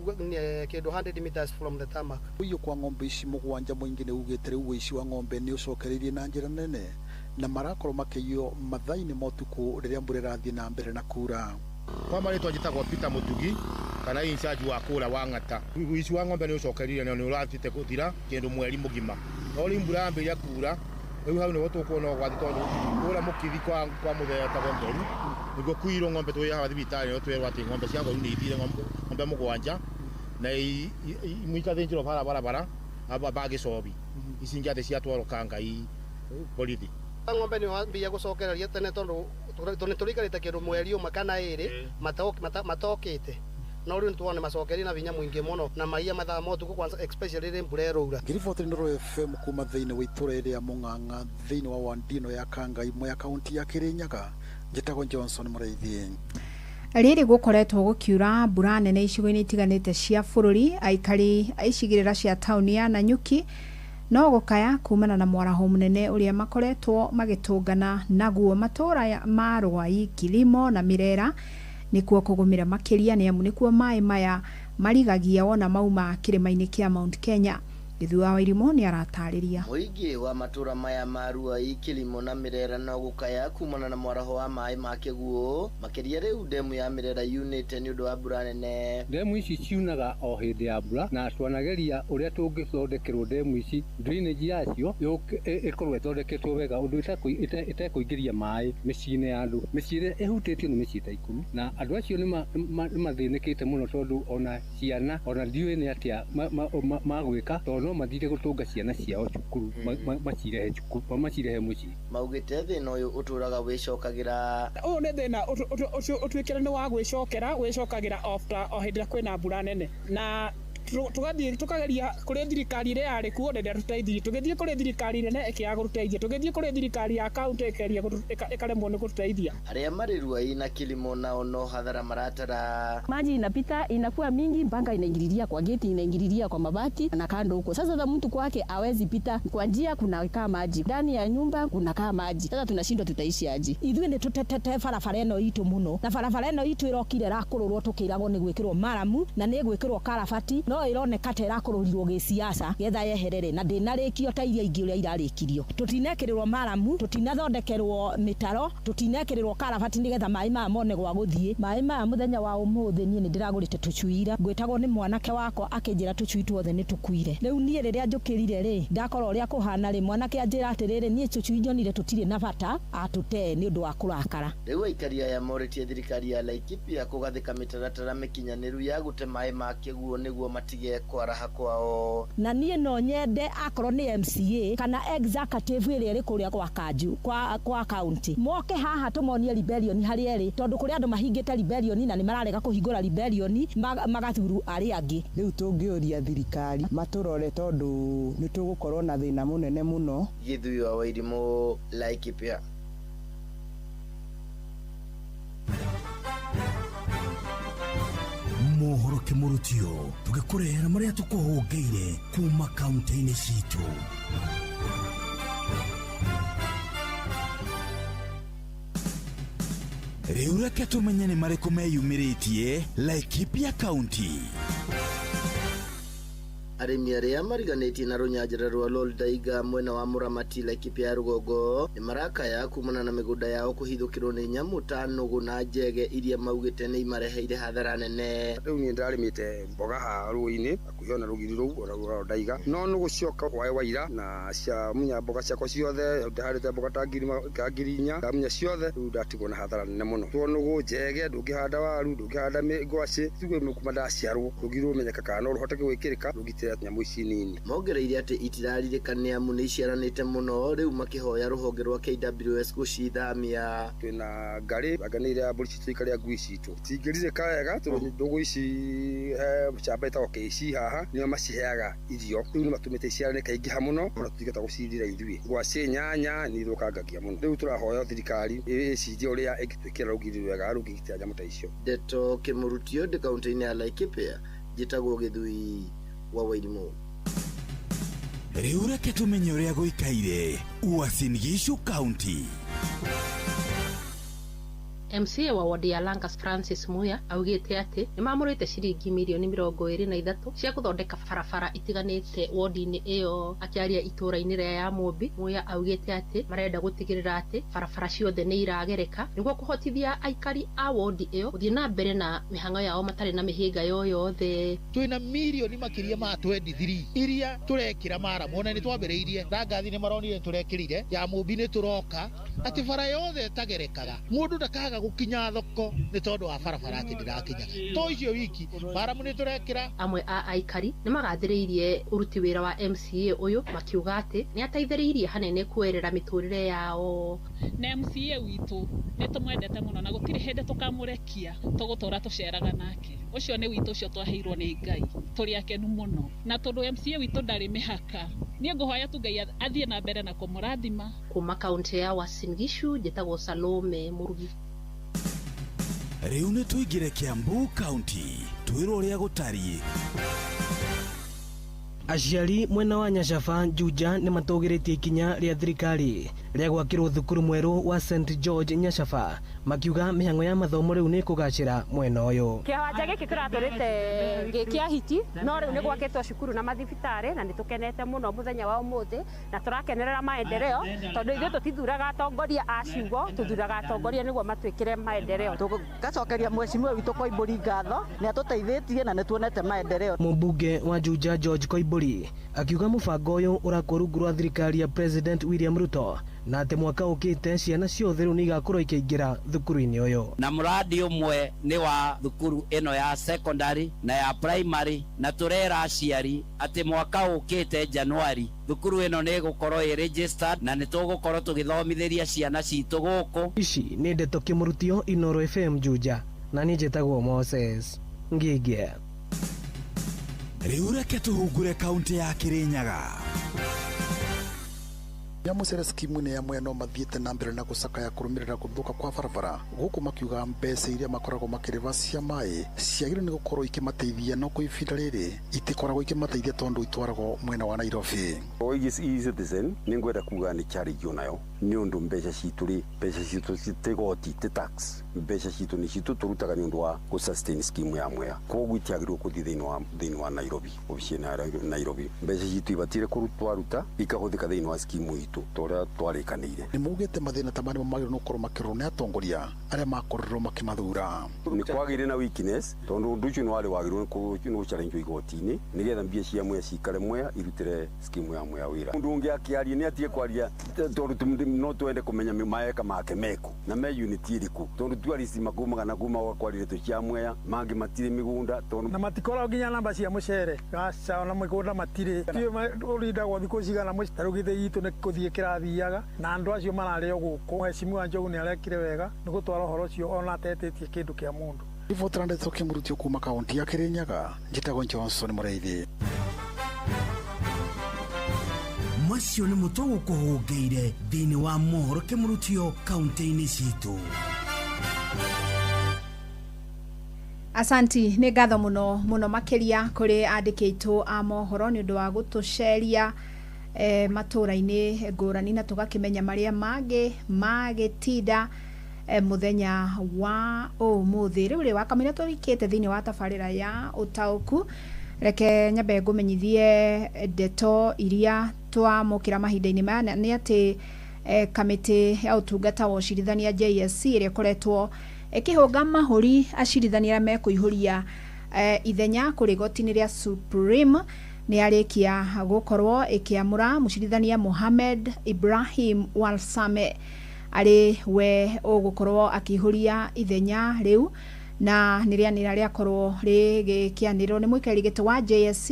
kĩndũ 100 meters from the tarmac.
Ũiyũ kwa ng'ombe ici 7 mũingĩ nĩ ugĩte rĩu ũici wa ng'ombe nĩ ũcokereirie na njĩra nene na marakorwo makĩiywo mathaa-inĩ ma ũtukũ rĩrĩa mbura ĩrathiĩ na mbere na kura.
Kwa marĩtwa njĩtagwo Peter Mũtugi kana in charge wa kũra wa Ng'ata. Ũici wa ng'ombe nĩ ũcokereirie na nĩ ũrathiĩte gũthira kĩndũ mweri mũgima. No rĩu mbura yambĩrĩria kura, rĩu hau nĩho tũkuona ũgwati tondũ kũra Mũkithi kwa mũthee etagwo Ngoru nĩguo kuirwo ng'ombe twĩ haha thibitarĩ nĩho twerwo atĩ ng'ombe cia Ngoru nĩ ithire ng'ombe 7 na imwe ikathĩnjĩrwo bara barabara ba Gĩcobi, ici ingĩ atĩ ciatwarwo Kangai borithi.
Ng'ombe nĩ wambia gũcokereria tene tondũ nĩ tũrĩikarĩte kĩndũ mweri ũmwe kana 2 matokĩte, no rĩu nĩtuona macokerie na vinya mũingĩ mũno na maiya mathaa ma ũtukũ kwanza, especially rĩrĩa mbura ĩraura.
Ngĩriboti Inooro FM kuma thĩinĩ wa itũra rĩa Mũng'ang'a thĩinĩ wa wandino ya Kangai ya kaunti ya Kĩrĩnyaga, njĩtagwo Johnson Mũraithi.
Rĩrĩ gũkoretwo gũkiura mbura nene icigo-inĩ itiganĩte cia bũrũri, aikari a icigĩrĩra cia taũni ya Nanyuki no gũkaya kumana na mwaraho mũnene ũrĩa makoretwo magĩtũngana naguo. Matũra ma Rwai, Kilimo na Mirera nĩkuo kũgũmĩra makĩria nĩ amu nĩkuo maĩ maya marigagia wona mauma kĩrĩma-inĩ kĩa Mount Kenya. Gĩthuĩ wa Wairimu nĩ aratarĩria.
Mũingĩ wa matũra maya ma Ruai, Kilimo na Mirera no gũkaya kumana na mwaraho wa maĩ ma kĩguũ, makĩria rĩu ndemu ya Mirera yunĩte nĩ ũndũ wa mbura nene.
Ndemu ici ciunaga o hĩndĩ ya mbura na twanageria ũrĩa tũngĩthondekerwo ndemu ici, drainage yacio ĩkorwo ĩthondeketwo wega ũndũ ĩtekũingĩria maĩ mĩciĩ-inĩ ya andũ. Mĩciĩ ĩrĩa ĩhutĩtio nĩ mĩciĩ ta 10 na andũ acio nĩ mathĩnĩkĩte mũno tondũ ona ciana ona ndiũĩ nĩ atĩa magwĩka tondũ no mathire gũtũnga ciana ciao cukuru macirehe cukuru macirehe mũciĩ.
Maugĩte thĩna ũyũ ũtũraga wĩcokagĩra.
Ũyũ nĩ thĩna ũtuĩkĩre nĩ wa gwĩcokera wĩcokagĩra after o hĩndĩ ĩrĩa kwĩna mbura nene, na tũgathiĩ tũkageria kũrĩ thirikari ĩrĩa yarĩ kuo na ndĩratũteithirie, tũgĩthiĩ kũrĩ thirikari nene ĩkĩaga gũtũteithia, tũgĩthiĩ kũrĩ thirikari ya kaunti ĩkĩgeria ĩkaremwo nĩ gũtũteithia.
Arĩa marĩ Ruai na Kilimo nao no hathara maratara.
Maji inapita inakuwa mingi mpaka inaingililia kwa geti, inaingililia kwa mabati na kando huko. Sasa za mtu kwake hawezi pita kwa njia, kuna kaa maji ndani ya nyumba, kuna kaa maji. Sasa tunashindwa tutaishi aje?
Ithuĩ nĩ tũtetete barabara ĩno itũ mũno, na barabara ĩno itũ ĩrokire ĩrakũrũrwo tũkĩragwo nĩ gwĩkĩrwo maramu na nĩ gwĩkĩrwo karabati, no ĩroneka ta ĩrakũrũrirwo gĩsiasa getha yeherere na ndĩnarĩkio ta iria ingĩ ũrĩa irarĩkirio. Tũtinekĩrĩrwo maramu, tũtinathondekerwo mĩtaro, tũtinekĩrĩrwo karabati nĩgetha maĩ maya mone gwa gũthiĩ. Maĩ maya mũthenya wa ũmũthĩ niĩ nĩndĩragũrĩte tũcui ira, ngwĩtagwo nĩ mwanake wakwa akĩnjĩra tũcui tuothe nĩ tũkuire. Rĩu niĩ rĩrĩa njũkĩrire rĩ, ndakora ũrĩa kũhana rĩ, mwanake anjĩra atĩrĩrĩ, niĩ tũcui nyonire tũtirĩ na bata, atũtee nĩ ũndũ wa kũrakara.
Rĩu aikari aya morĩtie thirikari ya Laikipia kũgathĩka mĩtaratara mĩkinyanĩru ya gũte maĩ ma kĩguũ nĩguo matige kwaraha kwao.
Na niĩ no nyende akorwo nĩ MCA kana executive ĩrĩa ĩrĩ kũrĩa kwa Kanju kwa county moke haha tũmonie rebellion harĩa ĩrĩ, tondũ kũrĩ andũ mahingĩte rebellion na nĩ mararega kũhingũra rebellion magathuru arĩa angĩ.
Rĩu tũngĩũria thirikari matũrore tondũ nĩ tũgũkorwo na thĩna mũnene mũno.
Gĩthuĩ wa Wairimu, Laikipia.
Mohoro kĩmũrutio tũgĩkũrehera marĩa tũkũhũngĩire kuma kaunti-inĩ citũ. Rĩu reke tũmenye nĩ marĩkũ meyumĩrĩtie Laikipia County.
Arĩmi arĩa mariganĩtie na rũnyanjara rwa Loldaiga mwena wa Mũramati Laikipia ya rũgongo nĩ marakaya kumana na mĩgũnda yao kũhithũkĩrwo nĩ nyamũ ta nũgũ na njege iria maugĩte nĩ imareheire hathara nene.
Rĩu niĩ ndarĩmĩte mboga haha rũĩ-inĩ hakuhĩ ona rũgiri rũu ona rwa Ndaiga, no nũgũ cioka waĩ wa ira na ciamunya mboga ciakwa ciothe. Ndahandĩte mboga ta 4,000, ndamunya ciothe. Rĩu ndatigwo na hathara nene mũno. Two nũgũ njege, ndũngĩhanda waru, ndũngĩhanda ngwacĩ, tiguo kuma ndaciarwo rũgiri rũmenyeka kana no rũhote gwĩkĩrĩka rũgitĩra nyamũ ici nini.
Mongereire atĩ itirarirĩka nĩ amu nĩ iciaranĩte mũno, rĩu makĩhoya rũhonge rwa KWS gũcithamia.
Twĩna ngarĩ anga nĩ iria mbũri citũ ikarĩa ngui citũ, citingĩrirĩka wega tondũ ndũgũ ici he camba ĩtagwo KC haha nĩo maciheaga irio, rĩu nĩ matũmĩte iciarane kaingĩha mũno ona tũtingĩhota gũcirira ithuĩ. Ngwacĩ, nyanya nĩ ithũkangagia mũno. Rĩu tũrahoya thirikari ĩcirie ũrĩa ĩngĩtwĩkĩra rũgiri rwega rũngĩgitĩra nyamũ ta icio.
Ndeto Kĩmũrutio ndĩ kaũntĩ-inĩ ya Laikipia, njĩtagwo Gĩthui wa Wairimũ.
Rĩu reke tũmenye ũrĩa gũikaire Uasin Gishu County.
MCA wa wodi ya Langas Francis Muya augĩte atĩ nĩ mamũrĩte ciringi mirioni 23 cia gũthondeka barabara itiganĩte wodi-inĩ ĩyo. Akĩaria itũũra-inĩ rĩa Yamũmbi, Muya augĩte atĩ marenda gũtigĩrĩra atĩ barabara ciothe nĩ iragereka nĩguo kũhotithia aikari a wodi ĩyo gũthiĩ na mbere na mĩhang'o yao matarĩ na mĩhĩnga yoyothe.
Twĩna mirioni makĩria ma 23 iria tũrekĩra maramu, ona nĩ twambĩrĩirie Langathi nĩ maronire tũrekĩrire Yamũmbi nĩ tũroka atĩ bara yothe ĩtagerekaga mũndũ ndakaga gũkinya thoko nĩ tondũ wa barabara atĩ ndĩrakinya to icio wiki maramu nĩ tũrekĩra.
Amwe a aikari nĩ magathĩrĩirie ũruti wĩra wa MCA ũyũ makiuga atĩ nĩ ateithĩrĩirie hanene kuoerera mĩtũrĩre yao.
Na MCA witũ nĩ tũmwendete mũno na gũtirĩ hĩndĩ tũkamũrekia, tũgũtũra tũceraga nake. Ũcio nĩ witũ ũcio twaheirwo nĩ Ngai, tũrĩ akenu mũno na tondũ MCA witũ ndarĩ mĩhaka, niĩ ngũhoya tu Ngai athiĩ na mbere na kũmũrathima.
Kuma kaũntĩ ya Uasin Gishu njĩtagwo Salome Mũrugi.
Rĩu nĩ tũingĩre Kiambu County twĩrwo ũrĩa gũtariĩ.
Aciari mwena wa Nyacaba Juja nĩ matũgĩrĩtie ikinya rĩa thirikari rĩa gwakĩrwo thukuru mwerũ wa St George Nyacaba, makiuga mĩhang'o ya mathomo rĩu nĩ kũgacĩra mwena ũyũ.
Kĩwanja gĩkĩ kĩratũrĩte gĩ kĩa hiti, no rĩu nĩ gwakĩtwo cukuru na mathibitarĩ na nĩ tũkenete mũno mũthenya wa ũmũthĩ na tũrakenerera maendeleo tondũ ithuĩ tũtithuraga atongoria a ciugo, tũthuraga atongoria nĩguo matwĩkĩre maendeleo.
Tũgacokeria mheshimiwa witũ Koimbũri ngatho nĩ atũteithĩtie na nĩ tuonete maendeleo.
Mũmbunge wa Juja George Koimbũri akiuga mũbango ũyũ ũrakwo rungu rwa thirikari ya President William Ruto na atĩ mwaka ũkĩte ciana ciothe rĩu nĩ igakorwo ikĩingĩra thukuru-inĩ ũyũ.
Na mũradi ũmwe nĩ wa thukuru ĩno ya secondary na ya primary, na tũrera aciari atĩ mwaka ũkĩte January thukuru ĩno nĩ ĩgũkorwo ĩ registered na nĩ tũgũkorwo tũgĩthomithĩria ciana citũ gũkũ.
Ici nĩ ndeto Kĩmũrutio, Inoro FM Juja, na niĩ njĩtagwo Moses Ngĩngĩa.
Rĩu reke tũhungure kaũntĩ ya Kirinyaga.
Nyamucere skimu-inĩ ya Mwea no mathiĩte na mbere na gũcakaya kũrũmĩrĩra gũthũka kwa barabara gũkũ makiuga mbeca iria makoragwo makĩrĩba cia maĩ ciagĩrĩirwo nĩ gũkorwo ikĩmateithia, no kwa ihinda rĩrĩ itikoragwo ikĩmateithia tondũ itwaragwo mwena wa Nairobi.
O e-citizen nĩ ngwenda kuga nĩ challenge onayo nĩ ũndũ mbeca citũ rĩ, mbeca citũ ti goti ti tax, mbeca citũ nĩ citũ tũrutaga nĩ ũndũ wa gũ sustain scheme ya Mwea, koguo itiagĩrĩirwo gũthiĩ thĩinĩ wa Nairobi, obici ya Nairobi. Mbeca citũ ibatire kũrutwa ikahũthĩka thĩinĩ wa scheme itũ toria twarĩkanĩire.
Nĩ maugĩte mathĩna ta marĩa magĩrĩirwo nĩ gũkorwo makĩrorwo nĩ atongoria arĩa makorirwo makĩmathura.
Nĩ kwagĩire na weakness tondũ ũndũ ũcio nĩ warĩ wagĩrĩirwo nĩ gũchallenge igoti-inĩ nĩgetha mbia cia Mwea cikare Mwea irutĩre scheme ya Mwea wĩra. Mũndũ ũngĩ akĩaria nĩ atige kwaria tondũ no twende kũmenya maeka make meku na me unit ĩrĩkũ tondũ tourist makumaga na kuma gwakwarire tũ cia Mwea mangĩ matirĩ mĩgũnda tondũ
na matikoragwo nginya namba cia mũcere gaca ona mĩgũnda matirĩ ũrindagwo thikũ cigana mũci ta rĩu gĩthĩi itũ nĩ gũthiĩ kĩrathiaga na andũ acio mararĩo gũkũ. Mheshimiwa Njogu nĩ arekire wega nĩ gũtwara ũhoro ũcio ona atetĩtie kĩndũ kĩa mũndũ.
Ribotera ndeto Kĩmũrutio kuma kaũntĩ ya Kirinyaga, njĩtagwo Johnson Mũrĩithi.
Macio nĩ mũtũ gũkũhũngĩire thĩinĩ wa mohoro Kĩmũrutio kaũntĩ-inĩ citũ.
Asanti, nĩ ngatho mũno mũno makĩria kũrĩ andĩki aitũ a mohoro nĩ ũndũ wa gũtũceria matũũra-inĩ ngũrani na tũgakĩmenya marĩa mangĩ magĩtinda mũthenya wa ũmũthĩ. Rĩu rĩ wakamũira tũrikĩte thĩinĩ wa tabarĩra ya ũtaũku Reke nyambe ngũmenyithie ndeto iria twamũkĩra mahinda-inĩ maya nĩ atĩ kamĩtĩ ya ũtungata wa ũcirithania JSC ĩrĩa ĩkoretwo ĩkĩhũnga mahũri acirithania arĩa mekũihũria ithenya kũrĩ igoti-inĩ rĩa Supreme nĩ yarĩkia gũkorwo ĩkĩamũra mũcirithania Mohamed Ibrahim Warsame arĩ we ũgũkorwo akĩihũria ithenya rĩu, na nĩ rĩanĩrĩra rĩakorwo rĩgĩkĩanĩrĩrwo nĩ mũikarĩri gĩtĩ wa JSC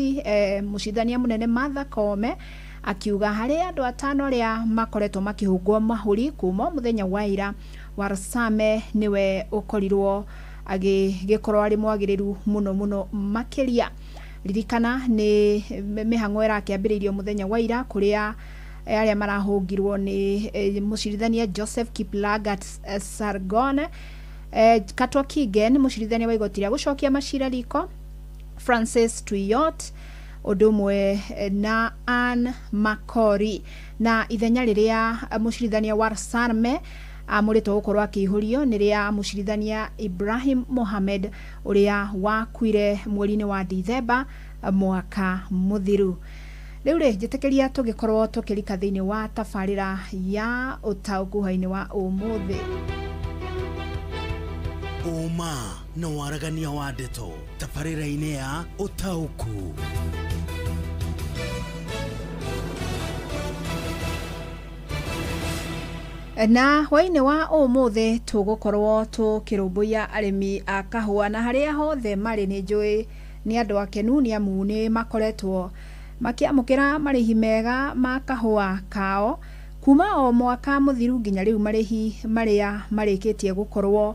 mũcirithania mũnene Martha Koome, akiuga harĩ andũ atano arĩa makoretwo makĩhũngwo mahũri kuma mũthenya wa ira, Warsame nĩwe ũkorirwo agĩgĩkorwo arĩ mwagĩrĩru mũno mũno makĩria. Ririkana nĩ mĩhang'o ĩrakĩambĩrĩirio mũthenya wa ira kũrĩa arĩa marahũngirwo nĩ mũcirithania Joseph Kiplagat Sargon, Katwa Kigen mũcirithania wa igoti rĩa gũcokia macira riko, Francis Tuiyot ũndũ ũmwe na Ann Makori. Na ithenya rĩrĩa mũcirithania Warsame amũrĩtwo gũkorwo akĩihũrio nĩ rĩa mũcirithania Ibrahim Mohamed ũrĩa wakuire mweri-inĩ wa Dithemba mwaka mũthiru. Rĩu rĩ, njĩtĩkĩria tũgĩkorwo tũkĩrika thĩinĩ wa tabarĩra ya ũtaũku hwaĩ-inĩ wa ũmũthĩ.
Ũma na waragania wa ndeto tabarĩra-inĩ ya ũtaũku.
Na hwaĩ-inĩ wa ũmũthĩ tũgũkorwo tũkĩrũmbũiya arĩmi a kahũa na harĩa hothe marĩ nĩ njũĩ nĩ andũ akenu nĩ amu nĩ makoretwo makĩamũkĩra marĩhi mega ma kahũa kao kuma o mwaka mũthiru nginya rĩu marĩhi marĩa marĩkĩtie gũkorwo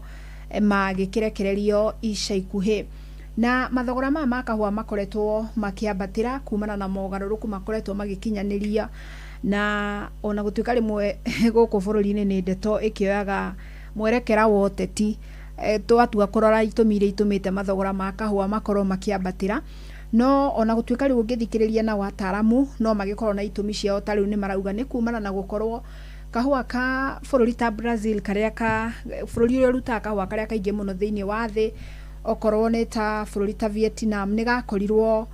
magĩkĩrekererio ica ikuhĩ. Na mathogora maya ma kahũa makoretwo makĩambatĩra kumana na mogarũrũku makoretwo magĩkinyanĩria, na ona gũtuĩka rĩmwe gũkũ bũrũri-inĩ nĩ ndeto ĩkĩoyaga mwerekera wa ũteti, twatua kũrora itũmi iria itũmĩte mathogora ma kahũa makorwo makĩambatĩra, no ona gũtuĩka rĩu ũngĩthikĩrĩria nao ataaramu no magĩkorwo na itũmi ciao, ta rĩu nĩ marauga nĩ kumana na gũkorwo kahũa ka bũrũri ta Brazil karĩa ka bũrũri ũrĩa ũrutaga kahũa karĩa kaingĩ mũno thĩinĩ wa thĩ, okorwo nĩ ta bũrũri ta Vietnam nĩ gakorirwo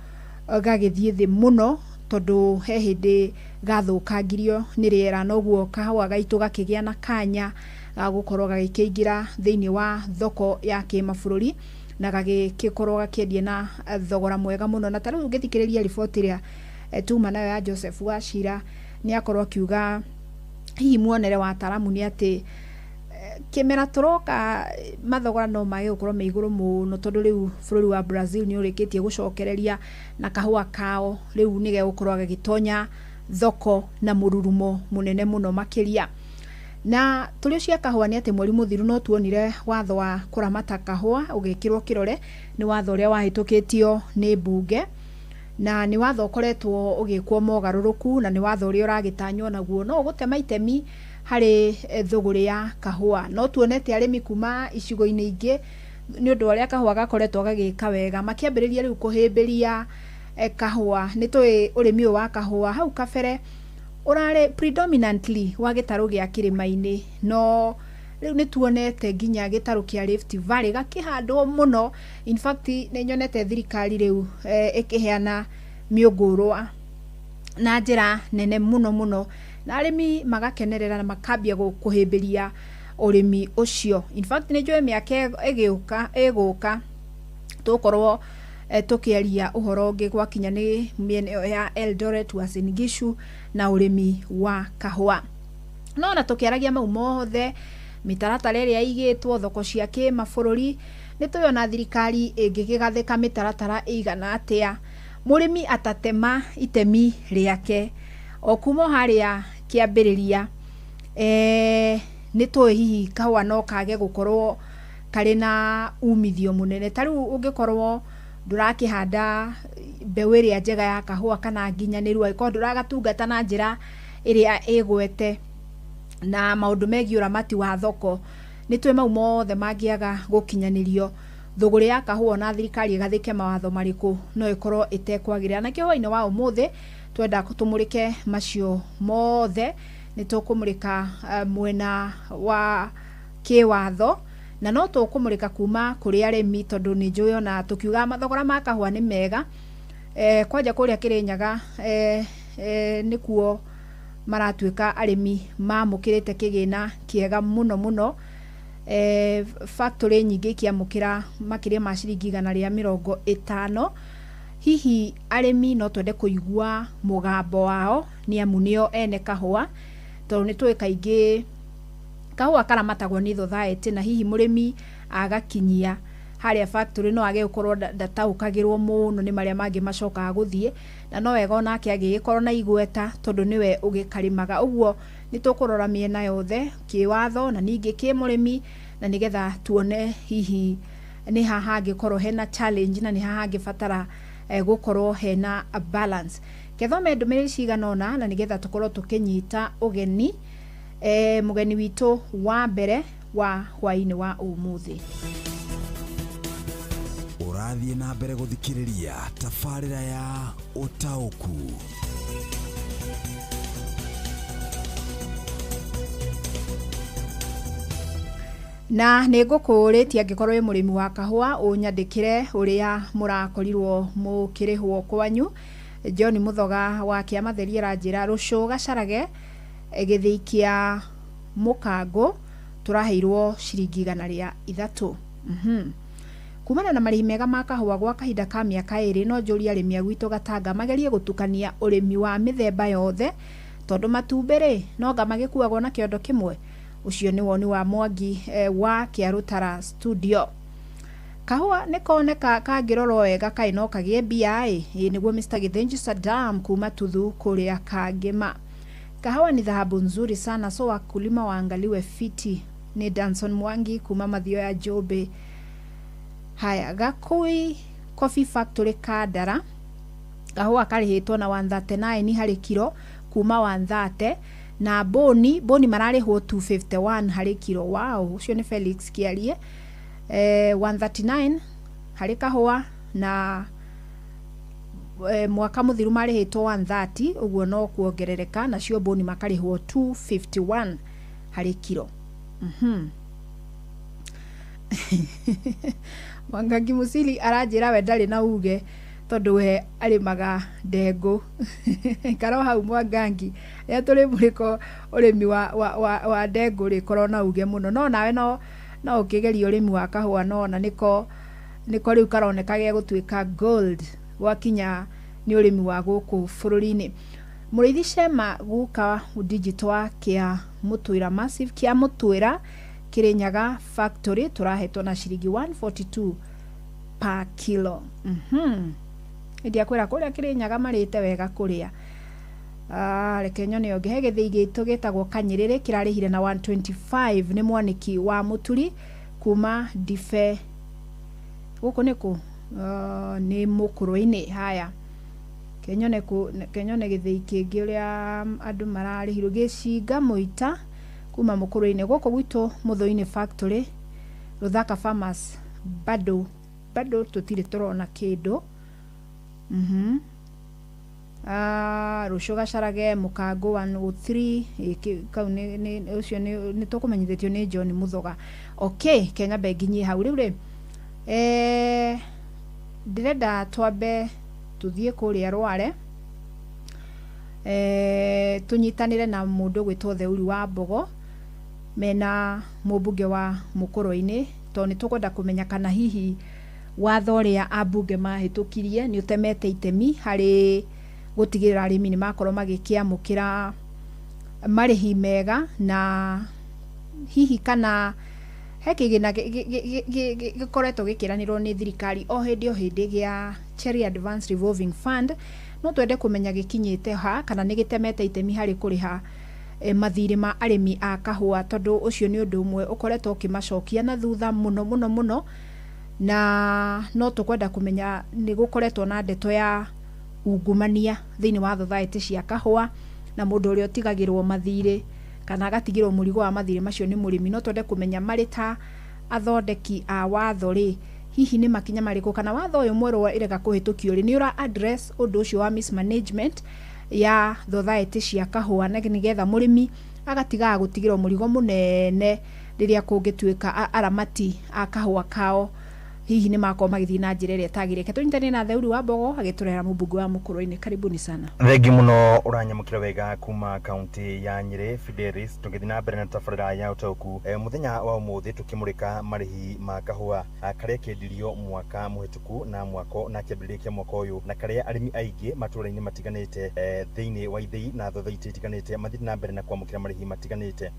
gagĩthiĩ thĩ mũno tondũ he hĩndĩ gathũkangirio nĩ rĩera, noguo kahũa gaitũ gakĩgĩa na kanya ga gũkorwo gagĩkĩingĩra thĩinĩ wa thoko ya kĩmabũrũri na gagĩkorwo gakĩendia na thogora mwega mũno. Na ta rĩu ũngĩthikĩrĩria riboti ĩrĩa tuma nayo ya Joseph Wachira nĩ akorwo akiuga hihi muonere wa ataaramu nĩ atĩ kĩmera tũroka mathogora no mage gũkorwo me igũrũ mũno tondũ rĩu bũrũri wa Brazil nĩ ũrĩkĩtie gũcokereria na kahũa kao rĩu nĩ gegũkorwo gagĩtonya thoko na mũrurumo mũnene mũno makĩria. Na tũrĩ cia kahũa nĩ atĩ mweri mũthiru no tuonire watho wa kũramata kahũa ũgĩkĩrwo kĩrore, nĩ watho ũrĩa wahĩtũkĩtio nĩ mbunge, na nĩ watho ũkoretwo ũgĩkwo mogarũrũku na nĩ watho ũrĩa ũragĩtanywo naguo no ũgũtema itemi harĩ thũgũrĩ ya kahũa. No tuonete arĩmi kuma icigo-inĩ ingĩ nĩ ũndũ wa ũrĩa kahũa gakoretwo gagĩka wega makĩambĩrĩria rĩu kũhĩmbĩria kahũa. Nĩ tũĩ ũrĩmi ũyũ wa kahũa hau kabere ũrarĩ predominantly wa gĩtarũ gĩa kĩrĩma-inĩ, no rĩu nĩ tuonete nginya gĩtarũ kĩa Rift Valley gakĩhandwo mũno. In fact nĩ nyonete thirikari rĩu ĩkĩheana mĩũngũrwa na njĩra nene mũno mũno, na arĩmi magakenerera na makambia kũhĩmbĩria ũrĩmi ũcio. In fact nĩ njũĩ mĩaka ĩgũka tũgũkorwo tũkĩaria ũhoro ũngĩ gwakinya nĩ mĩena ĩyo ya Eldoret, Uasin Gishu na ũrĩmi wa kahũa. No ona tũkĩaragia mau mothe, mĩtaratara ĩrĩa ĩigĩtwo, thoko cia kĩmabũrũri, nĩ tũĩ ona thirikari ĩngĩkĩgathĩka mĩtaratara ĩigana atĩa, mũrĩmi atatema itemi rĩake o kuma harĩa kĩambĩrĩria, nĩ tũĩ hihi kahũa no kage gũkorwo karĩ na umithio mũnene. Ta rĩu ũngĩkorwo ndũrakĩhanda mbeũ ĩrĩa njega ya kahũa kana nginyanĩru, angĩkorwo ndũragatungata na njĩra ĩrĩa ĩgwete na maũndũ megiĩ ũramati wa thoko, nĩ tũĩ mau mothe mangĩaga gũkinyanĩrio, thũgũrĩ ya kahũa na thirikari ĩgathĩke mawatho marĩkũ no ĩkorwo ĩtekwagĩrĩra. Na kĩo hwaĩ-inĩ wa ũmũthĩ twenda tũmũrĩke macio mothe, nĩ tũkũmũrĩka mwena wa kĩwatho na no tũkũmũrĩka kuma kũrĩ arĩmi tondũ nĩ njũĩ ona tũkiuga mathogora ma kahũa nĩ mega, Kwanja kũrĩa Kĩrĩnyaga nĩkuo maratuĩka arĩmi mamũkĩrĩte kĩgĩna kĩega mũno mũno. Factory nyingĩ ikĩamũkĩra makĩria ma ciringi 150. Hihi arĩmi no twende kũigua mũgambo wao, nĩ amu nĩo ene kahũa, tondũ nĩ tũĩ kaingĩ kahũa karamatagwo nĩ society, na hihi mũrĩmi agakinyia harĩa factory no age gũkorwo ndataũkagĩrwo mũno nĩ marĩa mangĩ macokaga gũthiĩ, na no wega onake agĩgĩkorwo na igweta tondũ nĩwe ũgĩkarĩmaga. Ũguo nĩ tũkũrora mĩena yothe, kĩwatho na ningĩ kĩmũrĩmi, na nĩgetha tuone hihi nĩ ha hangĩkorwo hena challenge na nĩ ha hangĩbatara gũkorwo hena a balance. Kethome ndũmĩrĩri cigana ũna na nĩgetha tũkorwo tũkĩnyita ũgeni mũgeni witũ wa mbere wa hwaĩ-inĩ wa ũmũthĩ.
Ũrathiĩ na mbere gũthikĩrĩria tabarĩra ya ũtaũku.
Na nĩ ngũkũrĩtie angĩkorwo wĩ mũrĩmi wa kahũa ũnyandĩkĩre ũrĩa mũrakorirwo mũkĩrĩhwo kwanyu. John Muthoga wa Kĩamatheri aranjĩra rũcũ gacarage gĩthĩi kĩa mũkango tũraheirwo ciringi 103. Kumana na marĩhi mega ma kahũa gwa kahinda ka mĩaka 2, no njũrie arĩmi a gwitũ Gatanga magerie gũtukania ũrĩmi wa mĩthemba yothe, tondũ matumbĩ rĩ no nga magĩkuagwo na kĩondo kĩmwe. Ũcio nĩ woni wa Mwangi wa Kĩarũtara studio. Kahũa nĩ koneka kangĩrorwo wega kaĩ no kagĩe mbia ĩ. Ĩ nĩguo Mr. Githinji Saddam kuma Tuthu kũrĩa Kangĩma. Kahawa ni dhahabu nzuri sana, so wakulima waangaliwe fiti. Ni Danson Mwangi kuma Mathio ya Njũmbĩ. Haya, Gakui Coffee Factory Kandara, kahũa karĩhĩtwo na 139 harĩ kiro kuma 130, na boni mararĩhwo 251 harĩ kiro. Wow, ũcio nĩ Felix Kĩarie. 139 harĩ kahũa na mwaka mũthiru marĩhĩtwo 130, ũguo no kuongerereka, nacio boni makarĩhwo 251 harĩ kiro. Mwangangi Musili aranjĩra we ndarĩ na uge tondũ we arĩmaga ndengũ. Ikara hau Mwangangi, rĩrĩa tũrĩ mũrĩko ũrĩmi wa ndengũ rĩ, korwo na uge mũno. No nawe no ũkĩgerie ũrĩmi wa kahũa, no ona nĩko rĩu karoneka gegũtuĩka gold gwakinya nĩ ũrĩmi wa gũkũ bũrũri-inĩ. Mũrĩithi Shema guka digital wa Kĩa Mũtwĩra Massive, Kĩa Mũtwĩra Kĩrĩnyaga Factory tũrahetwo na ciringi 142 per kilo. Ndiakwĩra kũrĩa Kĩrĩnyaga marĩte wega kũrĩa. Reke nyone ũngĩ. He gĩthĩi gitũ gĩtagwo Kanyĩrĩrĩ kĩrarĩhire na 125 nĩ mwanĩki wa Mũturi kuma Ndibe. Gũkũ nĩkũ? Nĩ Mũkũrwe-inĩ. Haya, kenyone gĩthĩi kĩngĩ ũrĩa andũ mararĩhirwo. Gĩcinga Mũita kuma Mũkũrwe-inĩ. Gũkũ gwitũ Mũthũi-inĩ Factory, Rũthaka Farmers, bado tũtirĩ tũrona kĩndũ. Rũcũ gacarage mũkango 103 kau nĩ ũcio nĩ tũkũmenyithĩtio nĩ John Muthoga. Okay, Kenya benginyie hau rĩu rĩ. Ndĩrenda twambe tũthiĩ kũrĩa Rware, tũnyitanĩre na mũndũ gwĩtwo Theuri wa Mbogo mena mũmbunge wa Mũkũrwe-inĩ, tondũ nĩ tũkwenda kũmenya kana hihi watho ũrĩa ambunge mahĩtũkirie nĩ ũtemete itemi harĩ gũtigĩrĩra arĩmi nĩ makorwo magĩkĩamũkĩra marĩhi mega, na hihi kana he kĩgĩna gĩkoretwo gĩkĩranĩrwo nĩ thirikari o hĩndĩ o hĩndĩ gĩa Cherry Advance Revolving Fund. No twende kũmenya gĩkinyĩte ha, kana nĩ gĩtemete itemi harĩ kũrĩha mathirĩ ma arĩmi a kahũa, tondũ ũcio nĩ ũndũ ũmwe ũkoretwo ũkĩmacokia na thutha mũno mũno mũno, na no tũkwenda kũmenya nĩ gũkoretwo na ndeto ya ungumania thĩinĩ wa thothaitĩ cia kahũa, na mũndũ ũrĩa ũtigagĩrwo mathirĩ kana agatigĩrwo mũrigo wa mathirĩ macio nĩ mũrĩmi. No twende kũmenya marĩ ta athondeki a watho rĩ, hihi nĩ makinya marĩkũ, kana watho ũyũ mwerũ ĩrega kũhĩtũkio rĩ, nĩ ũra address ũndũ ũcio wa mismanagement ya thothaitĩ cia kahũa, na nĩgetha mũrĩmi agatigaga gũtigĩrwo mũrigo mũnene rĩrĩa kũngĩtuĩka aramati a kahũa kao Hihi nĩ makorwo magĩthiĩ na njĩra ĩrĩa ĩtagĩrĩire? Reke tũnyitane na Theuri wa Mbogo agĩtũrehera mũmbunge wa Mũkũrwe-inĩ. Karibuni sana.
Thengi muno ũranyamũkĩra wega kuma kaunti ya Nyĩrĩ. Fidelis, tũgĩthiĩ na mbere na tabarĩra ya ũtaũku mũthenya wa ũmũthĩ, tũkĩmũrĩka marĩhi ma kahũa karĩa kendirio mwaka mũhĩtũku na mwako na kĩambĩrĩria kĩa mwaka ũyũ, na karĩa arĩmi aingĩ matũũra-inĩ matiganĩte thĩinĩ wa ithĩi na thothaitĩ itiganĩte mathiĩte na mbere na kwamũkĩra marĩhi matiganĩte.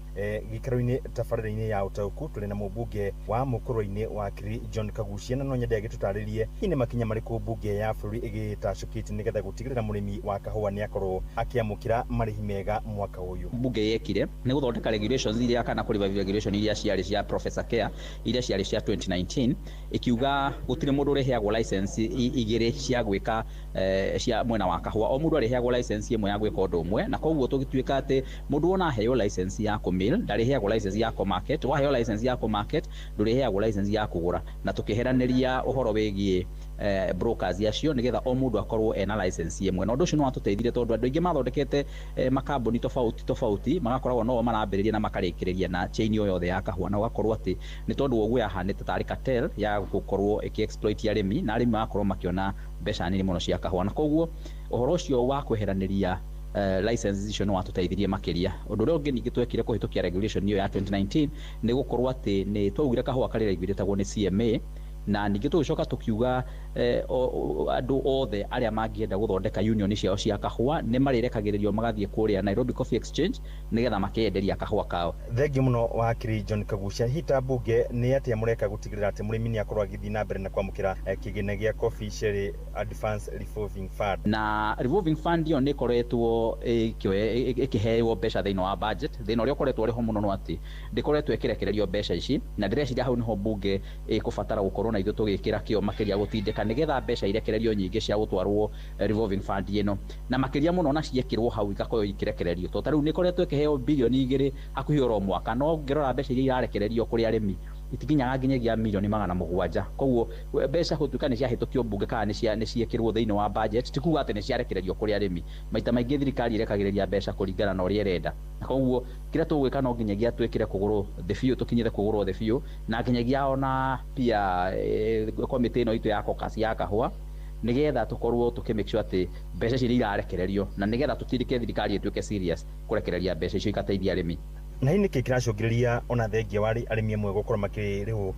Gĩikaro-inĩ tabarĩra-inĩ ya ũtaũku tũrĩ na mũmbunge wa Mũkũrwe-inĩ wa Kiri John Kaguchia, na no nyende agĩtũtarĩrie hihi nĩ makinya marĩkũ mbunge ya bũrũri ĩgĩtacũkĩtie nĩgetha gũtigĩrĩra mũrĩmi wa kahũa nĩ akorwo akĩamũkĩra marĩhi mega mwaka ũyũ.
Mbunge yekire nĩ gũthondeka regulations iria kana kũ revive regulation iria ciarĩ cia Professor Care, iria ciarĩ cia 2019, ikiuga gũtirĩ mũndũ ũrĩheagwo license igĩrĩ cia gwĩka cia mwena wa kahũa. O mũndũ arĩheagwo license ĩmwe ya gwĩka ũndũ ũmwe, na koguo tũgĩtuĩka atĩ mũndũ wona aheo license ya kũmill ndarĩheagwo license ya kũmarket, waheo license ya kũmarket ndũrĩheagwo license ya kũgũra, na tũkĩheranĩria ũhoro wĩgiĩ brokers acio nĩgetha o mũndũ akorwo ena license ĩmwe. Na ũndũ ũcio nĩ watũteithirie tondũ andũ aingĩ mathondekete makambuni tofauti tofauti magakoragwo no marambĩrĩria na makarĩkĩrĩria na chain ĩyo yothe ya kahũa, na ũgakorwo atĩ nĩ tondũ wa ũguo yahanĩte tarĩ cartel ya gũkorwo ĩkĩ exploit arĩmi, na arĩmi magakorwo makĩona mbeca nini mũno cia kahũa. Na koguo ũhoro ũcio wa kweheranĩria license icio nĩ watũteithirie makĩria. Ũndũ ũrĩa ũngĩ ningĩ twekire kũhĩtũkia regulation ĩyo ya 2019 nĩ gũkorwo atĩ nĩ twaugire kahũa karĩ regulatagwo nĩ CMA, na ningĩ tũgĩcoka tũkiuga andũ othe arĩa mangĩenda gũthondeka union ciao cia kahũa nĩ marĩrekagĩrĩrio magathiĩ kũrĩa Nairobi Coffee Exchange nĩgetha makenderia kahũa kao.
Thengi mũno wakiri John Kaguchia. Hihi ta mbunge nĩ atĩa mũreka gũtigĩrĩra atĩ mũrĩmi nĩ akorwo agĩthiĩ na mbere na kwamũkĩra kĩgĩna gĩa Coffee Cherry Advance Revolving Fund?
Na revolving fund ĩyo nĩ ĩkoretwo ĩkĩheo mbeca thĩinĩ wa budget. Thĩna ũrĩa ũkoretwo ũrĩ ho mũno no atĩ ndĩkoretwo ĩkĩrekererio mbeca ici, na ndĩreciria hau nĩho mbunge ĩkũbatara gũkorwo na ithuĩ tũgĩkĩra kĩo makĩria gũtindĩka nĩgetha mbeca irekererio nyingĩ cia gũtwarwo revolving fund ĩno, na makĩria mũno na ciekĩrwo hau igakorwo ikĩrekererio, tondũ ta rĩu nĩ ĩkoretwo ĩkĩheo bilioni 2 hakuhĩ oro mwaka, no ũngĩrora mbeca iria irarekererio kũrĩ arĩmi itikinyaga nginyagia milioni 700. Koguo mbeca gũtuĩka nĩ ciahĩtũkio mbunge kana nĩ ciĩkĩrwo thĩinĩ wa budget ti kuga atĩ nĩ ciarekererio kũrĩ arĩmi. Maita maingĩ thirikari ĩrekagĩrĩria mbeca kũringana na ũrĩa ĩrenda, na koguo kĩrĩa tũgwĩka no nginyagia twĩkĩre kũgũrũ thĩ biũ, tũkinyĩre kũgũrũ thĩ biũ, na nginyagia ona pia komĩtĩ ĩno itũ ya caucus ya kahũa, nĩgetha tũkorwo tũkĩ make sure atĩ mbeca ici nĩ irarekererio, na nĩgetha tũtindĩke thirikari ĩtuĩke serious kũrekereria mbeca icio ikateithia arĩmi.
Na hihi nĩkĩ kĩracũngĩrĩria ona thengia wa arĩmi amwe gũkorwo makĩrĩhwo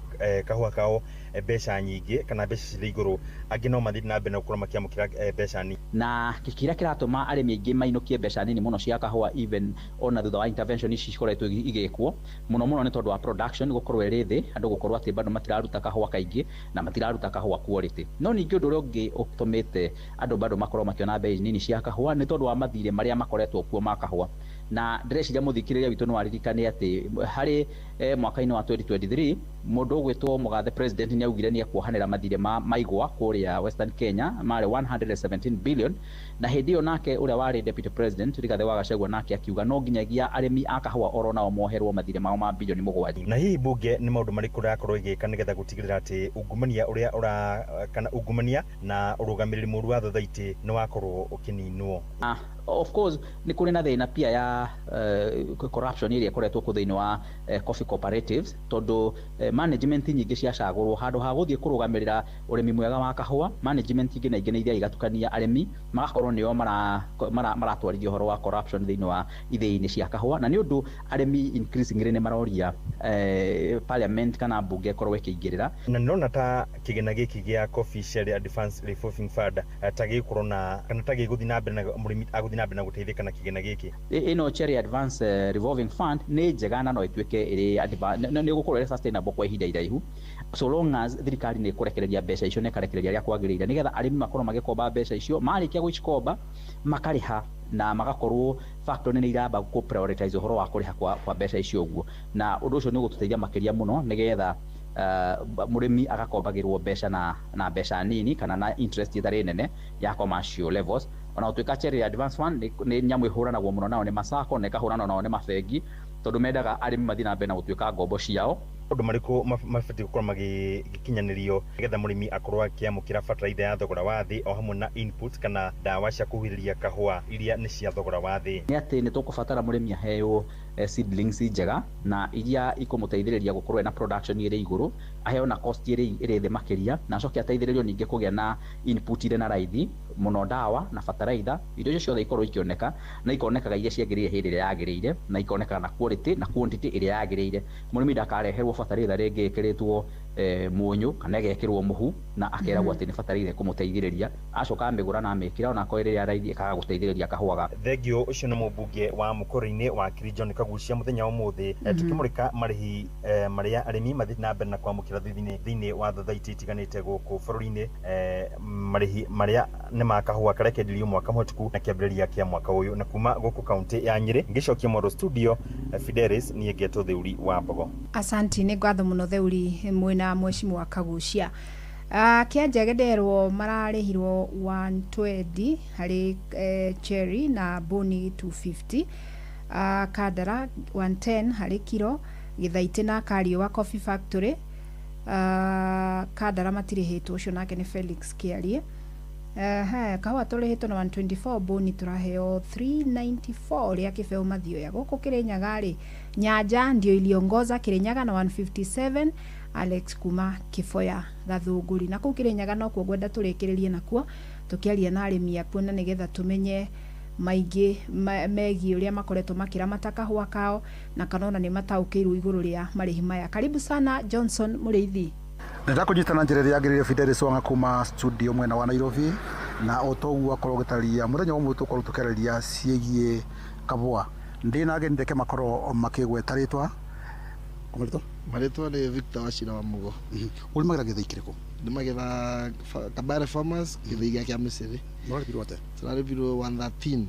kahũa kao mbeca nyingĩ kana mbeca cirĩ igũrũ, angĩ no mathiĩ na mbere na gũkorwo makĩamũkĩra mbeca nini?
Na kĩrĩa kĩratũma arĩmi aingĩ mainũkie mbeca nini mũno cia kahũa, even ona thutha wa intervention ici cikoretwo igĩkwo mũno mũno, nĩ tondũ wa production gũkorwo ĩrĩ thĩ, andũ gũkorwo atĩ bado matiraruta kahũa kaingĩ na matiraruta kahũa quality. No ningĩ ũndũ ũrĩa ũngĩ ũtũmĩte andũ bado makorwo makĩona mbeca nini cia kahũa nĩ tondũ wa mathirĩ marĩa makoretwo kuo ma kahũa. Na ndĩreciria mũthikĩrĩria witũ no aririkane atĩ harĩ mwaka-inĩ wa 2023 mũndũ ũgwĩtwo mũgathe president nĩ augire nĩ ekuohanĩra mathirĩ ma maigwa kũrĩa Western Kenya marĩ 117 billion, na hĩndĩ ĩyo nake ũrĩa warĩ deputy president Rigathĩ wa Gachagua nake akiuga no nginyagia arĩmi a kahũa oro nao moherwo mathirĩ mao ma bilioni 7.
Na hihi mbunge nĩ maũndũ marĩkũ ĩrakorwo ĩgĩka nĩgetha gũtigĩrĩra atĩ ungumania ũrĩa ũra kana ungumania na ũrũgamĩrĩri mũũru wa thothaitĩ nĩ wakorwo ũkĩninwo?
Of course nĩ kũrĩ na thĩna pia ya corruption ĩrĩa ĩkoretwo kũ thĩinĩ wa coffee cooperatives, tondũ management nyingĩ ciacagũrwo handũ ha gũthiĩ kũrũgamĩrĩra ũrĩmi mwega wa kahũa, management ingĩ na ingĩ nĩ ithiaga igatukania arĩmi, magakorwo nĩo maratwarithia ũhoro wa corruption thĩinĩ wa ithĩi-inĩ cia kahũa. Na nĩ ũndũ arĩmi increasingly nĩ maroria parliament kana mbunge ĩkorwo ĩkĩingĩrĩra.
Na nĩrona ta kĩgĩna gĩkĩ gĩa Coffee Cherry Advance Revolving Fund ta gĩgũkorwo na kana ta gĩgũthiĩ na mbere na mũrĩmi agũthiĩ na mbere na gũteithĩka na kĩgĩna gĩkĩ?
Ĩno Cherry Advance Revolving Fund nĩ njega na no ĩtuĩke ĩrĩ nĩ ĩgũkorwo ĩrĩ sustainable kwa ihinda iraihu, so long as thirikari nĩ ĩkũrekereria mbeca icio na ĩkarekereria arĩa kwagĩrĩire, nĩgetha arĩmi makorwo magĩkomba mbeca icio, marĩkia gũcikomba makarĩha, na magakorwo factory nĩ iramba kũ prioritize ũhoro wa kũrĩha kwa mbeca icio ũguo. Na ũndũ ũcio nĩ ũgũtũteithia makĩria mũno nĩgetha mũrĩmi agakombagĩrwo mbeca na mbeca nini kana na interest ĩtarĩ nene ya commercial levels. Ona gũtuĩka Cherry Advance Fund nĩ nyamũ ĩhũranagwo mũno nao nĩ masacco na ĩkahũranwo nao nĩ mabengi, tondũ mendaga arĩmi mathiĩ na mbere na gũtuĩka ngombo ciao.
Maũndũ marĩkũ mabatiĩ gũkorwo magĩkinyanĩrio nĩgetha mũrĩmi akorwo akĩamũkĩra bataraitha ya thogora wa thĩ o hamwe na inputs kana ndawa cia kũhuhĩrĩria kahũa iria nĩ cia thogora wa thĩ?
Nĩ atĩ nĩ tũkũbatara mũrĩmi aheo seedlings njega na iria ikũmũteithĩrĩria gũkorwo ena production ĩrĩ igũrũ, aheo na cost ĩrĩ thĩ makĩria, na acoke ateithĩrĩrio ningĩ kũgĩa na input irĩ na raithi mũno, ndawa na bataraitha, indo icio ciothe ikorwo ikĩoneka na ikonekaga iria ciagĩrĩire hĩndĩ ĩrĩa yagĩrĩire, na ikonekaga na quality na quantity ĩrĩa yagĩrĩire. Mũrĩmi ndakareherwo bataraitha rĩngĩ ĩkĩrĩtwo mũnyũ kana ĩgekĩrwo mũhu na akeragwo atĩ nĩ bataraitha ĩkũmũteithĩrĩria, acoka amĩgũra na amĩkĩra onakorwo ĩrĩ ya raithi ĩkaga gũteithĩrĩria kahũa gake.
Thengio, ũcio nĩ mũmbunge wa Mũkũrĩ-inĩ wa Kiri John Kagucia mũthenya wa ũmũthĩ, tukĩmũrĩka marĩhi marĩa arĩmi mathiĩ na mbere na kwamũkĩra thĩinĩ wa thothaitĩ itiganĩte gũkũ bũrũri-inĩ, marĩhi marĩa nĩ ma kahũa karĩa kendirio mwaka mũhĩtũku na kĩambĩrĩria kĩa mwaka ũyũ. Na kuma gũkũ kaunti ya Nyĩrĩ ngĩcokia mwaro studio, Fidelis, niĩ ngetwo Theuri wa Mbogo.
Asanti, nĩ ngatho mũno Theuri mwĩna mheshimiwa Kagucia. Kĩanjege nderwo mararĩhirwo 120 harĩ cherry na boni 250, Kandara 110 harĩ kiro, Gĩthaitĩ na Kariũa Coffee Factory, Kandara matirĩhĩtwo, ũcio nake nĩ Felix Kĩarie. Kahũa tũrĩhĩtwo na 124, boni tũraheo 394 rĩa kĩbeo mathioya. Gũkũ Kĩrĩnyaga rĩ, Nyanja ndio iliongoza Kĩrĩnyaga na 157, Alex kuma Kĩboya Gathũngũri. Na kũu Kĩrĩnyaga nokuo ngwenda tũrĩkĩrĩrie nakuo tũkĩaria na arĩmi akuo, na nĩgetha tũmenye maingĩ megiĩ ũrĩa makoretwo makĩramata kahũa kao na kana ona nĩ mataũkĩirwo igũrũ rĩa marĩhi maya. Karibu sana Johnson Mũrĩithi.
Ndakũnyita na njĩra ĩrĩa yagĩrĩire, Fidelis Wanga kuma studio mwena wa Nairobi, na o toguo akorwo gĩtarĩria mũthenya wa ũmũthĩ tũkorwo tũkĩarĩria ciĩgiĩ kabũa. Ndĩ na ageni, reke makorwo makĩgweta rĩtwa. Marĩtwa?
Marĩtwa nĩ Victor Wachira wa Mugo.
Ũrĩmagĩra gĩthĩi kĩrĩkũ?
Ndĩmagĩra Kabare Farmers, gĩthĩi gĩa kĩa Mĩcĩrĩ.
Mũrarĩbirwo atĩa?
Tũrarĩbirwo 113.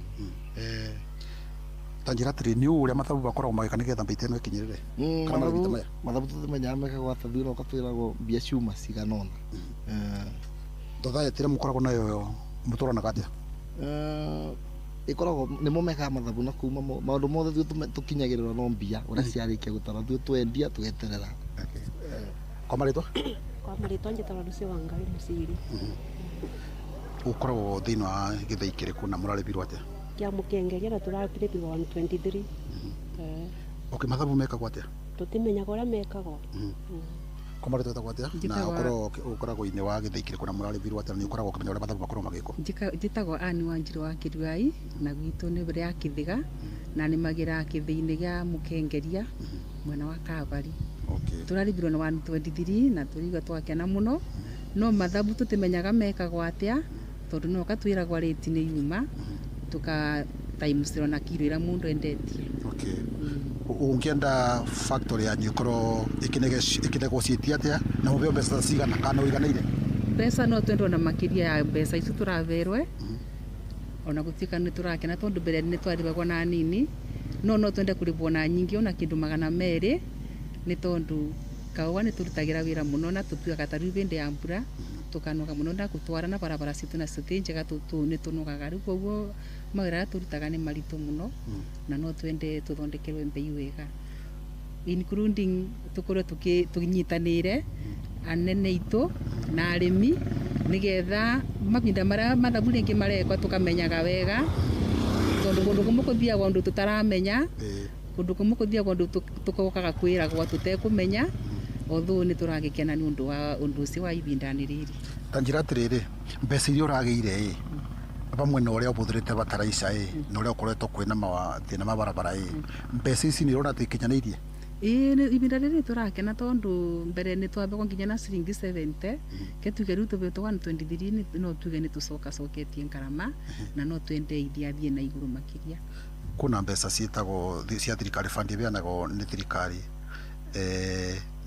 Ta njĩra atĩrĩ, nĩ ũũ ũrĩa mathabu makoragwo magĩka nĩgetha mbei ta ĩno ĩkinyĩrĩre? Kana marĩhi ta maya?
Mathabu tũtimenyaga mekagwo atĩa, thutha ũgatwĩragwo mbia ciuma cigana ũna.
Thathaĩtĩ ĩrĩa mũkoragwo nayo mũtwaranaga atĩa?
Ĩkoragwo nĩmo mekaga mathabu na kuma maũndũ mothe ithuĩ tũkinyagĩrĩrwo no mbia ũrĩa ciarĩkia gũtarwo, ithuĩ twendia tũgeterera.
Kwa marĩtwa?
Kwa marĩtwa njĩtagwo Lucy Wangari Mũciri.
Ũkoragwo thĩinĩ wa gĩthĩi kĩrĩkũ na mũrarĩbirwo atĩa?
Kĩa Mũkenge na tũrarĩbirwo 123.
Okay, mathabu mekagwo atĩa?
Tũtimenyaga ũrĩa mekagwo.
Kwa marĩtwa wĩtagwo atĩa? Na ũkorwo ũkoragwo-inĩ wa gĩthĩi kĩrĩkũ na mũrarĩbirwo atĩa, na nĩ ũkoragwo ũkĩmenya ũrĩa mathabu makoragwo magĩkwo?
Njĩtagwo Ann Wanjiru wa Kĩruai na gwitũ nĩ rĩa Kĩthĩga na nĩmagĩra kĩthĩi-inĩ gĩa Mũkengeria mwena wa Kavari. Tũrarĩbirwo na 123 na tũrigua twakena mũno, no mathabu tũtimenyaga mekagwo atĩa tondũ no gatwĩragwo rĩti nĩ yuma tuka times na kiro ĩrĩa mũndũ endetie.
Ũngĩenda factory yanyu ĩkorwo ĩkĩnegotiate atĩa na mũheo mbeca cigana kana ũiganĩire?
Mbeca no twende ona makĩria ya mbeca icio tũraberwe, ona gũtuĩka nĩ tũrakena tondũ mbere nĩ twarĩbagwo na nini, no twende kũrĩbwo na nyingĩ ona kĩndũ 200, nĩ tondũ kahũa nĩ tũrutagĩra wĩra mũno na tũtuaga ta rĩu hĩndĩ ya mbura tũkanoga mũno na gũtwara na barabara citũ nacio ti njega, nĩ tũnogaga rĩu, koguo mawĩra marĩa tũrutaga nĩ maritũ mũno na no twende tũthondekerwe mbei wega, including tũkorwo tũnyitanĩire anene itũ na arĩmi nĩgetha mahinda marĩa mathabu rĩngĩ marekwa tũkamenyaga wega, tondũ kũndũ kũmwe kũthiagwo ũndũ tũtaramenya, kũndũ kũmwe kũthiagwo ũndũ tũkokaga kwĩragwo tũtekũmenya, although nĩ tũragĩkena nĩ ũndũ wa ũndũ ũcio wa ihinda-inĩ rĩrĩ.
Ta njĩra atĩrĩrĩ, mbeca iria ũragĩire ĩ vamwe na ũrĩa ũbũthĩrĩte bataraica ĩ na ũrĩa ũkoretwo kwĩna mathĩna ma barabara ĩ, mbeca ici nĩ ũrona atĩ ikinyanĩirie?
Ĩĩ, ihinda rĩrĩ tũrakena tondũ mbere nĩ twambagwo nginya na ciringi 70, ke tuge rĩu tũbetwo 123, no tuge nĩ tũcokacoketie ngarama na no twende iria athiĩ na igũrũ makĩria.
Kuna mbeca ciĩtagwo cia thirikari, fund ibeanagwo nĩ thirikari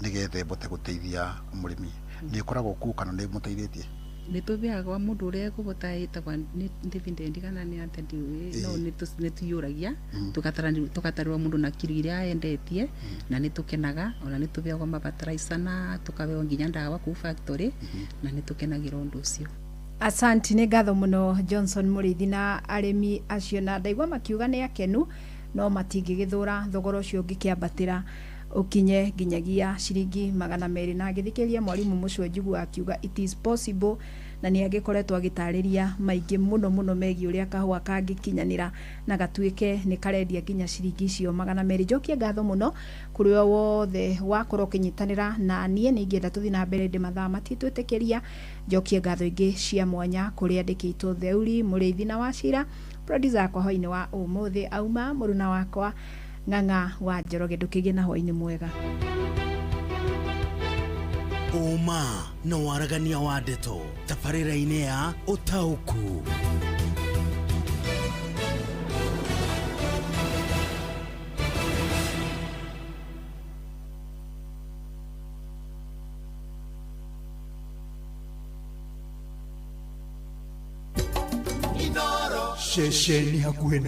nĩgetha ĩbote gũteithia mũrĩmi, nĩ ĩkoragwo kuo kana nĩ ĩmũteithĩtie?
Nĩ tũbeagwa mũndũ ũrĩa ekũbota ĩtagwa nĩ dividend kana nĩ atĩa ndiũĩ, no nĩ tũiyũragia tũgatarĩrwo mũndũ na kiro iria endetie na nĩ tũkenaga, ona nĩ tũbeagwa mabataraica na tũkabeo nginya ndawa kũu factory na nĩ tũkenagĩra ũndũ ũcio.
Asanti, nĩ ngatho mũno Johnson Mũrĩithi na arĩmi acio, na ndaigua makiuga nĩ akenu no matingĩgĩthũra thogora ũcio ũngĩkĩambatĩra. Ũkinye nginyagia ciringi 200. Na ngĩthikĩrĩria mwarimũ Mũcwe njiguaga akiuga it is possible, na nĩ agĩkoretwo agĩtarĩria maingĩ mũno mũno megiĩ ũrĩa kahũa kangĩkinyanĩra na gatuĩke nĩ karendia nginya ciringi icio 200. Njokie ngatho mũno kũrĩ o wothe wakorwo ũkĩnyitanĩra na niĩ. Nĩ ingĩenda tũthiĩ na mbere ndĩ mathaa matitwĩtĩkĩria. Njokie ngatho ingĩ cia mwanya kũrĩ andĩkĩtwo Theuri Mũrĩithi na Wacira, producer yakwa hwainĩ wa ũmũthĩ auma mũruna wakwa Ng'ang'a wa Njoroge. Ndũkĩgĩe na hwainĩ mwega.
Ũma na waragania wa ndeto tabarĩra-inĩ ya ũtaũku.
Ceceni hakuhĩ na